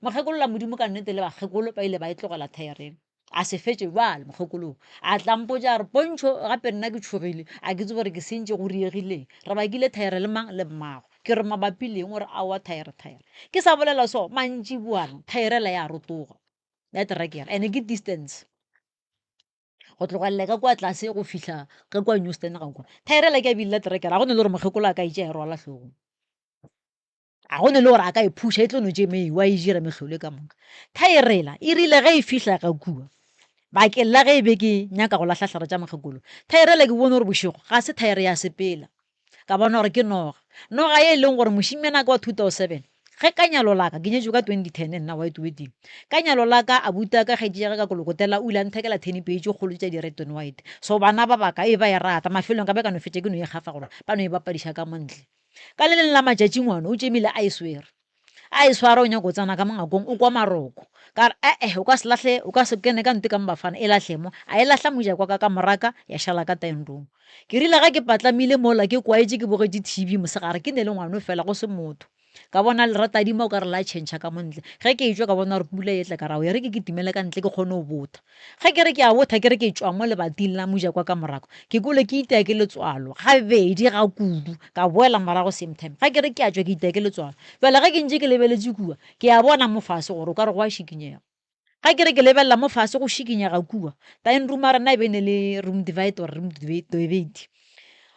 Mokgekolo la Modimo ka nnete le bakgekolo ba ile ba e tlogela thaereng. A se fetše bjale mokgekolo a tla mpotša a re Pontšho gape nna ke tšhogile a ke tsebe gore ke sentše go diegileng. Re bakile thaere le mang le mmago. Ke re mabapi le eng o re aowa thaere thaere. Ke sa bolela so mantšiboana thaerela ya rotoga ya terekere and ke distance go tlogelela ka kwa tlase go fihla ka kwa Newston ga kwa. Thaerela ke a bile la terekere ga go ne le gore mokgekolo a ka e tšea e rwala hlogong. Ga go ne le gore a ka e phuša e tlo no tše meiwa e dira mehlolo e ka moka. Thaerela e rile ge e fihla ka kua bakeng la ge e be ke nyaka go lahla hlare tša mokgekolo, thaerela ke bone gore bošego ga se thaere ya sepela. Ka bona gore ke noga. Noga ye e leng gore mošemane ka wa 2007 ge ka nyalo la ka, ke nyetšwe ka 2010 nna white wedding. Ka nyalo la ka abuti wa ka kgaetšedi ya ka ka kolokotela o ile a nthekela thenipe tše kgolo tša di red and white. So bana ba ba ka e ba e rata mafelong ka be ka no fetša ke no e gafa gore ba no e bapadiša ka mo ntle. Ka le leng la matšatši ngwana o tšemile a e swere. A e swara o nyaka go tsena ka mongakong o kwa maroko. Ka re eh o ka se lahle o ka se kene ka nte ka mo bafana e lahle mo. A e lahla mojako wa ka ka moraka ya šala ka dining room. Ke rile ga ke patlamile mola ke kwaetše ke bogetše TV mosegare ke ne le ngwano fela go se motho. Ka bona leratadima o ka re la tšhentšha ka mo ntle. Ge ke etšwa ka bona gore pula e tla ka re ao e re ke kitimele ka ntle ke kgone go botha. Ge ke re ke a botha ke re ke tšwa mo lebating la mojako wa ka morago ke kwele ke itaya ke letswalo gabedi ga kudu ka boela morago same time. Ge ke re ke a tšwa ke itaya ke letswalo. Bjale ge ke ntše ke lebeletše kua ke a bona mo fase gore o ka re go a šikinyega. Ge ke re ke lebelela mo fase go šikinyega kua, dining room ya rena e be e ne le room divide or room debate.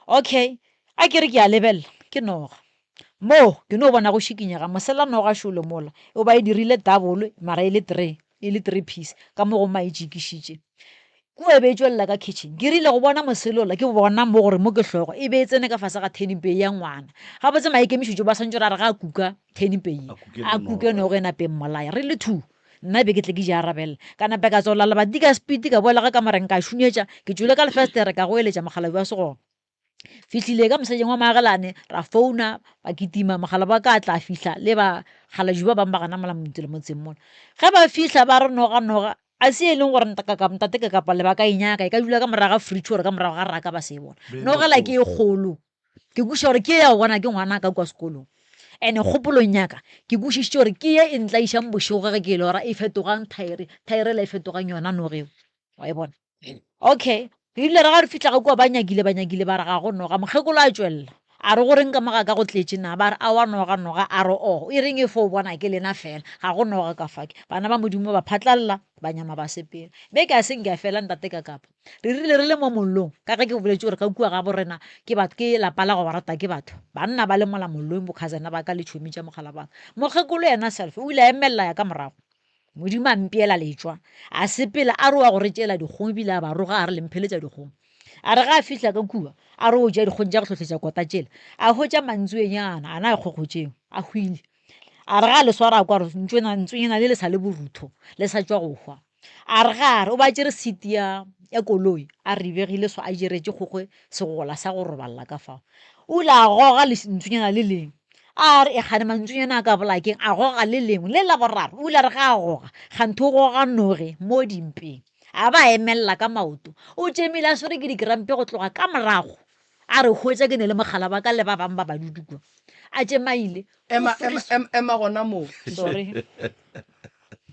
Okay, a ke re ke a lebelela ke noga. Mo ke no bona go šikinyega mosela noga šole mola o ba e dirile double mara e le three, e le three piece ka mo go ma e tšikišitše. Kua e be e tšwelela ka kitchen. Ke rile go bona moselola ke bona mo gore mo ke hlogo e be e tsene ka fase ga thenipei ya ngwana. Gabotse maikemišetšo ba swantše gore a re ga a kuka thenipei ye, a kuke nogo e nape e mmolaya. Re le two nna be ke tle ke di arabelela. Ka nape ka tswalela lebati ka speed ka boela ka kamoreng ka šunyetša ke tšwele ka lefestere ka goeletša mokgalabje wa segona. Fihlile ka mosejeng wa moagelane ra founa ba kitima mogala ba ka tla fihla le bakgalajwe ba bangwe ba gana mola motseng mola. Ge ba fihla ba re noga noga a se e leng gore ntate ka kapa le ba ka e nyaka e ka dula ka morago ga fridge gore ka morago ga raka ba se e bona. Nogela ke e kgolo ke kwešiša gore ke ya go bona ke ngwana ka kua sekolong. And-e kgopolong ya ka ke kwešišitše gore ke ye e ntlaišang bošego ge ke e lora e fetogang thaere, thaere ela e fetogang yona noga eo wa e bona. Okay, re ile ra ga re fihla ga kua ba nyakile ba nyakile ba re ga go noga. Mokgekolo a tšwelela a re go reng ka mo ga ka go tletše na? Ba re aowa noga noga. A re oh e reng e fo bona ke lena fela ga go noga ka fa. Ke bana ba Modimo ba phatlalla ba nyama ba sepela. Beke a se nke a fela ntate ka kapa. Re rile re le mo mollong ka ge ke boletše gore ka kua ga bo rena ke batho ke lapa la go ba rata ke batho. Banna ba le mola mollong bo khazana ba ka le tšhomi tša mogala ba ka. Mokgekolo yena self o ile a emelela ya ka morago. Modimo a mpeela letšwa, a sepela a re wa go re tšeela dikgong ebile a ba roga a re le mpheletša dikgong. A re ga a fihla ka kua, a re o ja dikgong tša go hlohletša kota tšela, a hwetša mantsuenyana a na a kgokgotšeng, a hwile. A re ga a le swara a kwa gore ntšwena, ntsuenyana le le sa le borutho, le sa tšwa go hwa. A re ga a re o ba tšere seat ya ya koloi a ribegile so a jeretše kgokgwe segola sa go robalela ka fao. O ile a goga lentsunyana le lengwe a re e kgane mantsunyana a ka bolaya keng a goga le lengwe le la boraro o ile a re ga a goga kganthe o goga noge mo dimpeng a ba emelela ka maoto o tšemile a swere ke dikrampe go tloga ka morago a re hwetša ke ne le mogala ba ka le ba bangwe ba badudi kua a tšemaile Ema, ema, ema, ema gona moo. Sorry.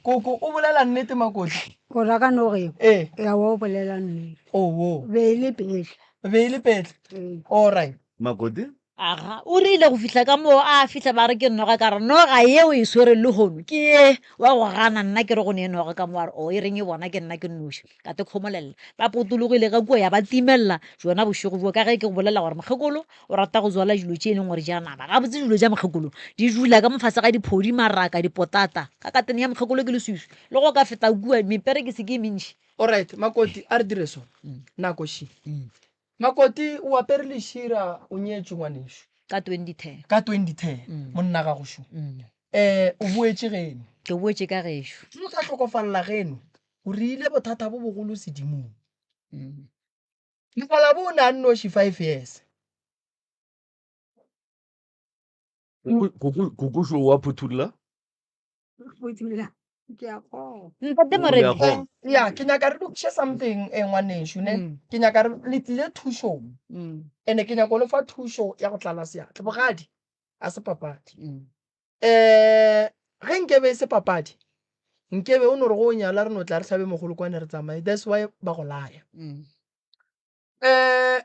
Koko o bolela nnete Makoti? O ra ka nogeng? Ee. Ya wa o bolela nnete. Owo. Be e le petla. Be e le petla. Ee. Alright. Makoti? Aga, o rile go fihla ka moo a fihla ba re ke noga ka re noga yeo e swere lehono ke ye wa go gana nna ke re go ne noga ka mo a re o e reng e bona ke nna ke nnoši ka te kgomolelela ba potologile ka kua ya ba timelela jona bošego bjo ka ge ke go bolela gore mokgekolo o rata go tswala dilo tše e leng gore ja nama gabotse dilo tša mokgekolo di dula ka mofase ga diphodi maraka dipotata ka katene ya mokgekolo ke leswiswi le go ka feta kua mepere ke se ke e mentši. Alright Makoti a re dire so nako še. Makoti o apere lešira o nyetšwe ngwanešu. Ka 2010. Ka 2010 mm. monna gago šo. Mm. Eh o boetše geno. Ke boetše ka gešo. O ka hlokofalla geno. O rile bothata bo bogolo sedimong. Mm. Mogala bo o ne a nnoši 5 years. Kokošo wa phuthulla? Phuthulla. Ke a kgona. Ntate Moremi. Ya, ke nyaka re lokiše something eh, ngwanešu ne. Mm. Ke nyaka re le tlile thušong. Mm. Ene ke nyaka le fa thušo ya go tlala seatla. Bogadi a se papadi. Mm. Eh, ge nkebe e se papadi, nkebe o no re go o nyala re no tla re hlabe mogolokwane re tsamaye. That's why ba go laya. Mm. Eh,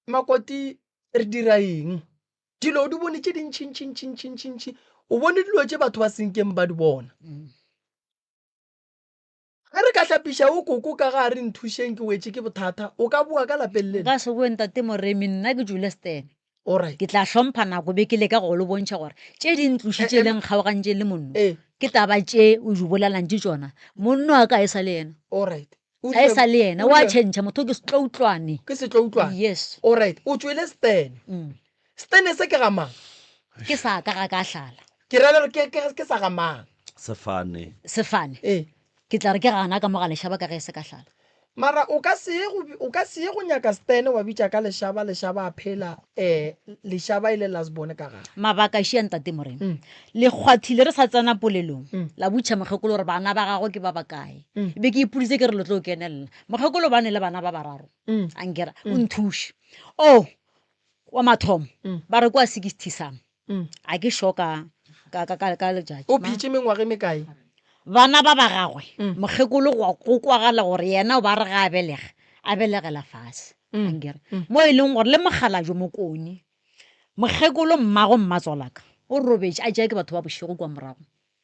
Makoti re dira eng? Dilo o di bone tše dintšintšintšintšintšintši. O bone dilo tše batho ba senkeng ba di bona. Mm. Ge re ka hlapiša o koko ka ga re nthušeng ke wetše ke bothata, o ka boa ka lapeng lena? Nka se boe ntate Moremi, nna ke tšwile Stene. Alright. Ke tla hlompha nako be ke leka go le bontšha gore tše di ntlošitše Eh, eh, le nkgaogantše le monno Eh, ke taba tše o di bolelang tše tšona. Monno wa ka e sa le yena. alright. O A e rile- sa le yena o wa rile- tšhentšha motho ke setloutlwane. Ke setloutlwane. Yes. Alright, o tšwele Stene. Mm. Stene se ke ga mang? Ke sa ka ga ka hlala. Ke ra le ke ke ke sa ga mang? Sefane. Sefane. Ee. Ke tla re ke gana ka mo ga lešaba ka ge e se ka hlala. Mara o ka se ye go o ka se ye go nyaka Stene wa bitša ka lešaba lešaba a phela eh lešaba e le last born ka gae. Mabaka šia ntate Morena. Mm. Le kgwathile re sa tsena polelong Mm. la butšha mokgekolo gore bana ba gagwe ke ba bakae. Mm. E be ke ipoditse ke re lo tlo kenelela. Mokgekolo ba ne le bana ba bararo. Mm. A nkera o nthuše. Oh wa mathomo Mm. ba re kwa 60 some. Mm. A ke sure ka ka ka ka, ka letšatši. O phetše mengwaga e mekae? Bana ba ba gagwe Mm. mokgekolo go go kwagala gore yena o ba re ga a belega a belegela fase. Mm. Ankere Mm. mo e leng gore le mokgalabje mokone mokgekolo mmago mmatswalaka o robetše a tšea ke batho ba bošego kwa morago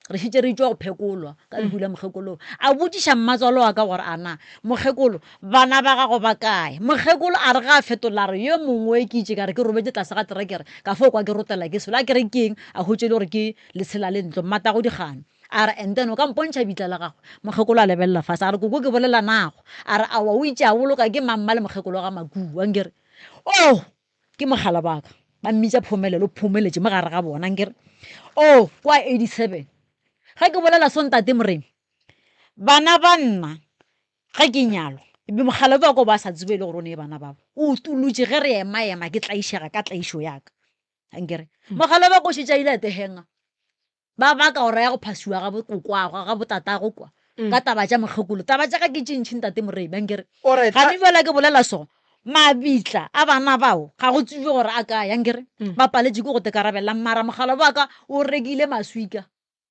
re šetše re tšwa go phekolwa ka lehu la mokgekolo a botšiša mmatswalo wa ka gore ana mokgekolo bana ba gago ba kae mokgekolo a re ga a fetola re yo mongwe ke itše ka re ke robetše tlase ga terekere ka fo kwa ke rotela ke selo a ke re keng a hwetše le gore ke letshela le ntlo mmatago dikgano a re and then o ka mpontšha bitla la gagwe mokgekolo a lebelela fase a re koko ke bolela nago a re awa o itše a boloka ke mamma le mokgekolo ga makua nkere oh Ke mogala ba ka, ba mmitša Phomelelo, o phomeletše mo gare ga bona, nkere, Oh, kwa 87. Ge ke bolela so Ntate Moremi, bana ba nna ge ke nyalwa, ebe mogala ba ka o ba sa tsebe e le gore o ne bana babo. O utolotše ge re ema-ema ke tlaišega ka tlaišo ya ka. Ankere, mogala ba ka o šetše a ile a tehenga. Ba baka gore ya go phasiwa ga bokokwagwe, ga botatago kwa. Ka taba tša mokgekolo. Taba tša ka ke tše ntši Ntate Moremi, ankere. Alright, Gane bjale ke bolela so, mabitla a bana bao ga go tsebe gore a kae, ankere. Ba paletše ke go tekarabella, mara mogala wa ka o rekile maswika.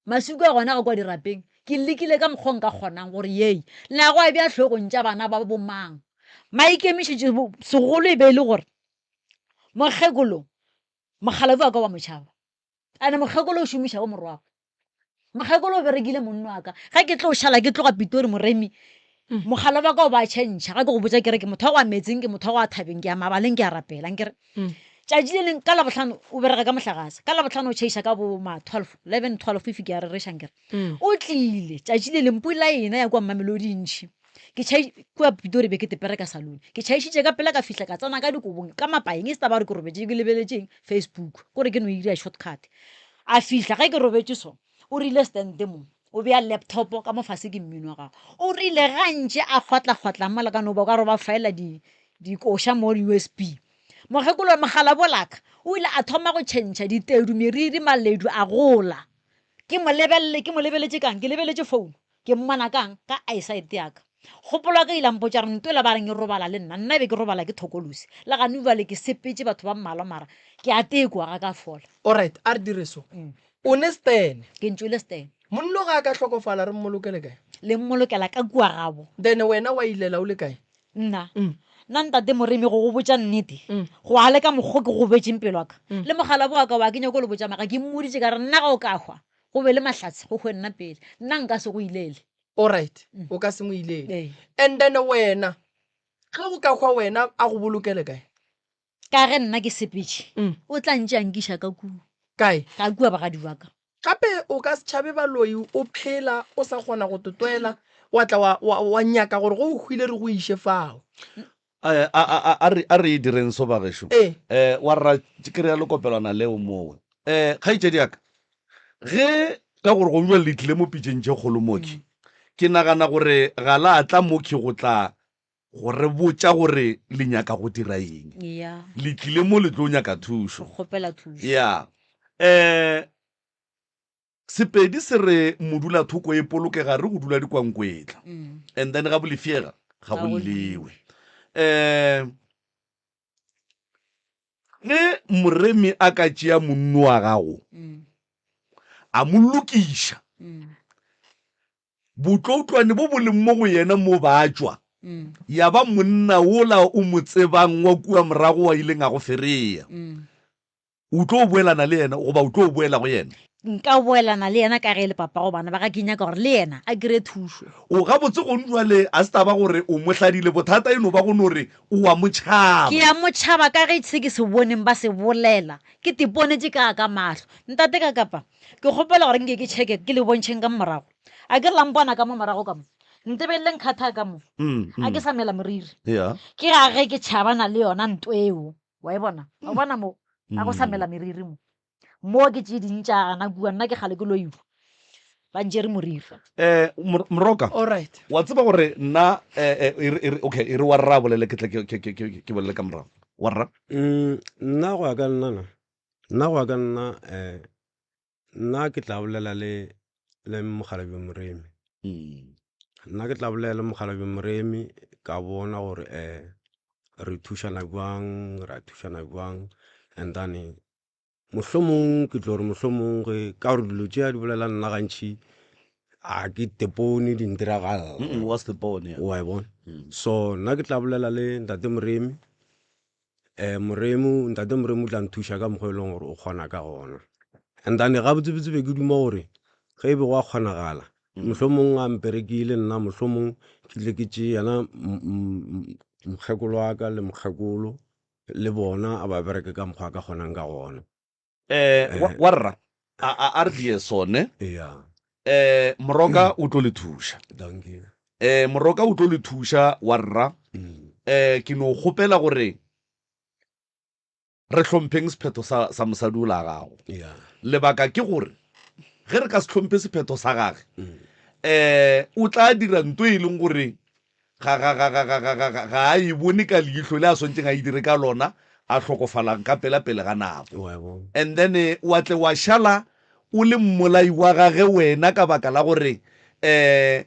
Maswika gona ga kwa dirapeng. Ke lekile ka mokgwa o nka kgonang gore yei, na go a bea hlogong tša bana ba bomang. Maikemišetšo segolo e be e le gore mokgekolo, mokgalabje wa ka wa mo tšhaba. Ane mokgekolo o šomiša o morwagwe. Mokgekolo o berekile monno wa ka. Ge ke tlo šala ke tloga Pitori Moremi, Mm. mogala wa ka o ba tšhentšha. Ga ke go botša ke re ke motho wa go ya meetseng, ke motho wa go ya thabeng, ke ya mabaleng, ke a rapela. Nkere Mm. tšatši le leng ka Labohlano o bereka ka mohlagase. Ka Labohlano o tšhaiša ka bo ma 12, 11, 12 if ke a rereša nkere. Mm. O tlile tšatši le leng pula ena ya kua Mamelodi ntšhi. Ke tšhai kua Pitori be ke tepere ka salone. Ke tšhaišitše ka pela ka fihla ka tsena ka dikobong ka mapaeng e se taba gore ke robetše ke lebeletšeng Facebook kore ke no ira shortcut. A fihla ge ke robetše so o rile stand mo. O bea laptop ka mo fase ke mmino wa gagwe. O rile ga ntše a kgwatla-kgwatla mola ka no ba o ka re ba faela di dikoša mo di-USB. Mokgekolo Mokgalabje laka o ile a thoma go tšhentšha ditedu, meriri, maledu a gola. Ke mo lebelele, ke mo lebeletše kang? Ke lebeletše phone. Ke mmona kang? Ka eyesight ya ka. Kgopolo ya ka ile ya mpotša gore ntwela ba reng e robala le nna. Nna e be ke robala ke thokolosi. Le gane bjale ke sepetše batho ba mmalwa mara ke a tekwa ga ka fola. Alright, a re dire so. O ne Stene. Ke ntšwele Stene. Monno ga a ka hlokofala re mmolokele kae? Le mmolokela ka kua gabo. Then wena wa ilela o le kae? Nna? Nna Ntate Moremi go go botša nnete, go a le ka mokgo ke gobetšeng pelo ya ka. Le mokgalabje wa ka wa ke nyako le botša mara ke mmoditše ka re nna ga o ka hwa go be le mahlatse go hwe nna pele. Nna nka se go ilele. Alright, o ka se mo ilele. And then wena ge go ka hwa wena a go bolokele kae? Ka ge nna ke sepetše, o tla ntše a nkiša ka kua. Kae? Ka kua bagadi ba ka. Gape o ka se tšhabe baloi o phela o sa kgona go totwela, wa tla wa, wa, wa nyaka gore ge o hwile re go iše fao. A, a, a, a re, a re e direng so bagešo. Ee. Eh, wa rra, ke rea lekopelwana leo mowe. Eh, kgaetšedi ya ka, ge ka gore gong jwale le tlile mo pitšeng tše kgolo mokhwi, ke nagana gore ga la tla mokhwi go tla go re botša gore le nyaka go dira eng. Ya. Le tlile mo le tlo nyaka thušo. Go kgopela thušo. Ya. Um Sepedi se re modulathoko e polokega re go dula dikwankwetla. And then ga bolefyega ga bo llewe. Um Ge moremi a ka tšea monno wa gago a mo lokiša, Botloutlwane bo bo leng mo go yena mo ba tšwa, ya ba monna wola o mo tsebang wa kua morago wa ileng a go fereya. O tlo boelana le yena goba o tlo boela go yena? Nka boelana le yena ka ge e le papago bana ba ka, ke nyaka gore le yena a kry-e thušo. O gabotse gonu bjale a se taba gore o mo hladile, bothata e no ba go no re o a mo tšhaba. Ke a mo tšhaba ka ge se ke se boneng ba se bolela, ke tiponetše ka a ka mahlo. Ntate Kakapa, Ke kgopela gore nke ke checke ke le bontšheng ka mo morago. A ke re la mpona ka mo morago ka mo. Ntebeleleng kgatha ka mo. A ke sa mela moriri. Yeah. Ke ga ge ke tšhabana le yona nto eo. Wa e bona? Wa bona mo? A go sa mela meriri mo. Mo ke tše ding tša gana kua nna ke kgale ke loiwa. Ba ntšere moriri. Eh, Moroka. All right. Wa tseba gore nna eh, eh, e re, e re, okay, e re wa rra bolele ke tle ke, ke, ke, ke, ke bolele ka morago. Wa rra? Nna go ya ka nna na, Nna go ya ka nna um nna ke tla bolela le le mokgalabje Moremi. Nna ke tla bolela le mokgalabje Moremi ka bona gore um re thušana bjang, ra thušana bjang and then mohlomong ke tlo re mohlomong ge ka gore dilo tše a di bolelang nna gantši a ke tepone di ntiragalela. Wa se tepone, ya. Wa e bona? So nna ke tla bolela le ntate Moremi. Moremo, ntate Moremo o tla nthuša ka mokgwa e leng gore o kgona ka gona. And then gabotsebotse be ke duma gore ge e be go a kgonagala, mohlomong a mperekile nna, mohlomong ke tle ke tšee yena mokgekolo wa ka le mokgekolo le bona a ba bereke ka mokgwa a ka kgonang ka gona. Wa rra, a re die sone. Eya. Moroka o tlo le thuša. Dankie. Moroka o tlo le thuša wa rra. Ke no kgopela gore re hlompheng sephetho sa, sa mosadi o la gago. Yeah. Lebaka ke gore ge re ka se hlomphe sephetho sa gage, o tla dira nto e leng gore ga, ga, ga, ga, ga, ga, ga, ga, ga a e bone ka leihlo le a swanetšeng a e dire ka lona, a hlokofalang ka pela pele ga nako. Wa e bona. And then wa tle wa šala o le mmolai wa gage wena ka baka la gore um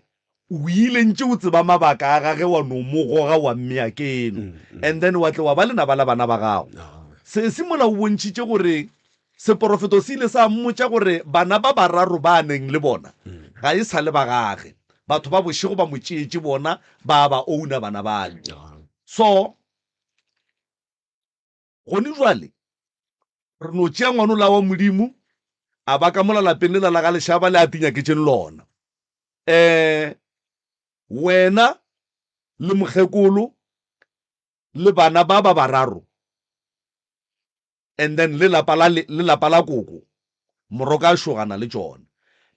o ile ntše o tseba mabaka a gage wa no mo goga wa mmea keno. And then wa tle wa ba lenaba la bana ba gago. Sesi mola o bontšhitše gore Seporofeto se ile sa mmotša gore bana ba bararo ba a neng le bona ga e sa le ba gage. Batho ba bošego ba mo tšeetše bona ba ba owna bana bale. So gone jwale re no tšea ngwanola wa Modimo a ba ka mola lapeng lela la ga Lešaba le a tinyaketšeng lona. Um wena le mokgekolo le bana ba ba bararo and then le lapa la le lapa la koko moroka a šogana le tšona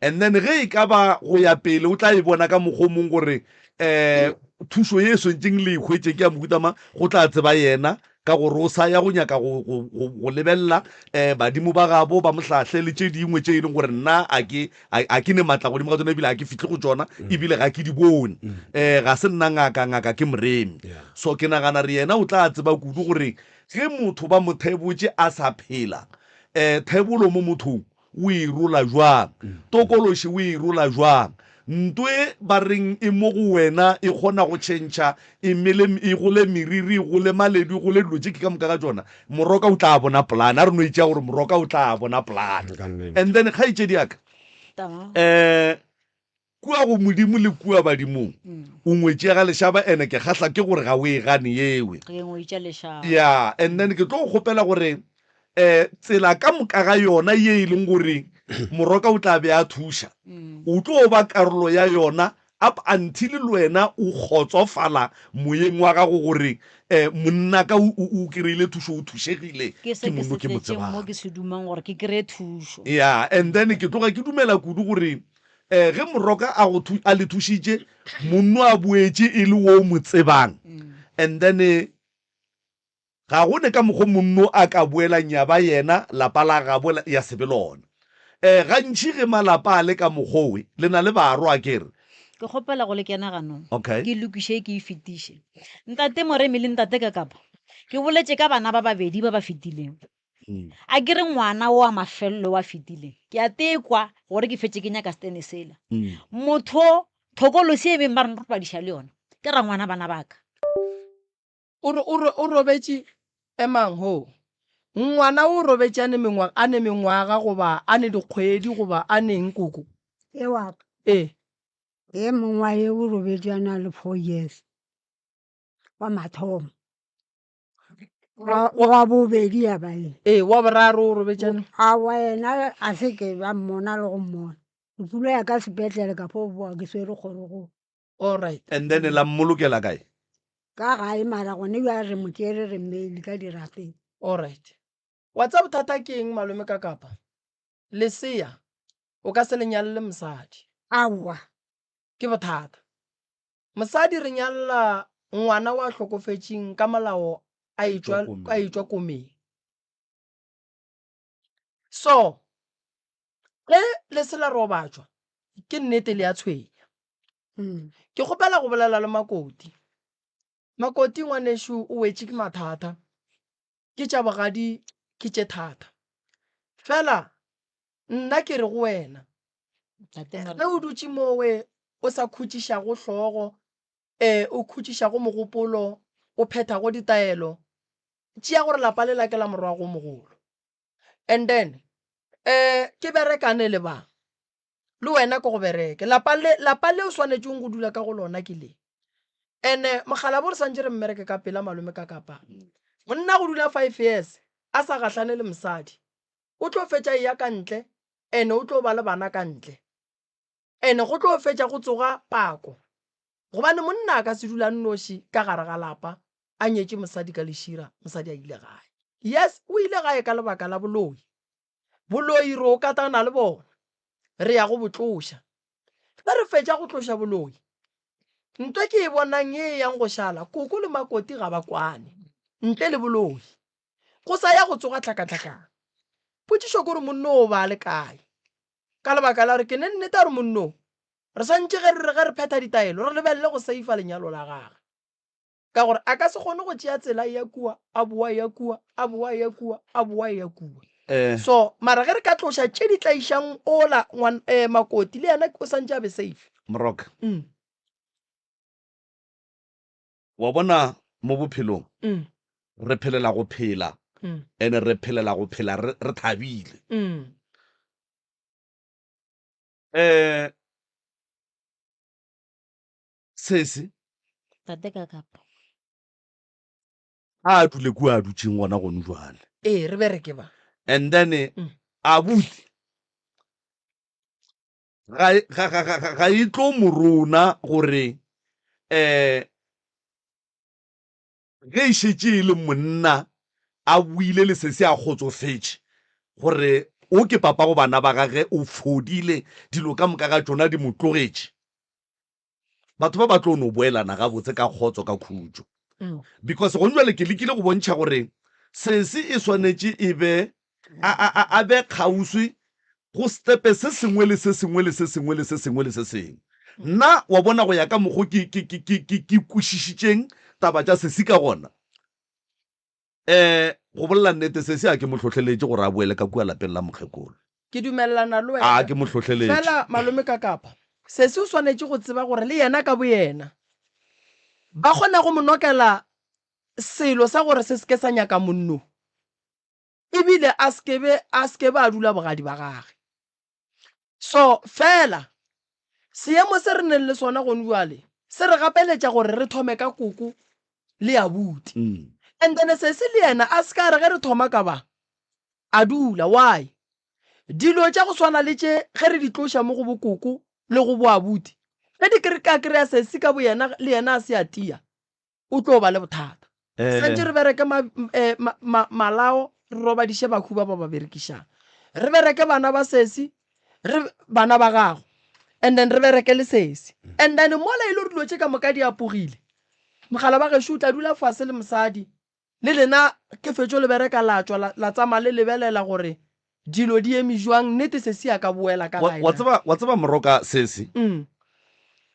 and then ge e ka ba go ya pele o tla e bona ka mokgwa o mong gore um thušo ye e swantšeng le e hwetše ke ya mohuta mang go tla tseba yena. Ka gore o sa ya go nyaka go, go, go, go lebelela um badimo ba gabo ba mo hlahle le tše dingwe tše e leng gore nna a ke, a, a ke ne matla godimo ga tsona ebile ga ke fihle go tšona ebile ga ke di bone. Um ga se nna ngaka, ngaka ke Moremi. So ke nagana re yena o tla tseba kudu gore ge motho ba mo thebotše a sa phela, um thebolo mo mothong o e rola bjang, tokološi o e rola bjang, nto e ba reng e mo go wena e kgona go tšhentšha, e mele, e gole meriri, e gole maledu, e gole dilo tše ke ka moka ga tšona, Moroka o tla bona polane. A re no e tšea gore Moroka o tla bona polane. And then kgaetšedi ya ka, um Kua go Modimo le kua badimong, o ngwetši ya ga lešaba ene ke kgahla ke gore ga o e gane yewe. Ke ngwetši ya lešaba. Ya, and then ke tlo go kgopela gore eh tsela ka moka ga yona ye e leng gore Moroka o tla be a thuša, o tlo ba karolo ya yona up until le wena o kgotsofala moyeng wa gago gore eh monna ka o o kry-ile thušo, o thušegile Ke se ke ke monno se ke mo tletšeng mo tsebang. ke se dumang gore ke kry-e thušo. Ya, and then ke tloga ke dumela kudu gore Eh, ge Moroka a go a le thušitše, monno a boetše e le wo o mo tsebang. And then eh, ga go ne ka mokgo monno a ka boelang ya ba yena lapa la gabo ya se be lona. Eh, gantši ge malapa a le ka mokgowe, le na le barwa akere. Ke kgopela go le kena ganong. Okay. Ke lokiše ke e fetiše. Ntate Moremi le Ntate Kakapa, ke boletše ka bana ba babedi ba ba fetileng. A ke re ngwana o wa mafelelo wa fetileng, ke a tekwa gore ke fetše ke nyaka stene sela. Motho thokolosi e beng ba re nrobadiša le yona, ke rangwana bana ba ka. O re, o re, o robetše, emang ho. Ngwana o robetše a ne mengwaga, a ne mengwaga goba a ne dikgwedi goba a ne eng koko? E wa ka. Ee. E mongwe wa ye o robetše a na le four years, wa mathomo. Wa wa bobedi ya ba eng? Ee, wa boraro o robetšane. Aowa yena a se ke ba mmona le go mmona. Ke kile ya ka sepetlele ka fo boa ke swere kgorogong. All right. And then la mmolokela kae? Ka gae mara gone bjale re mo tšere re mmeile ka dirapeng. All right. Wa tseba bothata ke eng malome ka kapa? Lesea o ka se le nyalele mosadi. Aowa. Ke bothata. Mosadi re nyalla ngwana wa hlokofetšing ka molao a etšwa a etšwa komeng. So ge le se la robatšwa ke nnete le ya tshwenya. Ke kgopela go bolela le Makoti. Makoti ngwanešu o wetše ke mathata, ke tša bogadi ke tše thata. Fela Nna ke re go wena, ge o dutše mowe o sa khutšišago hlogo, ee, o khutšišago mogopolo, o phethago ditaelo, tšea gore lapa le la ke la morwago o mogolo. And then um ke berekane le ba, le wena ke go bereke. Lapa le, lapa le o swanetšeng go dula ka go lona ke le. And-e mokgalabo re swantše re mmereke ka pela malome ka kapa. Monna go dula five years a sa gahlane le mosadi, o tlo fetša eya ka ntle ene o tlo ba le bana ka ntle ene go tlo fetša go tsoga pako gobane monna a ka se dula nnoši ka gare ga lapa a nyetše mosadi ka lešira mosadi a ile gae yes o ile gae ka lebaka la boloi boloi re o katana le bona re ya go bo tloša ge re fetša go tloša boloi nto ke e bonang e e yang go šala koko le makoti ga ba kwane ntle le boloi Go sa ya go tsoga tlhakatlhakano. Potšišo ke gore monno o ba a le kae? Ka lebaka la gore ke ne nnete ya gore monno re swantše ge re ge re phetha ditaelo re lebelele go seifa lenyalo la gagwe. Ka gore a ka se kgone go tšea tsela e ya kua, a boa e ya kua, a boa e ya kua, a boa e ya kua. So mara ge re ka tloša tše di tlaišang ola ngwan eh, makoti le yena o santše a be safe. Moroka. Wa bona mo bophelong re phelela go phela and re phelela go phela re re thabile. Eh sese Tate ka kapa. a dule kua a dutšeng gona gone jwale. Ee, re bereke ba. And then abuti ga ga ga ga ga e tlo morona gore eh ge e šetše e le monna a buile le sesi a kgotsofetše gore o ke papa go bana ba gage o fodile dilo ka moka ga tšona di mo tlogetše batho ba ba tlo no boelana gabotse ka kgotso ka khutšo. Because gone jwale ke lekile go bontšha gore sesi e swanetše e be a, a, a, a be kgauswi go stepe se sengwe le se sengwe le se sengwe le se sengwe le se sengwe. Nna wa bona go ya ka mokgo ke, ke, ke, ke, ke, ke kwešišitšeng taba tša sesi ka gona. Um go bolela nnete sesi a ke mo hlohleletše gore a boele ka kua lapeng la mokgekolo. Ke dumelelana le wena. A ke mo hlohleletše. Fela malome Kakapa, sesi o swanetše go tseba gore le yena ka boyena ba kgona go mo nokela selo sa gore se se ke sa nyaka monno. Ebile a se ke be, a se ke be a dula bogadi ba gage. So, fela, seemo se re neng le sona gone bjale se re gapeletša gore re thome ka koko le abuti. And then sesi le yena a se ka re ge re thoma ka ba, a dula. Why? Dilo tša go swana le tše ge re di tloša mo go bo koko le go bo abuti, ge di ka kry-a sesi ka boyena le yena a se a tia, o tlo ba le bothata. Eh. Santše re bereke ma, eh, ma, ma, malao, re robadiše bahu ba ba ba berekišang. Re bereke bana ba sesi, re bana ba gago. And then re bereke le sesi. And then mola e le gore dilo tše ka moka di apogile, mogala ba gešo o tla dula fase le mosadi, le lena ke fetšo le bereka la tšwa la, la tsamaya le lebelela gore Dilo di eme jwang? Nnete sesi a ka boela ka Wa, gae wa na? tseba, wa tseba Moroka sesi, Mm.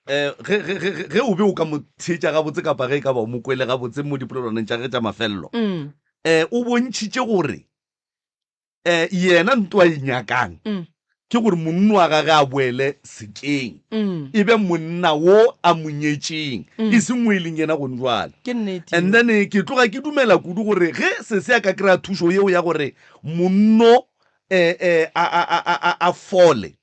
eh, ge, ge, ge, ge o be o ka mo theetša gabotse kapa ge e ka ba o mo kwele gabotse mo dipolelwaneng tša ge tša mafelelo, Mm. eh, o bontšhitše gore eh, yena nto a e nyakang Mm. ke gore monna wa gage a boele sekeng, Mm. e be monna wo a mo nyetšeng, Mm. e seng o e leng yena gone jwale. Ke nnete And yeo. then eh, ke tloga ke dumela kudu gore ge sesi a ka kry-a thušo yeo ya gore monno eh, eh, a, a, a, a, a, a fole,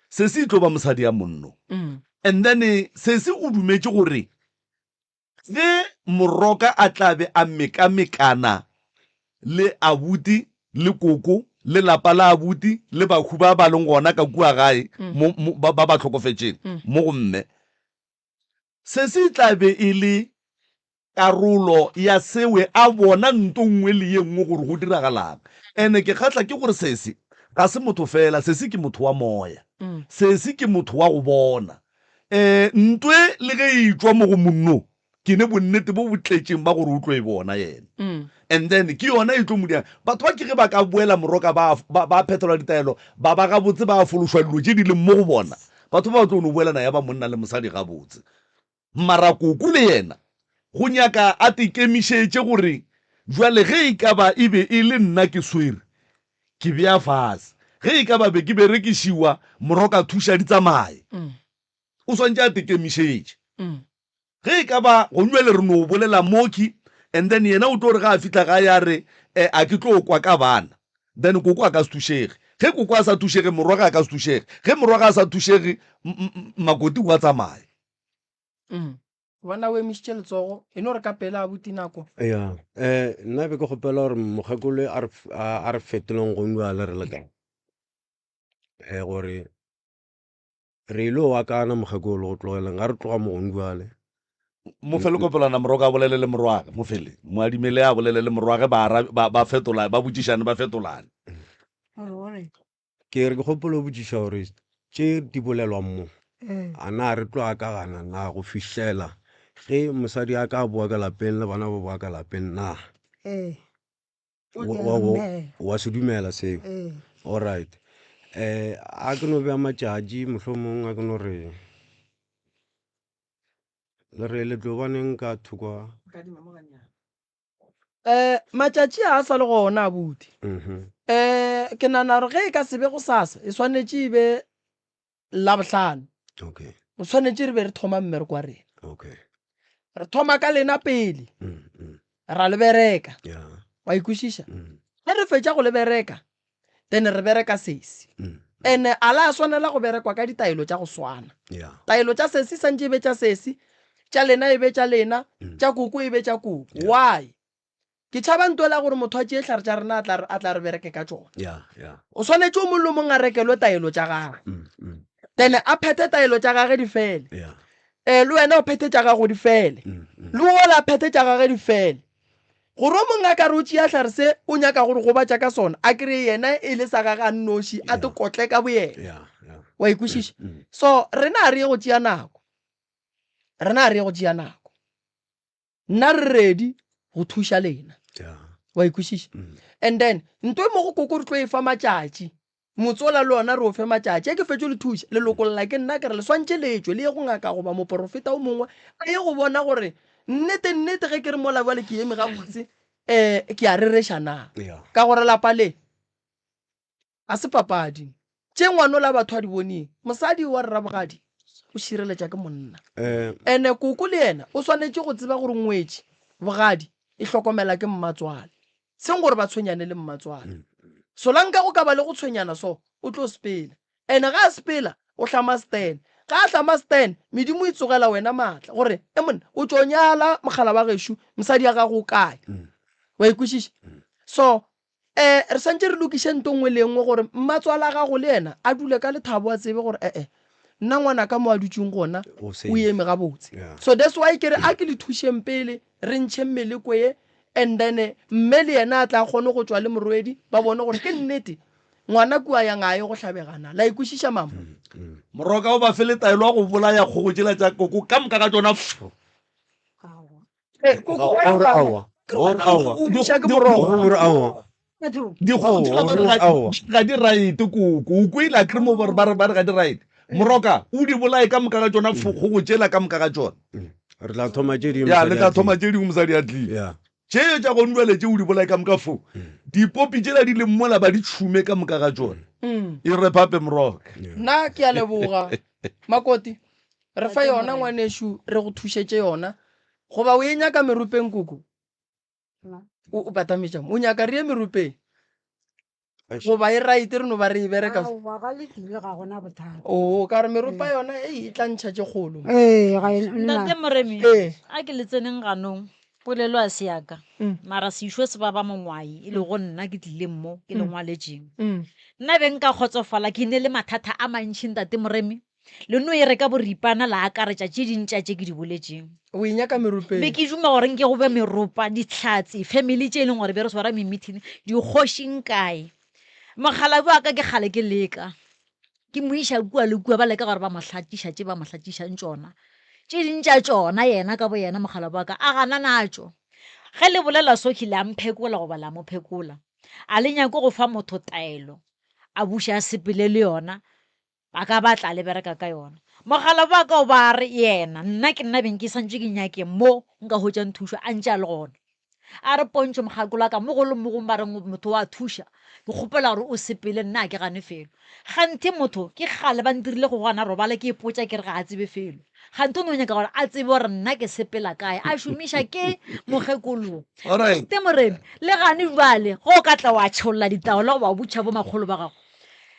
sesi e tlo ba mosadi ya monno. Mm. And then eh, sesi o dumetše gore Ge Moroka a tla be a mekamekana le abuti le koko le lapa la abuti le bahu ba ba leng gona ka kua gae mo, mo, ba, ba ba hlokofetšeng mo go mme, se se tla be e le karolo ya sewe a bona nto nngwe le ye nngwe gore go diragalang. Ene ke kgahla ke gore sesi ga se motho fela, sesi ke motho wa moya. Sesi ke motho wa go bona. Um ntwe le ge e tšwa mo go monno, ke ne bonnete bo bo tletšeng ba gore o tlo e bona yena. And then ke yona e tlo mo diang. Batho ba ke ge ba ka boela moroka ba, ba, ba phethelwa ditaelo, ba ba gabotse ba fološwa dilo tše di leng mo go bona, batho ba ba tlo no boelana ya ba monna le mosadi gabotse. Mara koko le yena go nyaka a tekemišetše gore bjale ge e ka ba e be e le nna ke swere, ke bea fase. Ge e ka ba be ke berekišiwa moroka thuša di tsamaye. O swantše a tekemišetše. Ge e ka ba gonjwale re no bolela moki and then yena o tlo re ge a fihla gae a re eh, a ke tlo kwa ka bana. Then koko a ka se thušege. Ge koko a sa thušege, morwage a ka se thušege. Ge morwage a sa thušege, makoti wa tsamaya. Bona o emišitše letsogo, e no re ka pela abuti nako. Ya, eh, nna be ke kgopela gore mokgekolo a re a re fetoleng gongwe le re le kae. Eh, gore re ile go akana mokgekolo go tlogeleng ga re tloga mo gongwe Mo fele kopelwana moroka a bolele le morwage, mo fele mo adimele a bolele le morwage ba ba ba fetola ba botšišane ba fetolane. Gore Ke re ke kgopela go botšiša gore tše di bolelwang mo, a na re tlo akagana na go fihlela ge mosadi a ka boa ka lapeng le bana ba boa ka lapeng na? Ee. Wa se dumela seo? Ee. Alright. Um a ke no bea matšatši mohlomong a ke no re le re le tlo ba neng ka thoko Um matšatši a a sa le gona abuti. Mhm. Um ke nagana gore ge e ka se be gosasa e swanetše e be Labohlano. Okay. O swanetše re be re thoma mmereko wa rena. Okay. Re thoma ka lena pele. Mm, mm. Ra le bereka. Yeah. Wa ikwešiša? Mm. Ge re fetša go le bereka, then re bereka sesi. Mm. Ene a la swanela go berekwa ka ditaelo tša go swana. Yeah. Taelo tša sesi santše e be tša sesi, tša lena e be tša lena, tša koko e be tša koko. Yeah. Why? Ke tšhaba nto la gore motho a tšee hlare tša rena a tla a tla re bereke ka tšona. Yeah, yeah. O swanetše o mong le mong a rekelwe taelo tša gagwe. Mm, mm. Then a phethe taelo tša gagwe di fele. Yeah. Eh, le wena o phethe tša gago di fele. Mm, mm. Le ola a phethe tša gagwe di fele. Gore o mongwe a ka re o tšea hlare se o nyaka gore gobatša ka sona, a kry-e yena e le sa gage a nnoši, a te kotle ka boyena. Yeah, yeah. Wa ikwešiša? Mm. So rena a re ye go tšea nako. Rena a re ye go tšea nako. Nna re ready go thuša lena. Wa e kwešiša? And then nto e mo go koko re tlo e fa matšatši. Motsola le ona re o fe matšatši. Ge ke fetšo le thuša, le lokolla ke nna ke re le swantše le tšwe le ye go ngaka goba moporofeta o mongwe a ye go bona gore nnete nnete ge ke re mola bjale ke eme gabotse um ke a rereša na. Ka gore lapa le ga se papadi. Tše ngwanola batho a di boneng, mosadi wa rrabogadi o šireletša ke monna. Ene koko le yena o swanetše go tseba gore ngwetši bogadi e hlokomela ke mmatswale. Seng gore ba tshwenyane le mmatswale. Solanka go ka ba le go tshwenyana so, o tlo sepela. Ene ga a sepela, o hlama stand. Ga a hlama stand, medimo e tsogela wena maatla gore, E monna, o tšo nyala mokgala wa gešo, mosadi ya gago o kae? Wa e kwešiša? So, um re swantše re lokiše nto nngwe le nngwe gore mmatswala gago le yena a dule ka lethabo a tsebe gore ee nna ngwanaka mo a dutšeng gona o eme gabotse. So that's why ke re a ke le thušeng pele re ntšheng meleko ye and then mme le yena a tla kgone go tšwa le morwedi ba bone gore ke nnete ngwana kua yang a ye go hlabegana la ikwešiša mama Moroka o ba fe le taelo ya go bolaya kgogo tšela tša koko ka moka ga tšona. Eh, koko wa Gore aowa. Gore aowa. o buša ke morogo Gore aowa. Dikgogo tšela ba re ga- Aowa. ga di right koko o kwele a kere mo ba re ba re ba re ga di right moroka o di bolaye ka moka ga tšona kgogo tšela ka moka ga tšona Re tla thoma tše dingwe. ya mosadi le a tla tlile. thoma tše dingwe mosadi a tlile Ya. tše tša gone bjale tše o di bolaye ka moka fo dipopi tšela di leng mola ba di tšhume ka moka ga tšona e re phape moroka nna ke a leboga makoti re fa yona ngwanešu re go thušetše yona goba o e nyaka meropeng koko o o batametša mo o nyaka re ye meropeng goba e right re no ba re e bereka Aowa, ga le tlile ga gona bothata. oo ka re meropa yona ei e tla ntšha tše kgolo Ee, ga e nna. Ntate Moremi, Ee. a ke le tseneng ganong, polelo a se ya ka. Mara seišo se baba mongwai, e lego nna ke tlileng mo, ke le ngwaletšeng. Nna be nka kgotsofala, ke ne le mathata a mantši, Ntate Moremi. Le no e re ka boripana la akaretša tše ding tša tše ke di boletšeng. O e nyaka meropeng. Be ke duma gore nke go be meropa, dihlatse, family tše e leng gore be re swara memeeting, dikgošing kae. Mokgalabje wa ka ke kgale ke leka, ke mo iša kua le kua, ba leka gore ba mo hlatšiša tše ba mo hlatšišang tšona. Tše ding tša tšona yena ka boyena mokgalabje wa ka a gana natšo. Ge le bolela sokhi le a mphekola goba la mo phekola. A le nyake go fa motho taelo a buše a sepele le yona Ba ka ba tla le bereka ka yona. Mogala wa ka o ba re yena, nna ke nna beng ke santše ke nyake mo nka hwetšang thušo a ntše a le gona. A re pontšho mokgakolo wa ka mo go le mo gongwe ba reng motho wa thuša, ke kgopela gore o sepele nna ga ke gane felo. Kganthe motho ke kgale ba ntirile go gana robala ke ipotša ke re ga a tsebe felo. Kganthe o no nyaka gore a tsebe gore nna ke sepela kae a šomiša ke mokgekolo. Alright. Te Moremi, le gane bjale ge o ka tla wa tšholla ditaola goba wa butšha bo makgolo ba gago.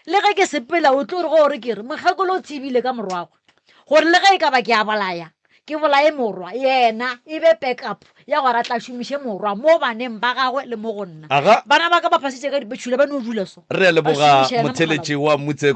Le ge ke sepela o tlo re go re ke re mokgekolo o tsebile ka morwagwe gore le ge e ka ba ke a bolaya ke bolaye morwa yena e be backup ya gore a tla šomiše morwa mo baneng ba gagwe le mo go nna. Aga. Bana ba ka ba phasitše ka dipetšhula ba no dula so. Re a Ba leboga šomiša yena motheeletši mogala. wa Mutse.